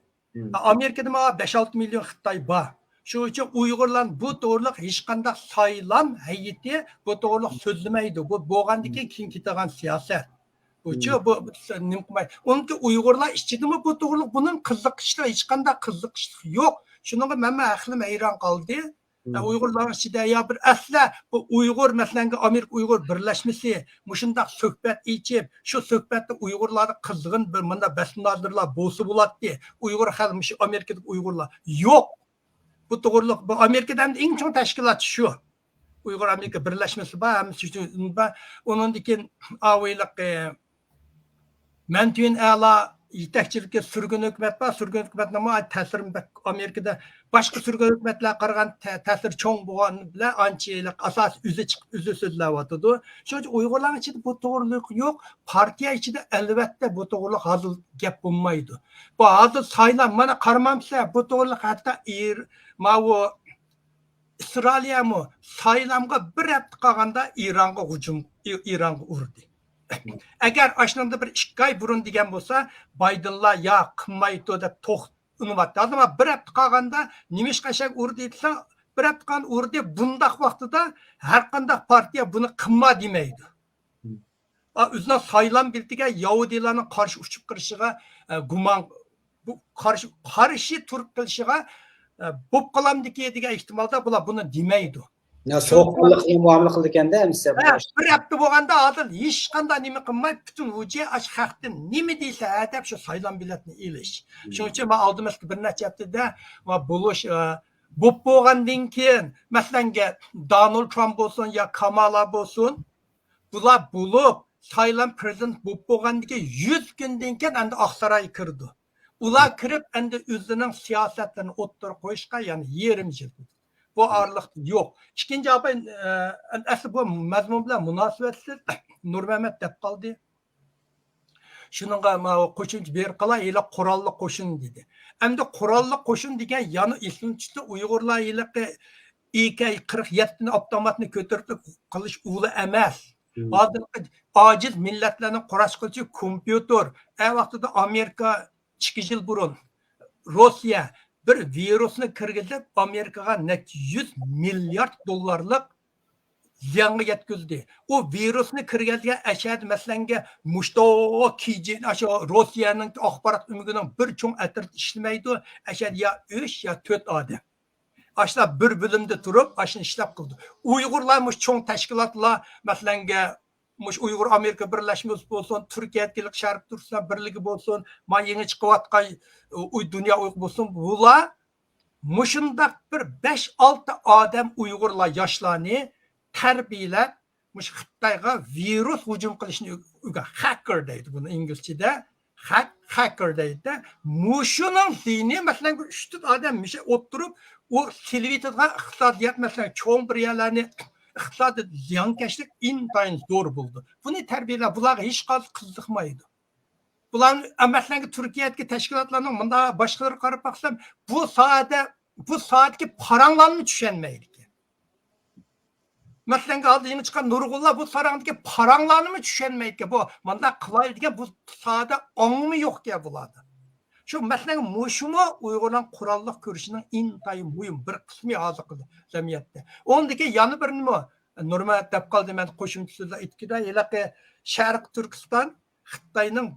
ئامېرىكىدىمۇ بەش ئالتە مىليون خىتاي بار. شۇنىڭ ئۈچۈن ئۇيغۇرلار بۇ توغرىلىق ھېچقانداق سايلام ھەيئىتى بۇ توغرىلىق سۆزلىمەيدۇ. بۇ بولغاندىن كېيىن كېيىن كېتىدىغان سىياسەت. بۇچۇ، بۇ، بۇ نېمە قىلماي. ئۇنىڭكى ئۇيغۇرلار ئىچىدىمۇ بۇ توغرىلىق بۇنىڭ قىزىقىشلىق، ھېچقانداق قىزىقىشلىق يوق. شۇنىڭغا مەنمۇ ئەقلىم ھەيران قالدى. ئۇيغۇرلارنىڭ ئىچىدە يا بىر ئەسلى بۇ ئۇيغۇر، مەسىلەن، ئامېرىكا ئۇيغۇر بىرلەشمىسى مۇشۇنداق سۆھبەت ئېچىپ، شۇ سۆھبەتتە ئۇيغۇرلاردا قىزغىن بىر مۇنداق بەتنازىرلار بولسا بولاتتى. ئۇيغۇر خەلقى، مۇشۇ ئامېرىكىدىكى ئۇيغۇرلار. يوق. بۇ توغرىلىق، بۇ ئامېرىكىدا ئەمدى ئەڭ چوڭ تەشكىلات شۇ. ئۇيغۇر ئامېرىكا بىرلەشمىسى بار، ھەممىسى شۇ بار. ئۇنىڭدىن كېيىن ئاۋۇ ھېلىقى مەنتىن ئەلا يېتەكچىلىكى سۈرگۈن ھۆكۈمەت بار. سۈرگۈن ھۆكۈمەتنىڭمۇ تەسىرى بەك ئامېرىكىدا باشقا سۈرگۈن ھۆكۈمەتلەرگە قارىغاندا تە-، تەسىرى چوڭ بولغان بىلەن ئانچە ھېلىقى ئاساسىي ئۆزى چىقىپ ئۆزى سۆزلەۋاتىدۇ. شۇنىڭ ئۈچۈن ئۇيغۇرلارنىڭ ئىچىدە بۇ توغرىلىق يوق. پارتىيە ئىچىدە ئەلۋەتتە بۇ توغرىلىق ھازىر گەپ بولمايدۇ. بۇ ھازىر سايلام، مانا قارىمامسىلەر، بۇ توغرىلىق ھەتتا ئىر-، ماۋۇ ئىسرائىلىيەمۇ سايلامغا بىر ھەپتە قالغاندا ئىرانغا ھۇجۇم، ئىرانغا ئۇردى. ئەگەر ئاشۇنىڭدا بىر ئىككى ئاي بۇرۇن دېگەن بولسا، بايدېنلار يا قىلمايدۇ دەپ توختىنىۋاتتى. ھازىر بىر ھەپتە قالغاندا نېمىشقا ئەشەگە ئۇردى دېسە، بىر ھەپتە قالغان ئۇردى، بۇنداق ۋاقتىدا ھەر قانداق پارتىيە بۇنى قىلما دېمەيدۇ. ئا، ئۆزىنىڭ سايلام بېلىتىگە يەھۇدىيلارنىڭ قارشى ئۇچۇپ كىرىشىغا، ئە، گۇمان، بۇ قارشى، قارشى تۇرۇپ قېلىشىغا، ئە، بوپ قالامدىكى دېگەن ئېھتىمالدا بۇلار بۇنى دېمەيدۇ. يا، سوغۇققانلىق بىلەن مۇئامىلە قىلىدىكەندە، ئەمىسە بۇ ھە، ئىش. بىر ھەپتە بولغاندا ئادىل ھېچقانداق نېمە قىلماي، پۈتۈن ۋۇجى ئاش خەقتىن نېمە دېسە ھە دەپ شۇ سايلام بېلەتنى ئېلىش. شۇنىڭ ئۈچۈن مەن ئالدىمىزدىكى بىر نەچچە ھەپتىدە ۋە بولۇش، ئە، بوپ بولغاندىن كېيىن، مەسىلەنگە، دونالد ترامپ بولسۇن يا كامالا بولسۇن، بۇلار بولۇپ، سايلام پرېزىدېنت بولۇپ بولغاندىن كېيىن يۈز كۈندىن كېيىن ئەمدى ئاقسارايغا كىرىدۇ. ئۇلار كىرىپ، ئەمدى ئۆزلىرىنىڭ سىياسەتلىرىنى ئوتتۇرىغا قويۇشقا يەنە يېرىم يىل كېتىدۇ. بۇ ئارىلىقتا يوق. ئىككىنچى ئاپاي، ئە، ئەسلى بۇ مەزمۇن بىلەن مۇناسىۋەتسىز، نۇرمەمەت دەپ قالدى. شۇنىڭغا ماۋۇ قوشۇمچە بېرىپ قالاي، ھېلى قوراللىق قوشۇن دېدى. ئەمدى قوراللىق قوشۇن دېگەن يەنە ئېسىمدە تۇتسا، ئۇيغۇرلار ھېلىقى ئېكەي قىرىق يەتتىنى ئاپتوماتنى كۆتۈرۈپ قىلىش ئۇلى ئەمەس. ھازىرقى ئاجىز مىللەتلەرنىڭ قۇراشقۇچى كومپيۇتېر. ئە ۋاقتىدا ئامېرىكا ئىككى يىل بۇرۇن روسىيە بىر ۋىرۇسنى كىرگۈزۈپ، ئامېرىكىغا نەچچە يۈز مىليارد دوللارلىق زىيانغا يەتكۈزدى. ئۇ ۋىرۇسنى كىرگۈزگەن ئەشەدە، مەسىلەنگە، مۇشتو كىجى، ئاشۇ روسىيەنىڭ ئاخبارات ئۆمىكىنىڭ بىر چوڭ ئەترىتى ئىشلىمەيدۇ. ئەشەدە يا ئۈچ يا تۆت ئادەم. ئاشۇلار بىر بۆلۈمدە تۇرۇپ، ئاشۇنى ئىشلەپ قىلىدۇ. ئۇيغۇرلار مۇشۇ چوڭ تەشكىلاتلار، مەسىلەنگە، مۇشۇ ئۇيغۇر ئامېرىكا بىرلەشمىسى بولسۇن، تۈركىيەدىكى شەرقىي تۈركىستان بىرلىكى بولسۇن، ما يېڭى چىقىۋاتقان، ئۇ، دۇنيا ئۇيغۇر بولسۇن، بۇلار مۇشۇنداق بىر بەش-ئالتە ئادەم ئۇيغۇرلار ياشلارنى تەربىيەلەپ، مۇشۇ خىتايغا ۋىرۇس ھۇجۇم قىلىشنى ئۆ-، ئۆگە-، خەككېر دەيدۇ بۇنى ئىنگلىزچىدە. خەك-، خەككېر دەيدۇ. مۇشۇنىڭ زىيىنى، مەسىلەن، بۇ ئۈچ تۆت ئادەم مۇشۇ ئولتۇرۇپ، ئۇ سېلىۋېتىدىغان ئىقتىسادىيات، مەسىلەن، چوڭ بىر يەرلەرنى ئىقتىسادىي زىيانكەشلىك ئىنتايىن زور بولىدۇ. بۇنى تەربىيەلەپ، بۇلارغا ھېچقانداق قىزىقمايدۇ. بۇلار، مەسىلەن، تۈركىيەدىكى تەشكىلاتلارنىڭ مۇنداق باشقىلىرىغا قاراپ باقسام، بۇ ساھەدە، بۇ ساھەدىكى پاراڭلارنى چۈشەنمەيدىكەن. مەسىلەن، ھازىر يېڭى چىققان نۇرغۇنلار بۇ ساراڭدىكى پاراڭلارنىمۇ چۈشەنمەيدىكەن. بۇ مانداق قىلاي دېگەن بۇ سادە ئاڭمۇ يوقكەن بۇلاردا. شۇ مەسىلەن، مۇشۇمۇ ئۇيغۇرنىڭ قوراللىق كۈرىشىنىڭ ئىنتايىن مۇھىم بىر قىسمى ھازىرقى جەمئىيەتتە. ئۇندىكى يەنە بىر نېمە، نۇرمەمەت دەپ قالدى، مەن قوشۇمچە سۆزلەر ئېيتىپ كېتەي. ھېلىقى شەرقىي تۈركىستان خىتاينىڭ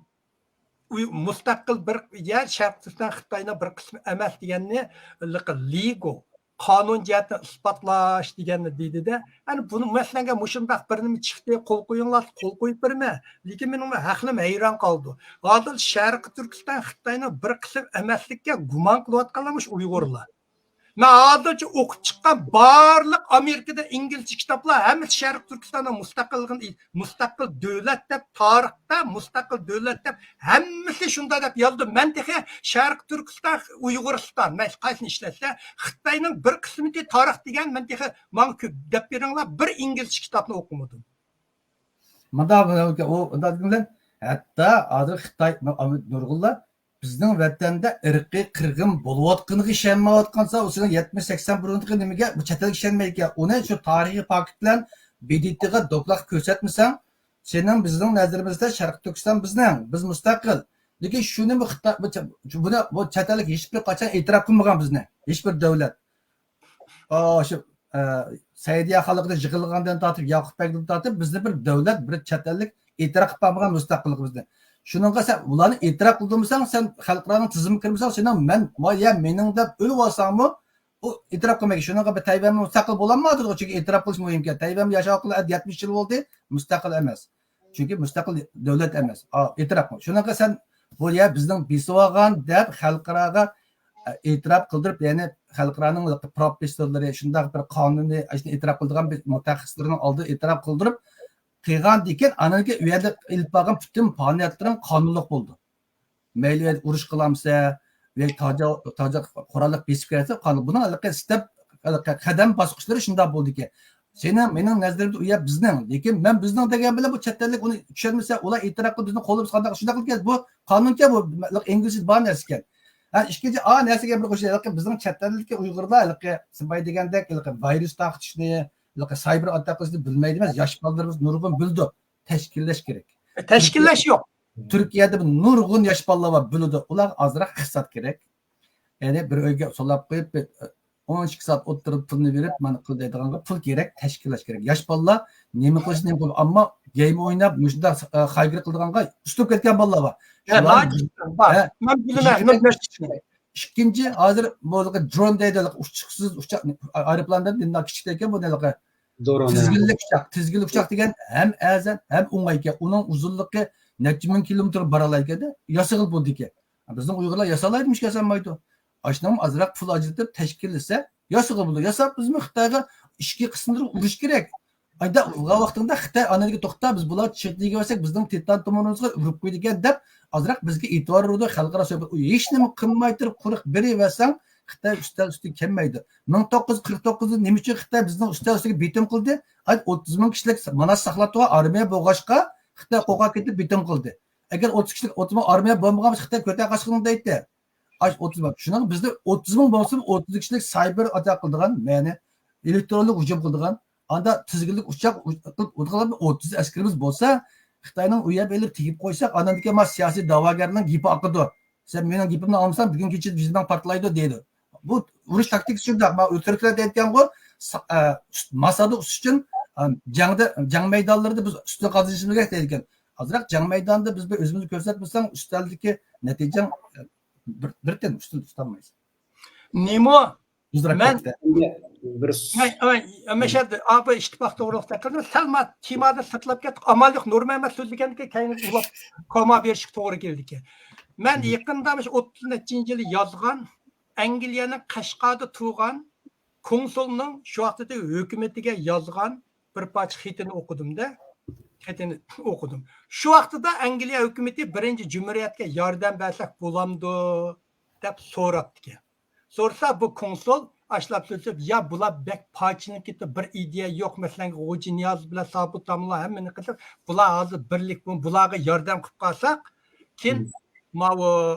ئۇي-، مۇستەقىل بىر يەر، شەرقىي تۈركىستان خىتاينىڭ بىر قىسمى ئەمەس دېگەننى ھېلىقى لېگو، قانۇن جەھەتتىن ئىسپاتلاش دېگەننى دېدى-دە. يەنى بۇنى مەسىلەنگە مۇشۇنداق بىر نېمە چىقتى، قول قويۇڭلار، قول قويۇپ بېرىمەن. لېكىن مېنىڭ ھەقلىم ھەيران قالدى. ھازىر شەرقىي تۈركىستان خىتاينىڭ بىر قىسىم ئەمەسلىككە گۇمان قىلىۋاتقانلار مۇشۇ ئۇيغۇرلار. مەن ھازىرچە ئوقۇپ چىققان بارلىق ئامېرىكىدا ئىنگلىزچە كىتابلار ھەممىسى شەرقىي تۈركىستاننىڭ مۇستەقىللىقىنى، مۇستەقىل دۆلەت دەپ تارىختا مۇستەقىل دۆلەت دەپ ھەممىسى شۇنداق دەپ يازدى. مەن تېخى شەرقىي تۈركىستان، ئۇيغۇرىستان، مەن قايسىنى ئىشلەتسە، خىتاينىڭ بىر قىسمىدى تارىخ دېگەن، مەن تېخى ماڭا كۆپ دەپ بېرىڭلار، بىر ئىنگلىزچە كىتابنى ئوقۇمىدىم. مۇنداق، ئۇ، ئۇنداق دېگەن بىلەن، ھەتتا ھازىر خىتاي، نۇرغۇنلار بىزنىڭ ۋەتەندە ئىرقىي قىرغىن بولۇۋاتقىنىغا ئىشەنمەيۋاتقانسا، ئۇ سېنىڭ يەتمىش، سەكسەن بۇرۇنقى نېمىگە، بۇ چەت ئەلگە ئىشەنمەيدىكەن. ئۇنى شۇ تارىخىي پاكىت بىلەن ب د ت غا دوكلات كۆرسەتمىسەڭ، سېنىڭ بىزنىڭ نەزىرىمىزدە شەرقىي تۈركىستان بىزنىڭ، بىز مۇستەقىل. لېكىن شۇنى بۇ خىتاي، بۇ چە-، بۇنى، بۇ چەت ئەللىك ھېچبىر قاچان ئېتىراپ قىلمىغان بىزنى، ھېچبىر دەۋلەت. ئا، شۇ، ئە، سەئىدىيە خانلىقىدا يىغىلغاندىن تارتىپ، ياقۇپ بەگدىن تارتىپ، بىزنى بىر دەۋلەت، بىر چەت ئەللىك ئېتىراپ قىلىپ باقمىغان مۇستەقىللىقىمىزنى. شۇنىڭغا سەن ئۇلارنى ئېتىراپ قىلدۇرمىساڭ، سەن خەلقئارانىڭ تىزىمىگە كىرمىسەڭ، سېنىڭ مەن، ۋاي يا مېنىڭ دەپ ئۆلۈۋالساڭمۇ، ئۇ ئېتىراپ قىلمايدۇ. شۇنىڭغا بىر تەيۋەنمۇ مۇستەقىل بولالمايدۇ، چۈنكى ئېتىراپ قىلىش مۇھىمكەن. تەيۋەنمۇ ياشاۋاتقىلى يەتمىش يىل بولدى، مۇستەقىل ئەمەس. چۈنكى مۇستەقىل دۆلەت ئەمەس. ئا، ئېتىراپ قىل. شۇنىڭغا سەن بۇ يەر بىزنىڭ بېسىۋالغان دەپ خەلقئاراغا، ئە، ئېتىراپ قىلدۇرۇپ، يەنى خەلقئارانىڭ پروفېسسورلىرى، شۇنداق بىر قانۇننى، ئاشۇنى ئېتىراپ قىلىدىغان بىر مۇتەخەسسىسلىرىنىڭ ئالدىدا ئېتىراپ قىلدۇرۇپ قىلغاندىكىن، ئانىڭكى ئۇ يەردە ئېلىپ بارغان پۈتۈن پائالىيەتلىرىڭ قانۇنلۇق بولىدۇ. مەيلى ئۇرۇش قىلامسە، ياكى تاجا-، تاجا-، قوراللىق بېسىپ كەلسە، قانۇن. بۇنىڭ ھېلىقى ستېپ، ھېلىقى قەدەم باسقۇچلىرى شۇنداق بولىدىكەن. سېنىڭ، مېنىڭ نەزىرىمدە ئۇ يەر بىزنىڭ. لېكىن مەن بىزنىڭ دېگەن بىلەن بۇ چەت ئەللىك ئۇنى چۈشەنمىسە، ئۇلار ئېتىراپ قىلىپ بىزنى قولىمىز قانداق شۇنداق قىلىپ، بۇ قانۇنكەن، بۇ ئىنگلىزچىدە بار نەرسىكەن. ھە، ئىككىنچى، ئا، نەرسىگە بىر قوشۇپ، ھېلىقى بىزنىڭ چەت ئەلدىكى ئۇيغۇرلار ھېلىقى سىباي دېگەندەك ھېلىقى ۋىرۇس تارقىتىشنى، ھېلىقى سايبېر ئاتاك قىلىشنى بىلمەيدۇ ئەمەس، ياش بالىلىرىمىز نۇرغۇن بىلىدۇ. تەشكىللەش كېرەك. تەشكىللەش يوق. تۈركىيەدە بىر نۇرغۇن ياش بالىلار بار، بىلىدۇ. ئۇلارغا ئازراق ئىقتىساد كېرەك. يەنى بىر ئۆيگە سولاپ قويۇپ، بىر ئون ئىككى سائەت ئولتۇرۇپ پۇلنى بېرىپ، مانا قىل دەيدىغانغا پۇل كېرەك، تەشكىللەش كېرەك. ياش بالىلار نېمە قىلىشنى، نېمە قىلىدۇ، ئەمما گەيم ئويناپ، مۇشۇنداق، ئە، خايگىرى قىلىدىغانغا ئۇسلۇب كەتكەن بالىلار بار. ھە، شۇلار ناھايىتى بار. ھە، مەن بىلىمەن، مەن بىلىمەن. ئىككىنچى، ھازىر بۇ درون دەيدۇ، ئۇچقۇسىز ئۇچاق، ئايروپىلاندىن كىچىك ئىكەن بۇ، ھېلىقى تىزگىنلىك ئۇچاق، تىزگىنلىك ئۇچاق دېگەن ھەم ئەرزان، ھەم ئوڭايكەن. ئۇنىڭ ئۇزۇنلۇقى نەچچە مىڭ كىلومېتىر بارالايكەن-دە، ياسىغىلى بولىدىكەن. بىزنىڭ ئۇيغۇرلار ياسالايدۇ، مۇشۇ ياسالمايدۇ. ئاشۇنىڭ ئازراق پۇل ئاجرىتىپ تەشكىللىسە، ياسىغىلى بولىدۇ. ياساپ بىزمۇ خىتايغا ئىچكى قىسىملىرى ئۇرۇش كېرەك. ئايدا ئۇرغان ۋاقتىڭدا خىتاي ئاندىن توختا، بىز بۇلار چىقتى دېگەن بولساق، بىزنىڭ تىتان تومۇرىمىزغا ئۇرۇپ قويىدىكەن دەپ، ئازراق بىزگە ئېتىبار بېرىدۇ، خەلقئارا سۆھبەت. ئۇ ھېچنېمە قىلماي تۇرۇپ، قۇرۇق بېرىۋەرسەڭ، خىتاي ئۈستەل ئۈستىگە كەلمەيدۇ. مىڭ توققۇز يۈز قىرىق توققۇزدا نېمە ئۈچۈن خىتاي بىزنىڭ ئۈستەل ئۈستىگە بېتىم قىلدى؟ ئاي، ئوتتۇز مىڭ كىشىلىك ماناس ساقلاپ تۇرغان ئارمىيە بولغاچقا، خىتاي قورقۇپ كېتىپ بېتىم قىلدى. ئەگەر ئوتتۇز كىشىلىك، ئوتتۇز مىڭ ئارمىيە بولمىغان بولسا، خىتاي كۆتەر قاچقىنىڭ دەيتتى. ئاش ئوتتۇز مىڭ. شۇنىڭ بىزدە ئوتتۇز مىڭ بولسىمۇ، ئوتتۇز كىشىلىك سايبېر ئاتاك قىلىدىغان، يەنى ئېلېكترونلۇق ھۇجۇم قىلىدىغان، ئاندا تىزگىنلىك ئۇچاق قىلىپ ئۇرغان ئوتتۇز ئەسكىرىمىز بولسا، خىتاينىڭ ئۇ يەرگە ئېلىپ تېگىپ قويساق، ئاندىن كېيىن ما سىياسىي دەۋاگەرنىڭ گېپى ئاقىدۇ. سەن مېنىڭ گېپىمنى ئالمىساڭ، بۈگۈن كېچە ۋىجدان پارتلايدۇ دەيدۇ. بۇ ئۇرۇش تاكتىكىسى شۇنداق. ما تۈركلەر دەيدىغانغۇ، سا-، ئە، ئۈست-، ماسادا ئۇسۇش ئۈچۈن، ئە، جەڭدە، جەڭ مەيدانلىرىدا بىز ئۈستۈن قازىنىشىمىز كېرەك دەيدىكەن. ئازراق جەڭ مەيدانىدا بىز بىر ئۆزىمىزنى كۆرسەتمىسەڭ، ئۈستەلدىكى نەتىجەڭ، ئە، بىر، بىردىن ئۈستۈن تۇتالمايسەن. نېمە؟ ئۇزراپ مەن كەتتى. بىر مەن، مەن، مەن شەددى، ئا، بۇ ئىتتىپاق توغرىلىق دەپ قىلدىم. سەل ما تېمادىن سىرتلاپ كەتتۇق. ئامال يوق، نۇرمەمەت سۆزلىگەندىن كېيىن ئۇلاپ كوما بېرىشكە توغرا كېلىدىكەن. مەن يېقىندا مۇشۇ ئوتتۇز نەچچىنچى يىلى يازغان، ئەنگلىيەنىڭ قەشقەردە تۇرغان كونسۇلنىڭ شۇ ۋاقتىدا ھۆكۈمىتىگە يازغان بىر پارچە خېتىنى ئوقۇدۇم-دە. خېتىنى ئوقۇدۇم. شۇ ۋاقتىدا ئەنگلىيە ھۆكۈمىتى بىرىنچى جۇمھۇرىيەتكە ياردەم بەرسەك بولامدۇ؟ دەپ سوراپتىكەن. سورىسا بۇ كونسۇل ئاشلاپ سۆزلەپ، يا بۇلار بەك پارچىلىنىپ كېتىپ، بىر ئىدىيە يوق، مەسىلەن، غوجا نىياز بىلەن سابىت داموللا ھەممىنى قىلىپ، بۇلار ھازىر بىرلىك بولۇپ، بۇلارغا ياردەم قىلىپ قالساق، كېيىن ماۋۇ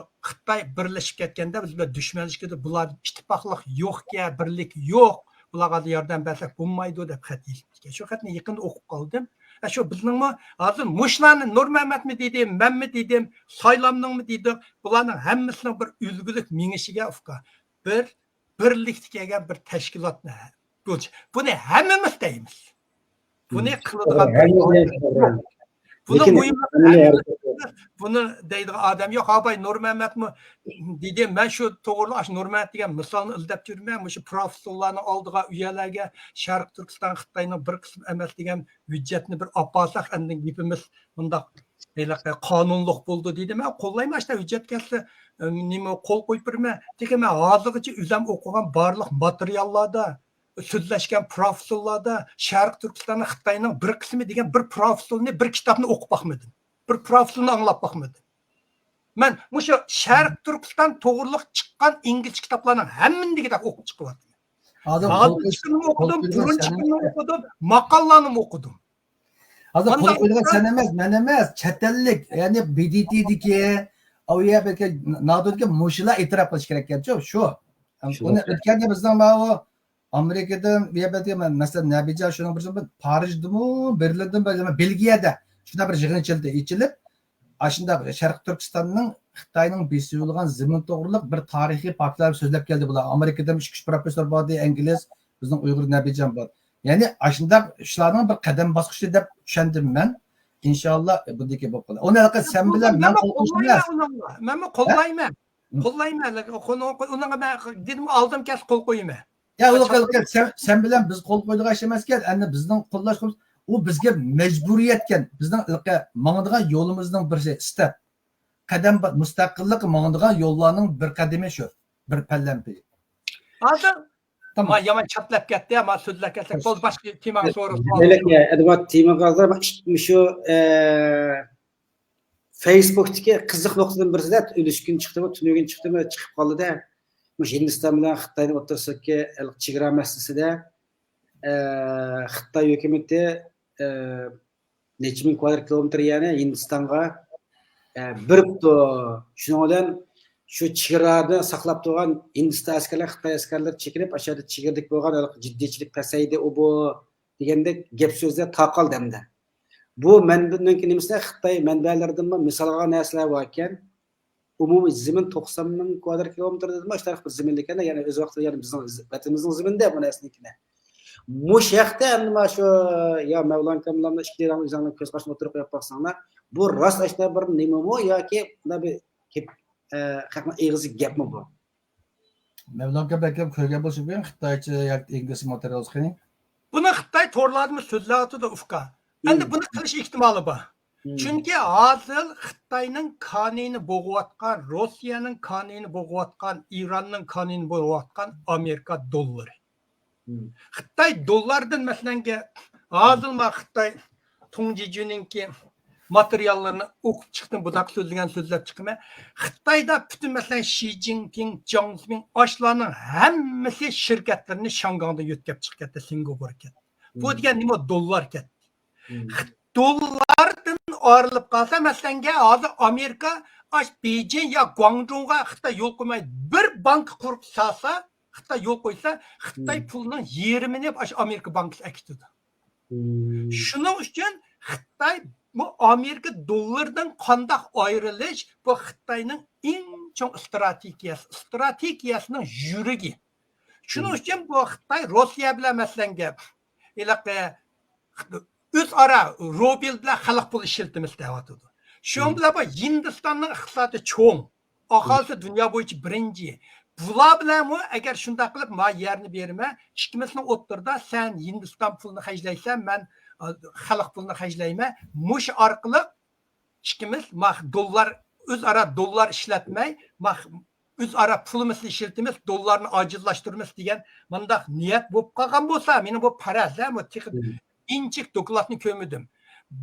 خىتاي بىرلىشىپ كەتكەندە بىز بىلەن دۈشمەنلىشىپ كېتىپ، بۇلار ئىتتىپاقلىق يوقكەن، بىرلىك يوق، بۇلارغا ياردەم بەرسەك بولمايدۇ دەپ خەت يېزىپتىكەن. شۇ خەتنى يېقىندا ئوقۇپ قالدىم. ئە، شۇ بىزنىڭمۇ ھازىر مۇشۇلارنى نۇرمەمەتمۇ دېدىم، مەنمۇ دېدىم، سايلامنىڭمۇ دېدۇق، بۇلارنىڭ ھەممىسىنىڭ بىر ئۈلگىلىك مېڭىشىگە، ئۇكا، بىر بىرلىكتە كەلگەن بىر تەشكىلاتنى، بۇ، بۇنى ھەممىمىز دەيمىز. بۇنى قىلىدىغان بىر بۇنىڭ مۇھىم، بۇنى دەيدىغان ئادەم يوق. ھاباي نۇرمەمەتمۇ دېدى، مەن شۇ توغرىلىق ئاشۇ نۇرمەمەت دېگەن مىسالنى ئىزدەپ يۈرمەن. مۇشۇ پروفېسسورلارنىڭ ئالدىغا، ئۇ يەرلەرگە شەرقىي تۈركىستان خىتاينىڭ بىر قىسمى ئەمەس دېگەن ھۆججەتنى بىر ئاپارساق، ئاندىن گېپىمىز مۇنداق ھېلىقى قانۇنلۇق بولىدۇ دېدى. مەن قوللايمەن، ئاشۇنداق ھۆججەت كەلسە، نېمە، قول قويۇپ بېرىمەن. لېكىن مەن ھازىرغىچە ئۆزۈم ئوقۇغان بارلىق ماتېرىياللاردا، سۆزلەشكەن پروفېسسورلاردا شەرقىي تۈركىستاننى خىتاينىڭ بىر قىسمى دېگەن بىر پروفېسسورنى، بىر كىتابنى ئوقۇپ باقمىدىم. بىر پروفېسسورنى ئاڭلاپ باقمىدىم. مەن مۇشۇ شەرقىي تۈركىستان توغرىلىق چىققان ئىنگلىزچە كىتابلارنىڭ ھەممىنى دېگۈدەك ئوقۇپ چىقىۋاتىمەن. ھازىر قول ھازىر قويۇش، چىققىنىمۇ قول ئوقۇدۇم، قويغان بۇرۇن سەن چىققىنىمۇ ئوقۇدۇم، ماقالىلارنىمۇ ئوقۇدۇم. ھازىر قول قويغان سەن ئەمەس، مەن ئەمەس، چەت ئەللىك، يەنى بى دى تىدىكى، ئۇ يەردىكى، نادىركى مۇشۇلار ئېتىراپ قىلىش كېرەككەنچۇ، شۇ. شۇ. ئۇنى ئۆتكەندە بىزنىڭ ماۋۇ ئامېرىكىدىن، بۇ يەردىكى، مەسىلەن، نەبىجان شۇنىڭ بىر پارىژدىمۇ، بېرلىندىمۇ، بېلگىيەدە شۇنداق بىر يىغىن ئېچىلدى، ئېچىلىپ، ئاشۇنداق شەرقىي تۈركىستاننىڭ خىتاينىڭ بېسىۋالغان زېمىنى توغرىلىق بىر تارىخىي پاكىتلار سۆزلەپ كەلدى بۇلار. ئامېرىكىدىن ئىككى، ئۈچ پروفېسسور باردى، ئىنگلىز، بىزنىڭ ئۇيغۇر نەبىجان بار. يەنى ئاشۇنداق ئىشلارنىڭ بىر قەدەم باسقۇچى دەپ چۈشەندىم مەن. ئىنشاللا، بۇندىكى بولۇپ قالار. ئۇنى ھېلىقى سەن بىلەن مەن قول قويۇشىمىز. مەنمۇ قوللايمەن ئۇنىڭغا. مەنمۇ ھە؟ قوللايمەن. ھە؟ قوللايمەن. ئۇنىڭغا مەن دېدىم، ئالدىم كەلسە قول قويىمەن. يا، ئۇ قىلغان سەن، سەن بىلەن بىز قول قويىدىغان ئىش ئەمەسكەن، ئەمدى بىزنىڭ قوللاش، ئۇ بىزگە مەجبۇرىيەتكەن، بىزنىڭ ماڭىدىغان يولىمىزنىڭ بىر ستېپ، قەدەم، مۇستەقىللىققا ماڭىدىغان يوللارنىڭ بىر قەدىمى شۇ، بىر پەللەمپىيى. ھازىر تامام. ما، يامان چاپلاپ كەتتى، ما، سۆزلەپ كەتسەك بولدى، باشقا تېماغا سورۇن. ئەدۋات تېمىغا ھازىر مۇشۇ، ئە، فېيسبۇكتىكى قىزىق نۇقتىدىن بىرسىدە، ئۈلۈشكۈن چىقتىمۇ، تۈنۈگۈن چىقتىمۇ، چىقىپ قالدى-دە. مۇشۇ ھىندىستان بىلەن خىتاينىڭ ئوتتۇرىسىدىكى چېگرا مەسىلىسىدە، ئە، خىتاي ھۆكۈمىتى، ئە، نەچچە مىڭ كۋادرات كىلومېتىر يەرنى ھىندىستانغا، ئە، بېرىپتۇ. شۇنىڭ بىلەن شۇ چېگرانى ساقلاپ تۇرغان ھىندىستان ئەسكەرلىرى، خىتاي ئەسكەرلىرى چېكىنىپ، ئاشۇ يەردە چېگرىدىكى بولغان جىددىيچىلىك پەسەيدى، ئۇ بۇ دېگەندەك گەپ سۆزلەر تارقالدى ئەمدى. بۇ مەنبىنىڭكى نېمىسىدە خىتاي مەنبەلىرىدىنمۇ مىسال ئالغان نەرسىلەر باركەن. ئومۇمىي زېمىن توقسان مىڭ كۋادرات كىلومېتىر دېدىمۇ، شۇ تەرەپ بىر زېمىن ئىكەن، يەنى ئۆز ۋاقتىدا يەنە بىزنىڭ ۋەتىنىمىزنىڭ زېمىنىدە بۇ نەرسىنىڭكىنى. مۇشۇ ھەقتە ئەمدى مانا شۇ، يا مەۋلان كامىلامنىڭ ئىككى دېگەن ئۆزۈڭنىڭ كۆز قارىشىنى ئوتتۇرىغا قويۇپ باقساڭلار، بۇ راست ئاشۇنداق بىر نېمىمۇ ياكى مۇنداق بىر گەپ، ئە، خەقنىڭ ئېغىزىدىكى گەپمۇ بۇ؟ مەۋلان كامىل بەلكىم كۆرگەن بولۇشى مۇمكىن، خىتايچە ياكى ئىنگلىزچە ماتېرىيال قېنى؟ بۇنى خىتاي تورلاردىمۇ سۆزلەۋاتىدۇ، ئۇكا. ئەمدى بۇنى قىلىش ئېھتىمالى بار. چۈنكى ھازىر خىتاينىڭ كانىيىنى بوغۇۋاتقان، روسىيەنىڭ كانىيىنى بوغۇۋاتقان، ئىراننىڭ كانىيىنى بوغۇۋاتقان ئامېرىكا دوللىرى. خىتاي دوللاردىن، مەسىلەن، ھازىر ما خىتاي تۇڭ جىجۈنىڭكى ماتېرىياللىرىنى ئوقۇپ چىقتىم، بۇنداق سۆزلىگەن سۆزلەپ چىقىمەن. خىتايدا پۈتۈن، مەسىلەن، شى جىنپىڭ، جياڭ زېمىڭ، ئاشۇلارنىڭ ھەممىسى شىركەتلىرىنى شاڭگاڭدىن يۆتكەپ چىقىپ كەتتى، سىنگاپورغا كەتتى. بۇ دېگەن نېمە؟ دوللار كەتتى. خىت-، دوللاردىن ئايرىلىپ قالسا، مەسىلەنگە، ھازىر ئامېرىكا ئاش بېيجىڭ يا گۇاڭجۇڭغا خىتاي يول قويماي، بىر بانكا قۇرۇپ سالسا، خىتاي يول قويسا، خىتاي پۇلىنىڭ يېرىمىنى ئاش ئامېرىكا بانكىسى ئەكېتىدۇ. شۇنىڭ ئۈچۈن خىتاي بۇ ئامېرىكا دوللىرىدىن قانداق ئايرىلىش، بۇ خىتاينىڭ ئەڭ چوڭ ئىستراتېگىيەسى، ئىستراتېگىيەسىنىڭ يۈرىكى. شۇنىڭ ئۈچۈن بۇ خىتاي روسىيە بىلەن، مەسىلەنگە، ھېلىقى ئۆزئارا روبېل بىلەن خەلق پۇلى ئىشلىتىمىز دەۋاتىدۇ. شۇنىڭ بىلەن بۇ ھىندىستاننىڭ ئىقتىسادى چوڭ. ئاھالىسى دۇنيا بويىچە بىرىنچى. بۇلار بىلەنمۇ ئەگەر شۇنداق قىلىپ، ما يەرنى بېرىمەن، ئىككىمىزنىڭ ئوتتۇرىدا سەن ھىندىستان پۇلىنى خەجلەيسەن، مەن، ئا، خەلق پۇلىنى خەجلەيمەن. مۇشۇ ئارقىلىق ئىككىمىز ما دوللار، ئۆزئارا دوللار ئىشلەتمەي، ما ئۆزئارا پۇلىمىزنى ئىشلىتىمىز، دوللارنى ئاجىزلاشتۇرىمىز دېگەن مۇنداق نىيەت بولۇپ قالغان بولسا، مېنىڭ بۇ پەرەز، ھە، بۇ تېخى ئىنچىكە دوكلاتنى كۆرمىدىم.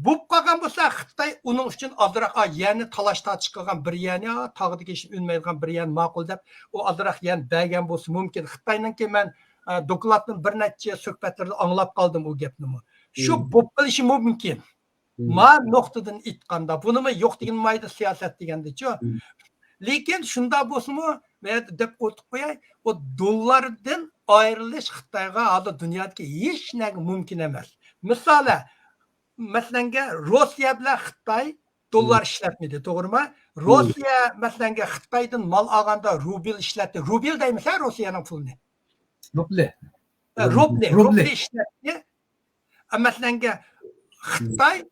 بوپ قالغان بولسا، خىتاي ئۇنىڭ ئۈچۈن ئازراق، ئا، يەرنى تالاش تارتىش قىلغان بىر يەرنى، ئا، تاغدىكى ھېچ ئۈنمەيدىغان بىر يەرنى ماقۇل دەپ، ئۇ ئازراق يەرنى بەرگەن بولسا مۇمكىن. خىتاينىڭكى مەن، ئا، دوكلاتنىڭ بىر نەچچە سۆھبەتلىرىدە ئاڭلاپ قالدىم ئۇ گەپنىمۇ. شۇ بوپ قېلىشى مۇمكىن. ما نۇقتىدىن ئېيتقاندا، بۇنىمۇ يوق دېگىنىم مايدا سىياسەت دېگەندىچۇ. لېكىن شۇنداق بولسىمۇ، مەن دەپ ئوتۇپ قوياي، ئۇ دوللاردىن ئايرىلىش خىتايغا ھازىر دۇنيادىكى ھېچ نەگە مۇمكىن ئەمەس. مىسالى، مەسىلەنگە، روسىيە بىلەن خىتاي دوللار ئىشلەتمىدى، توغرىمۇ؟ روسىيە، مەسىلەنگە، خىتايدىن مال ئالغاندا روبىل ئىشلەتتى. روبىل دەيمىز ھە روسىيەنىڭ پۇلىنى؟ روبلى. ئە، روبلى، روبلى. روبلى ئىشلەتتى. ئە، مەسىلەنگە، خىتاي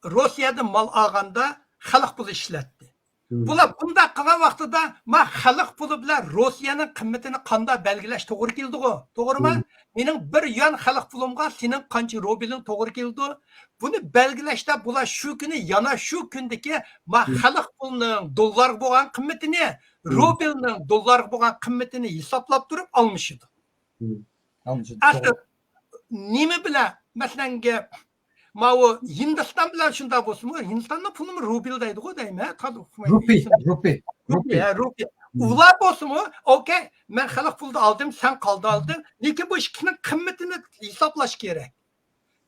روسىيەدىن مال ئالغاندا خەلق پۇلى ئىشلەتتى. بۇلار بۇنداق قىلغان ۋاقتىدا، ما، خەلق پۇلى بىلەن روسىيەنىڭ قىممىتىنى قانداق بەلگىلەش توغرا كېلىدىغۇ؟ توغرىمۇ؟ مېنىڭ بىر يۈەن خەلق پۇلۇمغا سېنىڭ قانچە روبىلىڭ توغرا كېلىدۇ؟ بۇنى بەلگىلەشتە بۇلار شۇ كۈنى، يەنە شۇ كۈندىكى، ما، خەلق پۇلىنىڭ دوللارغا بولغان قىممىتىنى، روبىلنىڭ دوللارغا بولغان قىممىتىنى ھېسابلاپ تۇرۇپ ئالمىشىدۇ. ئەسلى نېمە بىلەن، مەسىلەنگە، ماۋۇ ھىندىستان بىلەن شۇنداق بولسىمۇ، ھىندىستاننىڭ پۇلىمۇ روبىل دەيدىغۇ دەيمەن. روپى، روپى، روپى، روپى. ھە، روپى. ئۇلار بولسىمۇ، ئوكەي، مەن خەلق پۇلىدا ئالدىم، سەن قالدا ئالدىڭ. لېكىن بۇ ئىككىسىنىڭ قىممىتىنى ھېسابلاش كېرەك.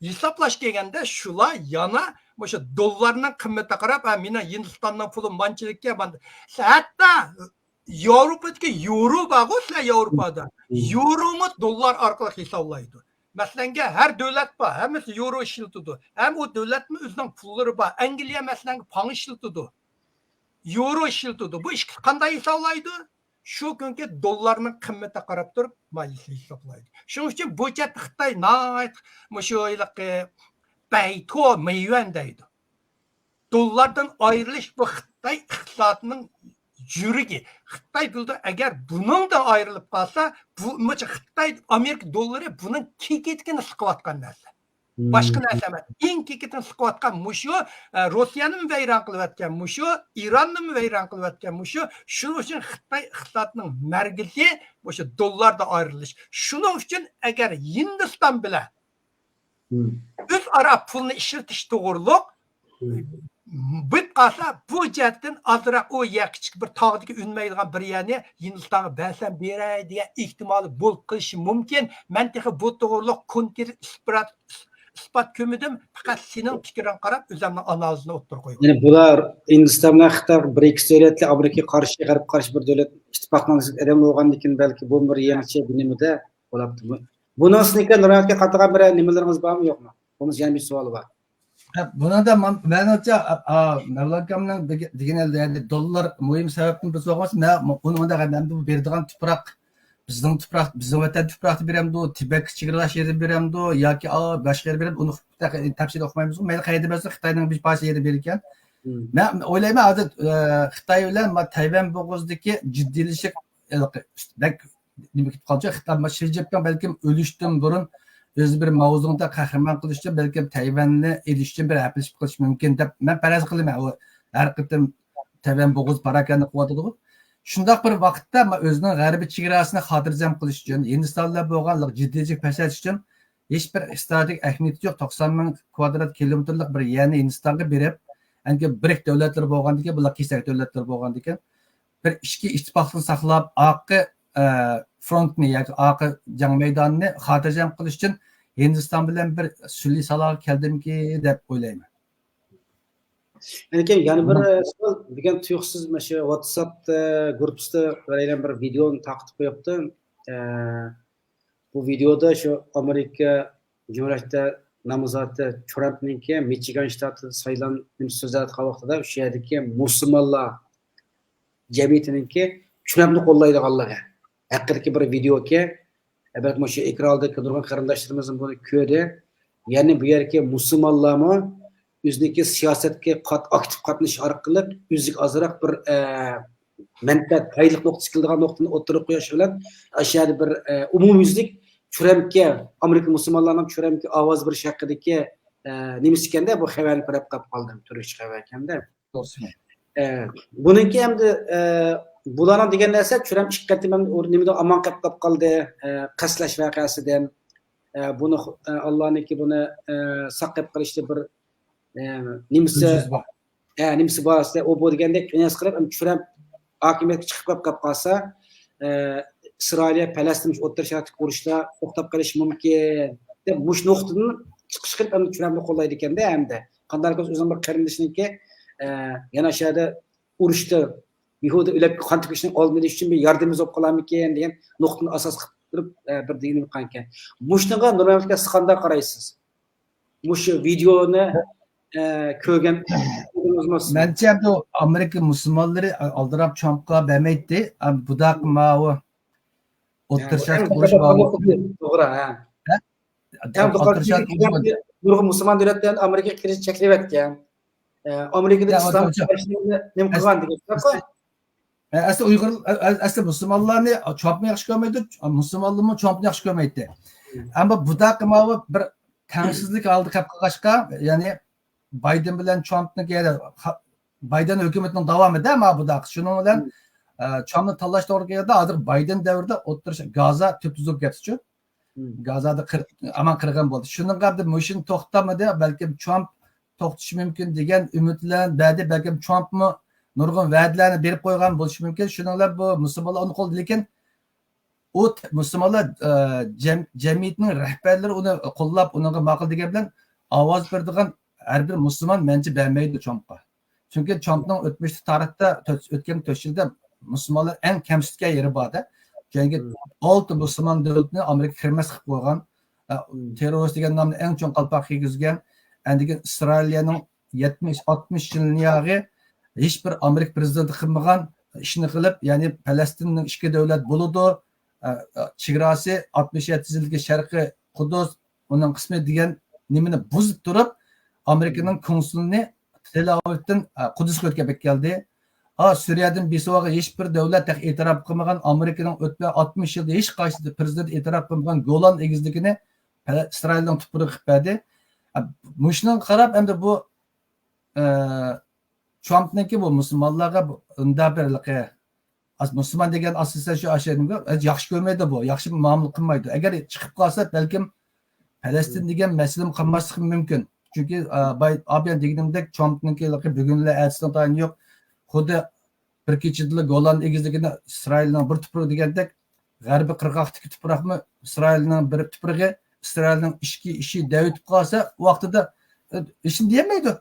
ھېسابلاش كەلگەندە شۇلار يەنە مۇشۇ دوللارنىڭ قىممىتىگە قاراپ، ھە، مېنىڭ ھىندىستاننىڭ پۇلۇم مانچىلىككەن، ماندا. ھەتتا ياۋروپادىكى يورو بارغۇ، سىلەر ياۋروپادا. يورومۇ دوللار ئارقىلىق ھېسابلايدۇ. مەسىلەنگە، ھەر دۆلەت بار، ھەممىسى يورو ئىشلىتىدۇ. ھەم ئۇ دۆلەتمۇ ئۆزىنىڭ پۇللىرى بار. ئەنگلىيە، مەسىلەنگە، پاڭ ئىشلىتىدۇ. يورو ئىشلىتىدۇ. بۇ ئىككىسى قانداق ھېسابلايدۇ؟ شۇ كۈنكى دوللارنىڭ قىممىتىگە قاراپ تۇرۇپ، ما، ھېسابلايدۇ. شۇنىڭ ئۈچۈن بۇ جەھەتتە خىتاي ناھايىتى مۇشۇ ھېلىقى بەيتو مېيۈەن دەيدۇ. دوللاردىن ئايرىلىش بۇ خىتاي ئىقتىسادىنىڭ يۈرىكى. خىتاي دوللىرى ئەگەر بۇنىڭدىن ئايرىلىپ قالسا، بۇ، مۇشۇ خىتاي، ئامېرىكا دوللىرى بۇنىڭ كېكىرىكىنى سىقىۋاتقان نەرسە. باشقا نەرسە ئەمەس. ئەڭ كېكىرىكىنى سىقىۋاتقان مۇشۇ، ئە، روسىيەنىمۇ ۋەيران قىلىۋەتكەن مۇشۇ، ئىراننىمۇ ۋەيران قىلىۋەتكەن مۇشۇ. شۇنىڭ ئۈچۈن خىتاي ئىقتىسادىنىڭ مەركىزى مۇشۇ دوللاردا ئايرىلىش. شۇنىڭ ئۈچۈن ئەگەر ھىندىستان بىلەن ئۆزئارا پۇلنى ئىشلىتىش توغرۇلۇق بولۇپ قالسا، بۇ جەھەتتىن ئازراق ئۇ يەر كىچىك بىر تاغدىكى ئۈنمەيدىغان بىر يەرنى ھىندىستانغا بەرسەم بېرەي دېگەن ئېھتىمالى بولۇپ قېلىشى مۇمكىن. مەن تېخى بۇ توغرۇلۇق كونكرېت ئىسپات، ئىسپات كۆرمىدىم. پەقەت سېنىڭ پىكرىڭگە قاراپ ئۆزۈمنىڭ ئانالىزىنى ئوتتۇرىغا قويغان. يەنى بۇلار ھىندىستان بىلەن خىتاي بىر ئېكس دۆلەتلىك، ئامېرىكىغا قارشى، غەربكە قارشى بىر دۆلەت ئىتتىپاقلانغان ئادەم بولغاندىكىن بەلكى بۇ بىر يېڭىچە بىر نېمىدە بولاپتۇ. بۇنىڭ ئۈستىگە نۇرمەتكە قاتىدىغان بىر نېمىلىرىڭىز بارمۇ يوقمۇ؟ بۇنىڭ يەنە بىر سوئالى بار. ھە، بۇنىڭدا مەن-، مەنىڭچە، ئا، ئا، مەۋلان ئاكامنىڭ دېگە-، دېگىنى، يەنى دوللار مۇھىم سەۋەبتىن بىز بولغان بولسا، مەن ئۇنى ئۇنداق ئەمدى بۇ بېرىدىغان تۇپراق، بىزنىڭ تۇپراق، بىزنىڭ ۋەتەن تۇپراقتا بېرەمدۇ، تىبەتكە چېگرىلاش يېرىدە بېرەمدۇ ياكى، ئا، باشقا يەردە بېرەمدۇ، ئۇنى تەپسىلىي ئۇقمايمىزغۇ. مەيلى قەيەردە بەرسۇن، خىتاينىڭ بىر پارچە يېرى بېرىكەن. مەن ئويلايمەن، ھازىر، ئە، خىتاي بىلەن ما-، تەيۋەن بوغۇزىدىكى جىددىيلىشىش، ھېلىقى ئۈست-، بەك نېمە كېتىپ قالدى. خىتاي، شى جىنپىڭ بەلكىم ئۆلۈشتىن بۇرۇن ئۆزى بىر ماۋزېدۇڭدا قەھرىمان قىلىش ئۈچۈن بەلكىم تەيۋەننى ئېلىش ئۈچۈن بىر ھەپىلىشىپ قېلىشى مۇمكىن دەپ مەن پەرەز قىلىمەن. ئۇ ھەر قېتىم تەيۋەن بوغۇز پاراكەندە قىلىۋاتىدىغۇ. شۇنداق بىر ۋاقىتتا ما-، ئۆزىنىڭ غەربىي چېگراسىنى خاتىرجەم قىلىش ئۈچۈن، ھىندىستان بىلەن بولغان جىددىيلىك پەسەيتىش ئۈچۈن ھېچ بىر ئىستراتېگىك ئەھمىيىتى يوق. توقسان مىڭ كۋادرات كىلومېتىرلىق بىر يەرنى ھىندىستانغا بېرىپ، ئەنكى بىرىك دۆلەتلىرى بولغاندىكىن، بۇلار كېسەك دۆلەتلىرى بولغاندىكىن، بىر ئىچكى ئىتتىپاقلىقنى ساقلاپ، ئارقا، ئە، فرونتنى ياكى ئارقا جەڭ مەيدانىنى خاتىرجەم قىلىش ئۈچۈن ھىندىستان بىلەن بىر سۈلھى سالاغا كەلدىمىكى دەپ ئويلايمەن. ئەنكەي، يەنە بىر، ئە، سوئال. بۈگۈن تۇيۇقسىز مانا شۇ ۋاتساپتا گۇرۇپپىسىدا بىرەيلەن بىر ۋىدېئونى تارقىتىپ قويۇپتۇ. ئە، بۇ ۋىدېئودا شۇ ئامېرىكا جۇمھۇرىيەتتە نامزاتى ترامپنىڭكى مىچىگان شتاتىدا سايلان نېمىسى سۆزلەۋاتقان ۋاقتىدا شۇ يەردىكى مۇسۇلمانلار جەمئىيىتىنىڭكى ترامپنى قوللايدىغانلىقى ھەققىدىكى بىر ۋىدېئوكەن. بەلكىم مۇشۇ ئېكراندا نۇرغۇن قېرىنداشلىرىمىز بۇنى كۆردى. يەنى بۇ يەردىكى مۇسۇلمانلارمۇ ئۆزىنىڭكى سىياسەتكە قات-، ئاكتىپ قاتنىشىش ئارقىلىق ئۆزىگە ئازراق بىر، ئە، مەنپەئەت، پايدىلىق نۇقتىسى كېلىدىغان نۇقتىنى ئوتتۇرىغا قويۇش بىلەن، ئاشۇ يەردە بىر، ئە، ئومۇميۈزلۈك ترامپكە، ئامېرىكا مۇسۇلمانلارنىڭ ترامپكە ئاۋاز بېرىش ھەققىدىكى، ئە، نېمىسى ئىكەندە، بۇ خەۋەرنى كۆرۈپ قاپ قالدىم، تۈركچە خەۋەر ئىكەندە. توغرىسى. ئە، بۇنىڭكى ئەمدى، ئە، بۇلارنىڭ دېگەن نەرسە، ترامپ ئىككى قېتىم ئەمدى ئۇ نېمىدە ئامان قېلىپ قاپ قالدى، ئە، قەستلەش ۋەقەسىدىن، ئە، بۇنى، ئە، ئاللانىڭكى بۇنى، ئە، ساقلاپ قېلىشتا بىر، ئە، نېمىسى، ئۈلگىسى بار. ئە، نېمىسى بار، ئۇ بۇ دېگەندەك نەرسە قىلىپ، ئەمدى ترامپ ھاكىمىيەتكە چىقىپ قاپ قالسا، ئە، ئىسرائىلىيە، پەلەستىن ئوتتۇرا شەرقتىكى ئۇرۇشلار توختاپ قېلىشى مۇمكىن، دەپ مۇشۇ نۇقتىدىن چىقىش قىلىپ، ئەمدى ترامپنى قوللايدىكەندە، ئەمدى قانداق بولسا ئۆزىنىڭ بىر قېرىندىشىنىڭكى، ئە، يەنە ئاشۇ يەردە ئۇرۇشتا بىھۇدە ئۆلۈپ قان تۆكۈشنىڭ ئالدىنى ئېلىش ئۈچۈن بىر ياردىمىمىز بولۇپ قالارمىكىن دېگەن نۇقتىنى ئاساس قىلىپ بىر، ئە، بىر دېگىنى قىلغانىكەن. مۇشۇنىڭغا نۇرمەمەت ئاكا سىز قانداق قارايسىز؟ مۇشۇ ۋىدېونى، ئە، كۆرگەن. مەنچە ئەمدى ئامېرىكا مۇسۇلمانلىرى ئالدىراپ ترامپقا بەرمەيتتى. ئەم، بۇداق ماۋۇ ئوتتۇرا شەرققە ئۇرۇش بار. توغرا، ھە. ھە؟ ئوتتۇرا شەرققە ئۇرۇش بار. نۇرغۇن مۇسۇلمان دۆلەتلەر ئامېرىكىغا كىرىش چەكلىۋەتكەن. ئە، ئامېرىكىدا ئىسلام نېمە قىلغان دېگەن گەپ. ئەسلى ئۇيغۇر، ئەسلى مۇسۇلمانلارنى ترامپمۇ ياخشى كۆرمەيدۇ، مۇسۇلمانلارمۇ ترامپنى ياخشى كۆرمەيتتى. ئەمما بۇداقى ماۋۇ بىر تەڭسىزلىك ھالىدا كەپ قالغاچقا، يەنى بايدېن بىلەن ترامپنىڭكى، بايدېن ھۆكۈمىتىنىڭ داۋامىدا ما بۇداق. شۇنىڭ بىلەن، ئە، ترامپنى تاللاش توغرا كەلگەندە، ھازىر بايدېن دەۋرىدە ئوتتۇرا گازا تۈپتۈزۈلۈپ كەتتىچۇ. گازادا قىر-، ئامان قىرغىن بولدى. شۇنىڭغا ئەمدى مۇشۇنى توختاتمىدى. بەلكىم ترامپ توختىتىشى مۇمكىن دېگەن ئۈمىد بىلەن بەردى. بەلكىم ترامپمۇ نۇرغۇن ۋەدىلەرنى بېرىپ قويغان بولۇشى مۇمكىن. شۇنىڭ بىلەن بۇ مۇسۇلمانلار ئۇنى قوللىدى. لېكىن ئۇ ت-، مۇسۇلمانلار، ئە، جەم-، جەمئىيىتىنىڭ رەھبەرلىرى ئۇنى قوللاپ، ئۇنىڭغا ماقۇل دېگەن بىلەن ئاۋاز بېرىدىغان ھەر بىر مۇسۇلمان مەنچە بەرمەيدۇ ترامپقا. چۈنكى ترامپنىڭ ئۆتمۈشتە تارىختا تۆت-، ئۆتكەن تۆت يىلدا مۇسۇلمانلار ئەڭ كەمسىتكەن يېرى بار-دە. چۈنكى ئالتە مۇسۇلمان دۆلىتىنى ئامېرىكا كىرمەس قىلىپ قويغان، ئە، تېررورىست دېگەن نامنى ئەڭ چوڭ قالپاق كىيگۈزگەن. ئەندىكىن ئىسرائىلىيەنىڭ يەتمىش، ئاتمىش يىلنى ياغى ھېچ بىر ئامېرىكا پرېزىدېنتى قىلمىغان ئىشنى قىلىپ، يەنى پەلەستىننىڭ ئىككى دۆلەت بولىدۇ، ئە، ئە، چېگراسى ئاتمىش يەتتە يىلدىكى شەرقىي قۇدۇس، ئۇنىڭ قىسمى دېگەن نېمىنى بۇزۇپ تۇرۇپ، ئامېرىكىنىڭ كونسۇلىنى تېل ئاۋىۋدىن، ئە، قۇدۇسقا ئۆتكەپ كەلدى. ئا، سۈرىيەدىن بېسىۋالغان ھېچ بىر دۆلەت تېخى ئېتىراپ قىلمىغان، ئامېرىكىنىڭ ئۆتكەن ئاتمىش يىلدا ھېچ قايسى پرېزىدېنت ئېتىراپ قىلمىغان گولان ئېگىزلىكىنى پەل-، ئىسرائىلنىڭ تۇپرىقىغا قىلىپ بەردى. ئە، مۇشۇنىڭغا قاراپ ئەمدى بۇ، ئە، ترامپنىڭكى بۇ مۇسۇلمانلارغا بۇ ئۇنداق بىر ھېلىقى ئاس-، مۇسۇلمان دېگەن ئاساسەن شۇ ئاشۇ نېمە، ياخشى كۆرمەيدۇ بۇ، ياخشى مۇئامىلە قىلمايدۇ. ئەگەر چىقىپ قالسا، بەلكىم پەلەستىن دېگەن مەسىلىمۇ قالماسلىقى مۇمكىن. چۈنكى، ئا، باي-، ئابىيان دېگىنىمدەك، ترامپنىڭكى بۈگۈنلا ئەتىسىنىڭ تايىنى يوق. خۇددى بىر كېچىدىلا گولان ئېگىزلىكىنى ئىسرائىلنىڭ بىر تۇپرىقى دېگەندەك، غەربىي قىرغاقتىكى تۇپراقمۇ ئىسرائىلنىڭ بىر تۇپرىقى، ئىسرائىلنىڭ ئىچكى ئىشى دەۋېتىپ قالسا، ۋاقتىدا، ئە، ھېچنېمە دېيەلمەيدۇ.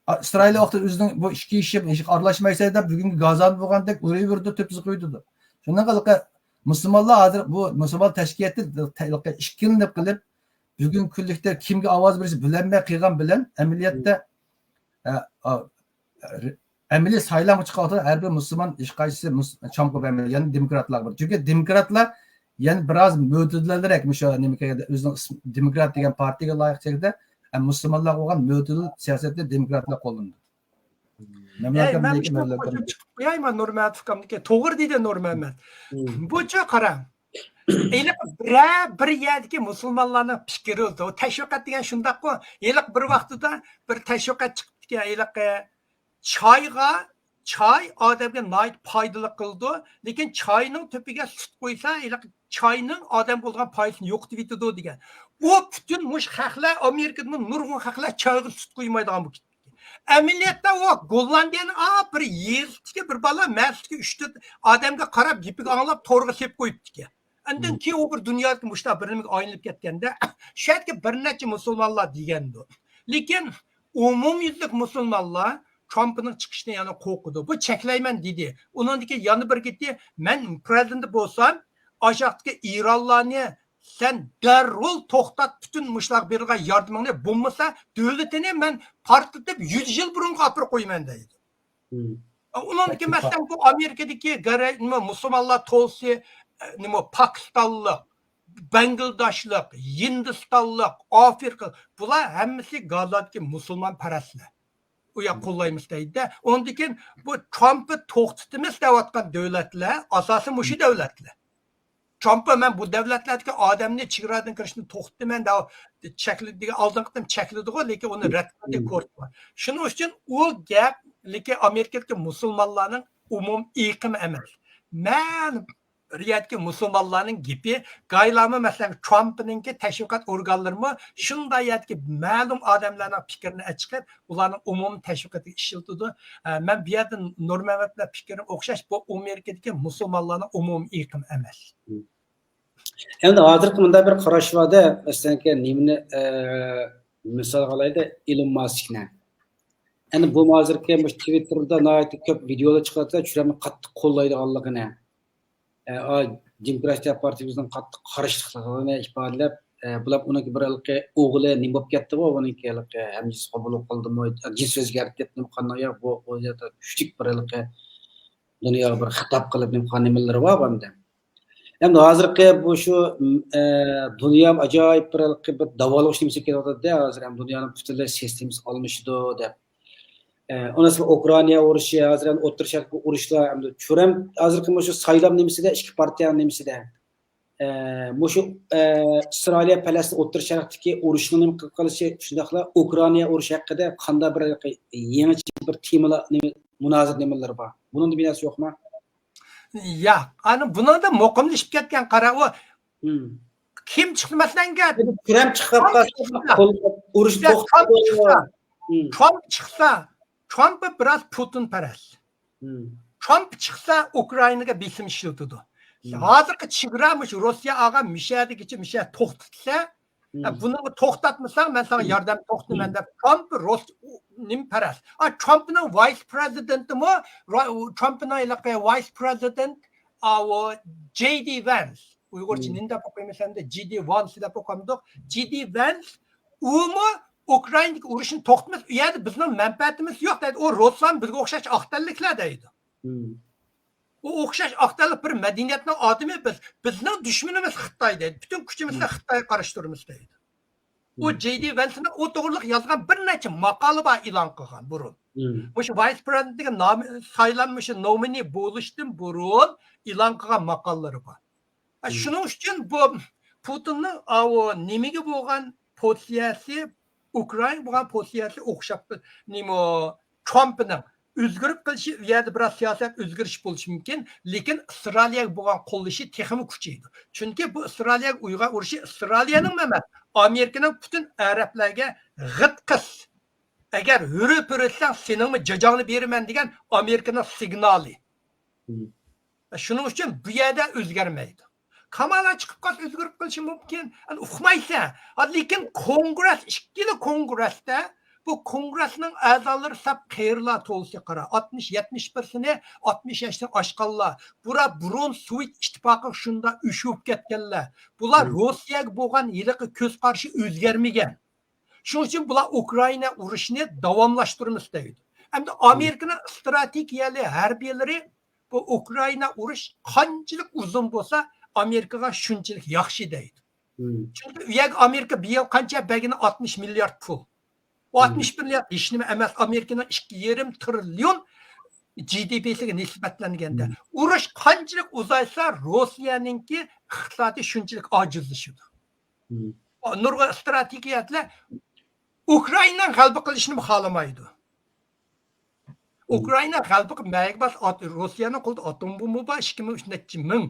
ئا، ئىسرائىل ۋاقتىدا ئۆزىنىڭ بۇ ئىچكى ئىشى، ئىشىغا ئارىلاشمايسەن دەپ، بۈگۈنكى گازانى بولغاندەك ئۇرۇۋېرىدۇ، تۆپىسىگە قويىدۇ. شۇنىڭغا ھېلىقى مۇسۇلمانلار ھازىر بۇ مۇسۇلمان تەشكىلاتى ھېلىقى ئىككىلىنىپ قېلىپ، بۈگۈنكى كۈنلۈكتە كىمگە ئاۋاز بېرىشنى بىلەلمەي قېلغان بىلەن، ئەمەلىيەتتە، ئە، ئا، ئەمەلىي سايلامغا چىقىۋاتقان ھەر بىر مۇسۇلمان ھېچقايسىسى مۇس-، ترامپقا بەرمەيدۇ. يەنى دېموكراتلارغا بېرىدۇ. چۈنكى دېموكراتلار يەنە بىراز مۆتىدىللىرەك مۇشۇ نېمە كەلگەندە ئۆزىنىڭ ئىسمى دېموكرات دېگەن پارتىيەگە لايىق چېكىدە، ئە، مۇسۇلمانلارغا بولغان مۆتىدىل سىياسەتنى دېموكراتلار قوللىنىدۇ. ئەي، مەن مۇشۇنى قوشۇپ چىقىپ قويايمەن نۇرمەمەت ئۇكامنىڭكى. توغرا دېدى نۇرمەمەت. بۇچۇ قارا. ھېلىقى بىرەر بىر يەردىكى مۇسۇلمانلارنىڭ پىكرى، تەشۋىقات دېگەن شۇنداققۇ. ھېلىقى بىر ۋاقتىدا بىر تەشۋىقات چىقىپتىكەن، ھېلىقى چايغا، چاي ئادەمگە ناھايىتى پايدىلىق قىلىدۇ، لېكىن چاينىڭ تۆپىگە سۈت قۇيسا، ھېلىقى چاينىڭ ئادەمگە بولغان پايدىسىنى يوقىتىۋېتىدۇ دېگەن. ئۇ پۈتۈن مۇشۇ خەقلەر، ئامېرىكىدىمۇ نۇرغۇن خەقلەر چايغا سۈت قۇيمايدىغان بولۇپ كېتىپتىكەن. ئەمەلىيەتتە ئۇ گوللاندىيەنىڭ، ئا، بىر يېزىسىدىكى بىر بالا مەھەللىدىكى ئۈچ تۆت ئادەمگە قاراپ گېپىگە ئاڭلاپ تورغا سېلىپ قويۇپتىكەن. ئاندىن كېيىن ئۇ بىر دۇنيادىكى مۇشۇنداق بىر نېمىگە ئايلىنىپ كەتكەندە، شۇ يەردىكى بىر نەچچە مۇسۇلمانلار دېگەندۇ. لېكىن ئومۇميۈزلۈك مۇسۇلمانلار ترامپنىڭ چىقىشىنى يەنە قورقىدۇ. بۇ چەكلەيمەن دېدى. ئۇنىڭدىن كېيىن يەنە بىر گېپى، مەن پرېزىدېنت بولسام، ئاشاقتىكى ئىرانلارنى سەن دەررۇل توختات، پۈتۈن مۇشۇلارغا بېرىدىغان ياردىمىڭنى، بولمىسا دۆلىتىنى مەن پارتلىتىپ يۈز يىل بۇرۇنغا ئاپىرىپ قويىمەن دەيدۇ. ئۇنىڭدىن كېيىن مەسىلەن، بۇ ئامېرىكىدىكى گەرەي نېمە مۇسۇلمانلار تولىسى، ئە، نېمە پاكىستانلىق، بەڭگلاداشلىق، ھىندىستانلىق، ئافرىقا، بۇلار ھەممىسى گازادىكى مۇسۇلمانپەرەسلەر. ئۇ ياق قوللايمىز دەيدىدە. ئۇنىڭدىن كېيىن بۇ ترامپنى توختىتىمىز دەۋاتقان دۆلەتلەر ئاساسىي مۇشۇ دۆلەتلەر. ترامپ مەن بۇ دۆلەتلەردىكى ئادەمنى چېگرادىن كىرىشنى توختىتىمەن دەپ چەكلىدى دېگەن، ئالدىنقى قېتىم چەكلىدىغۇ، لېكىن ئۇنى رەت قىلدى، كورت بار. شۇنىڭ ئۈچۈن ئۇ گەپ، لېكىن ئامېرىكىدىكى مۇسۇلمانلارنىڭ ئومۇمىي ئېقىمى ئەمەس. مەلۇم بىر يەردىكى مۇسۇلمانلارنىڭ گېپى، گايلامۇ مەسىلەن، ترامپنىڭكى تەشۋىقات ئورگانلىرىمۇ شۇنداق يەردىكى مەلۇم ئادەملەرنىڭ پىكرىنى ئەچىقىپ، ئۇلارنىڭ ئومۇمىي تەشۋىقاتىغا ئىشلىتىدۇ. ئە، مەن بۇ يەردە نۇرمەمەت بىلەن پىكرىم ئوخشاش، بۇ ئامېرىكىدىكى مۇسۇلمانلارنىڭ ئومۇمىي ئېقىمى ئەمەس. ئەمدى ھازىرقى مۇنداق بىر قاراش بار-دە، مەسىلەن، نېمىنى، ئە، مىسالغا ئالايلى، ئېلون ماسكنى. ئەنە بۇ ھازىرقى مۇشۇ تىۋىتتېردا ناھايىتى كۆپ ۋىدېئولار چىقىۋاتىدۇ، ترامپنى قاتتىق قوللايدىغانلىقىنى. ئە، ئا، دېموكراتىيە پارتىيىسىنىڭ قاتتىق قارشىلىقلىقىنى ئىپادىلەپ، ئە، بۇلار ئۇنىڭكى بىر ھېلىقى ئوغلى نېمە بولۇپ كەتتى بۇ؟ بۇنىڭكى ھېلىقى ھەمجىنس قوبۇل قىلدىمۇ، جىنس ئۆزگەرتىپ نېمە قانداق يا بۇ، ئۇ يەردە كۈچلۈك بىر ھېلىقى دۇنياغا بىر خىتاب قىلىپ نېمە قىلغان نېمىلىرى بار ئەمدى. ئەمدى ھازىرقى بۇ شۇ، ئە، دۇنيا ئاجايىپ بىر ھېلىقى بىر داۋالغۇش نېمىسى كېلىۋاتىدۇ، ھازىر ھەم دۇنيانىڭ پۈتۈنلەي سىستېمىسى ئالمىشىدۇ دەپ. ئە، ئۇنىڭ ئۈستىگە ئۇكرائىنا ئۇرۇشى، ھازىر ئەمدى ئوتتۇرا شەرقتىكى ئۇرۇشلار، ئەمدى ترامپ ھازىرقى مۇشۇ سايلام نېمىسىدە، ئىككى پارتىيەنىڭ نېمىسىدە، ئە، مۇشۇ، ئە، ئىسرائىلىيە پەلەستىن ئوتتۇرا شەرقتىكى ئۇرۇشنىڭ نېمە قىلىشى، شۇنداقلا ئۇكرائىنا ئۇرۇشى ھەققىدە قانداق بىر يېڭىچە بىر تېمىلار، نېمە، مۇنازىرە نېمىلىرى بار؟ بۇنىڭدا بىر نەرسە يوقمۇ؟ ياق، ئانا بۇنىڭدا مۇقىملىشىپ كەتكەن قارا، ئۇ كىم چىقتى مەسىلەن؟ ترامپ چىقىپ قالسا، ئۇرۇش توختايدۇ. ترامپ چىقسا، ترامپ بىراز پۇتىنپەرەس. ترامپ چىقسا، ئۇكرائىناغا بېسىم ئىشلىتىدۇ. ھازىرقى چېگرا مۇشۇ روسىيە ئالغان مۇشۇ يەردىكىچە مۇشۇ يەردە توختىتىلسە، بۇنى توختاتمىساڭ، مەن ساڭا ياردەم توختىمەن دەپ، ترامپ روس نېمىپەرەس. ترامپنىڭ ۋايس پرېزىدېنتىمۇ، ترامپنىڭ ھېلىقى ۋايس پرېزىدېنت، ئاۋۇ جېي دى ۋانس. ئۇيغۇرچە نېمە دەپ ئوقۇيمىز ئەمدى؟ جېي دى ۋانس دەپ ئوقۇمدۇق. جېي دى ۋانس، ئۇمۇ ئۇكرائىنادىكى ئۇرۇشنى توختىتىمىز، ئۇ يەردە بىزنىڭ مەنپەئەتىمىز يوق دەيدۇ. ئۇ رۇسلار بىزگە ئوخشاش ئاق تەنلىكلەر دەيدۇ. ئۇ ئوخشاش ئاق تەنلىك بىر مەدەنىيەتنىڭ ئادىمى بىز. بىزنىڭ دۈشمىنىمىز خىتاي دەيدۇ. پۈتۈن كۈچىمىز بىلەن خىتايغا قارشى تۇرىمىز دەيدۇ. ئۇ جېي دى ۋانسنىڭ ئۇ توغرىلىق يازغان بىر نەچچە ماقالە بار، ئېلان قىلغان بۇرۇن. مۇشۇ ۋايس پرېزىدېنتىگە نام-، سايلانمىشى نومىنى بولۇشتىن بۇرۇن ئېلان قىلغان ماقالىلىرى بار. شۇنىڭ ئۈچۈن بۇ پۇتىننىڭ ئاۋۇ نېمىگە بولغان پوزىتسىيەسى، ئۇكرائىناغا بولغان پوزىتسىيەسى ئوخشاپ، نېمە، ترامپنىڭ ئۆزگىرىپ قېلىشى، ئۇ يەردە بىراز سىياسەت ئۆزگىرىش بولۇشى مۇمكىن، لېكىن ئىسرائىلىيەگە بولغان قوللىشى تېخىمۇ كۈچىيىدۇ. چۈنكى بۇ ئىسرائىلىيەگە ئۇيغان ئۇرۇشى ئىسرائىلىيەنىڭ ئەمەس، ئامېرىكىنىڭ پۈتۈن ئەرەبلەرگە غىت قىس، ئەگەر ھۆرە پۆرە ئەتسەڭ، سېنىڭمۇ جاجاڭنى بېرىمەن دېگەن ئامېرىكىنىڭ سىگنالى. شۇنىڭ ئۈچۈن بۇ يەردە ئۆزگەرمەيدۇ. كامالا چىقىپ قالسا ئۆزگىرىپ قېلىشى مۇمكىن. ئۇقمايسەن. لېكىن كونگرېس، ئىككىلا كونگرېستا، بۇ كونگرېسنىڭ ئەزالىرى سەپ قېرىلار تولىسى قارا. ئاتمىش، يەتمىش بىرسىنى، ئاتمىش ياشتىن ئاشقانلار. بۇرا بۇرۇن سوۋېت ئىتتىپاقىغا شۇنداق ئۆچ بولۇپ كەتكەنلەر. بۇلار روسىيەگە بولغان ھېلىقى كۆز قارىشى ئۆزگەرمىگەن. شۇنىڭ ئۈچۈن بۇلار ئۇكرائىنا ئۇرۇشىنى داۋاملاشتۇرىمىز دەيدۇ. ئەمدى ئامېرىكىنىڭ ئىستراتېگىيەلىك ھەربىيلىرى بۇ ئۇكرائىنا ئۇرۇش قانچىلىك ئۇزۇن بولسا، ئامېرىكىغا شۇنچىلىك ياخشى دەيدۇ. چۈنكى ئۇ يەرگە ئامېرىكا بىر يىل قانچە بەرگىنى؟ ئاتمىش مىليارد پۇل. ئۇ ئاتمىش مىليارد ھېچنېمە ئەمەس، ئامېرىكىنىڭ ئىككى يېرىم تىرىليون جى دى پىسىگە نىسبەتلەنگەندە. ئۇرۇش قانچىلىك ئۇزايسا، روسىيەنىڭكى ئىقتىسادى شۇنچىلىك ئاجىزلىشىدۇ. نۇرغۇن ئىستراتېگىيەلەر ئۇكرائىنا غەلىبە قىلىشنىمۇ خالىمايدۇ. ئۇكرائىنا غەلىبە قىلىپ، مەيگە بارسا، ئات-، روسىيەنىڭ قولىدا ئاتوم بومبا بار، ئىككى مىڭ ئۈچ نەچچە مىڭ.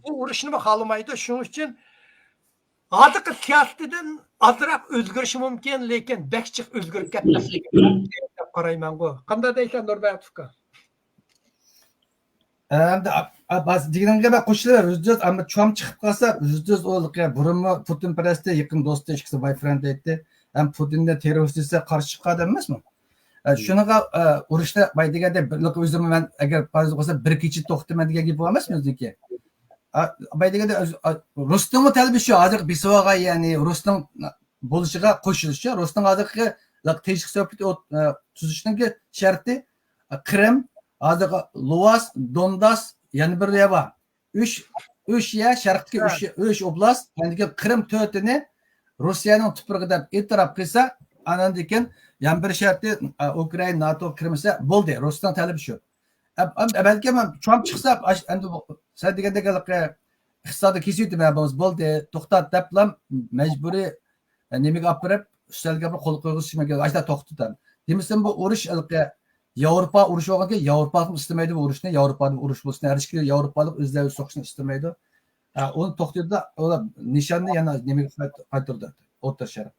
ئۇ ئۇرۇشنىمۇ خالىمايدۇ. شۇنىڭ ئۈچۈن ھازىرقى سىياسىتىدىن ئازراق ئۆزگىرىشى مۇمكىن، لېكىن بەك جىق ئۆزگىرىپ كەتمەسلىكى مۇمكىن دەپ قارايمەنغۇ. قانداق دەيسەن، نۇربەك ئۇكا؟ ئەمدى، ئا-، ئا-، باس-، دېگىنىڭگە مەن قوشۇلىمەن. يۈزدە يۈز، ئەمما ترامپ چىقىپ قالسا، يۈزدە يۈز ئۇ بۇرۇنمۇ پۇتىن پەرەستى، يېقىن دوستى، ئىككىسى بايفرېند ئەيتتى. ھەم پۇتىننى تېررورىست دېسە قارشى چىققان ئادەم ئەمەسمۇ؟ ئە، شۇنىڭغا، ئە، ئۇرۇشتا باي دېگەندە بىرلىك ئۆزۈممۇ مەن ئەگەر پايىز بولسا بىر كېچە توختىمەن دېگەن گېپى بار ئەمەسمۇ ئۆزىنىڭكى؟ ئا، باي دېگەندە ئۆز-، ئا، رۇستۇممۇ تەلىپى شۇ، ھازىر بېسىۋالغان، يەنى رۇستۇم بولۇشىغا قوشۇلۇش. رۇستۇم ھازىرقى تىنچلىق سۆھبىتى ئوت-، ئە، تۈزۈشنىڭكى شەرتى، ئە، قىرىم، ھازىرقى لۇئەنسك، دونباس، يەنە بىر يەر بار. ئۈچ، ئۈچ يەر، شەرقتىكى ئۈچ، ئۈچ ئوبلاست، ئاندىن كېيىن قىرىم تۆتىنى روسىيەنىڭ تۇپرىقى دەپ ئېتىراپ قىلسا، ئاندىن كېيىن يەنە بىر شەرتى، ئە، ئۇكرائىنا ناتوغا كىرمىسە بولدى. رۇسنىڭ تەلىپى شۇ. ئە، ئە، بەلكىم ترامپ چىقسا، ئاش-، ئەمدى بۇ، سەن دېگەندەك ھېلىقى ئىقتىسادنى كېسىۋېتىمەن، بولمىسا بولدى، توختات دەپلا مەجبۇرىي، ئە، نېمىگە ئاپىرىپ، ئۈستەلگە ئاپىرىپ قول قويغۇزۇش كېرەك. ئاشۇنداق توختىتىمەن. دېمىسىمۇ بۇ ئۇرۇش ھېلىقى ياۋروپا ئۇرۇشى بولغانكەن، ياۋروپا ئىستىمەيدۇ بۇ ئۇرۇشنى، ياۋروپادا ئۇرۇش بولسۇن، ھەر ئىككى ياۋروپالىق ئۆزلەرگە سوقۇشنى ئىستىمەيدۇ. ھە، ئۇنى توختىتىدۇ، ئۇلار نىشاننى يەنە نېمىگە قايت-، قايتۇرىدۇ، ئوتتۇرا شەرق.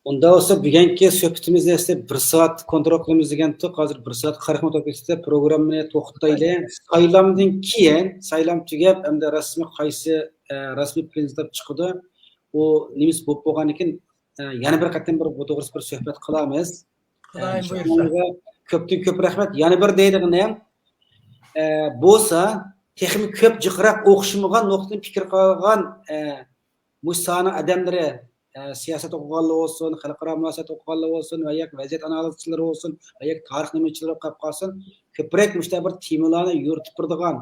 ئۇنداق بولسا بۈگۈنكى سۆھبىتىمىزنى ئەسلى بىر سائەت كونترول قىلىمىز دېگەنتۇق، ھازىر بىر سائەت قىرىق مىنۇت ئۆتۈپ كېتىپتۇ، پروگراممىنى توختىتايلى. سايلامدىن كېيىن، سايلام تۈگەپ، ئەمدى رەسمىي قايسى، ئە، رەسمىي پرېزىدېنت چىقىدۇ، ئۇ نېمىسى بولۇپ بولغاندىن كېيىن، ئە، يەنە بىر قېتىم بىر بۇ توغرىسىدا بىر سۆھبەت قىلارمىز. خۇدايىم بۇيرۇسا. كۆپتىن كۆپ رەھمەت. يەنە بىر دەيدىغىنىم، ئە، بولسا، تېخىمۇ كۆپ جىقراق ئوخشىمىغان نۇقتىدىن پىكىر قىلغان، ئە، مۇشۇ ساھەنىڭ ئادەملىرى، ئە، سىياسەت ئوقۇغانلار بولسۇن، خەلقئارا مۇناسىۋەت ئوقۇغانلار بولسۇن ۋە ياكى ۋەزىيەت ئانالىزچىلىرى بولسۇن ۋە ياكى تارىخ نېمىچىلىرى بولۇپ قېلىپ قالسۇن، كۆپرەك مۇشۇنداق بىر تېمىلارنى يورۇتۇپ بېرىدىغان،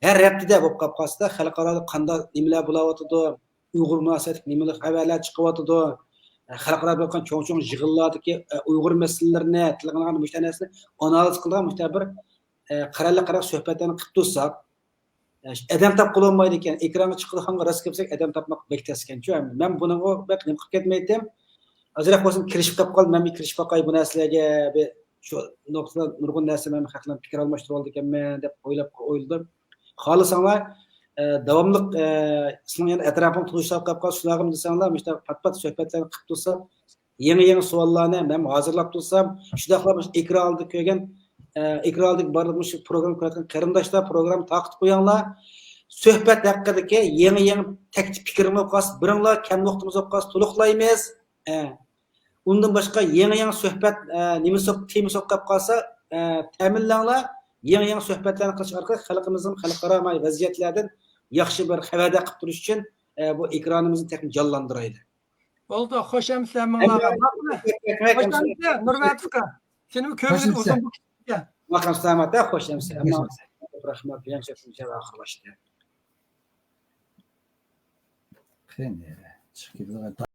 ھەر ھەپتىدە بولۇپ قېلىپ قالسىدا، خەلقئارادا قانداق نېمىلەر بولاۋاتىدۇ، ئۇيغۇر مۇناسىۋەتلىك نېمىلەر خەۋەرلەر چىقىۋاتىدۇ، خەلقئارا بولغان چوڭ-چوڭ يىغىنلاردىكى، ئۇيغۇر مەسىلىلىرىنى تىلغا ئالغان مۇشۇ نەرسىنى ئانالىز قىلىدىغان مۇشۇنداق بىر، قەرەللىك قاراپ سۆھبەتلەرنى قىلىپ تۇرساق، ئادەم تاپقىلى بولمايدىكەن. ئېكرانغا چىقىدىغانغا راست كەلسەك، ئادەم تاپماق بەك تەسكەنچۇ. مەن بۇنىڭغا بەك نېمە قىلىپ كەتمەيتتىم. ئازراق بولسۇن كىرىشىپ قاپقال، مەن بىر كىرىشىپ باقاي بۇ نەرسىلەرگە، بىر شۇ نۇقتىدا نۇرغۇن نەرسە مەن خەقلەر پىكىر ئالماشتۇرۇۋالىدىكەنمەن دەپ ئويلاپ، ئويلىدىم. خالىساڭلار، ئە، داۋاملىق، ئە، سىلەرنىڭ يەنە ئەتراپىڭ تونۇشلاپ قاپقال، شۇلارغىمۇ دېسەڭلار، مۇشۇنداق پات-پات سۆھبەتلەرنى قىلىپ تۇرساق، يېڭى-يېڭى سوئاللارنى مەن ھازىرلاپ تۇرسام، شۇنداقلا مۇشۇ ئېكران ئالدىدا كۆرگەن، ئە، ئېكران ئالدىدىكى بارلىق مۇشۇ پروگرامما كۆرۈۋاتقان قېرىنداشلار پروگرامما تارقىتىپ قويۇڭلار. سۆھبەت ھەققىدىكى يېڭى-يېڭى تەكلىپ پىكرىمىز بولۇپ قالسا، بېرىڭلار، كەم ۋاقتىمىز بولۇپ قالسا، تولۇقلايمىز. ئە، ئۇندىن باشقا يېڭى-يېڭى سۆھبەت، ئە، نېمىسى بولۇپ، تېمىسى بولۇپ قېلىپ قالسا، ئە، تەمىنلەڭلار. يېڭى-يېڭى سۆھبەتلەرنى قىلىش ئارقىلىق خەلقىمىزنىڭ خەلقئارا ۋەزىيەتلەردىن ياخشى بىر خەۋەردار قىلىپ تۇرۇش ئۈچۈن، ئە، بۇ ئېكرانىمىزنى تېخىمۇ جانلاندۇرايلى. بولدى، خوش ئەمىسە ھەممىڭلارغا. خوش ئەمىسە، نۇرمەت ئۇكا. سېنىڭ كۆڭلۈڭ ئۇزۇن بولسۇن. ماقام سالامەت، خوش ئەمىسە. رەھمەت، يەنە سۆزۈمنى ئاخىرلاشتى. قېنى، چىقىپ كېتىدىغان.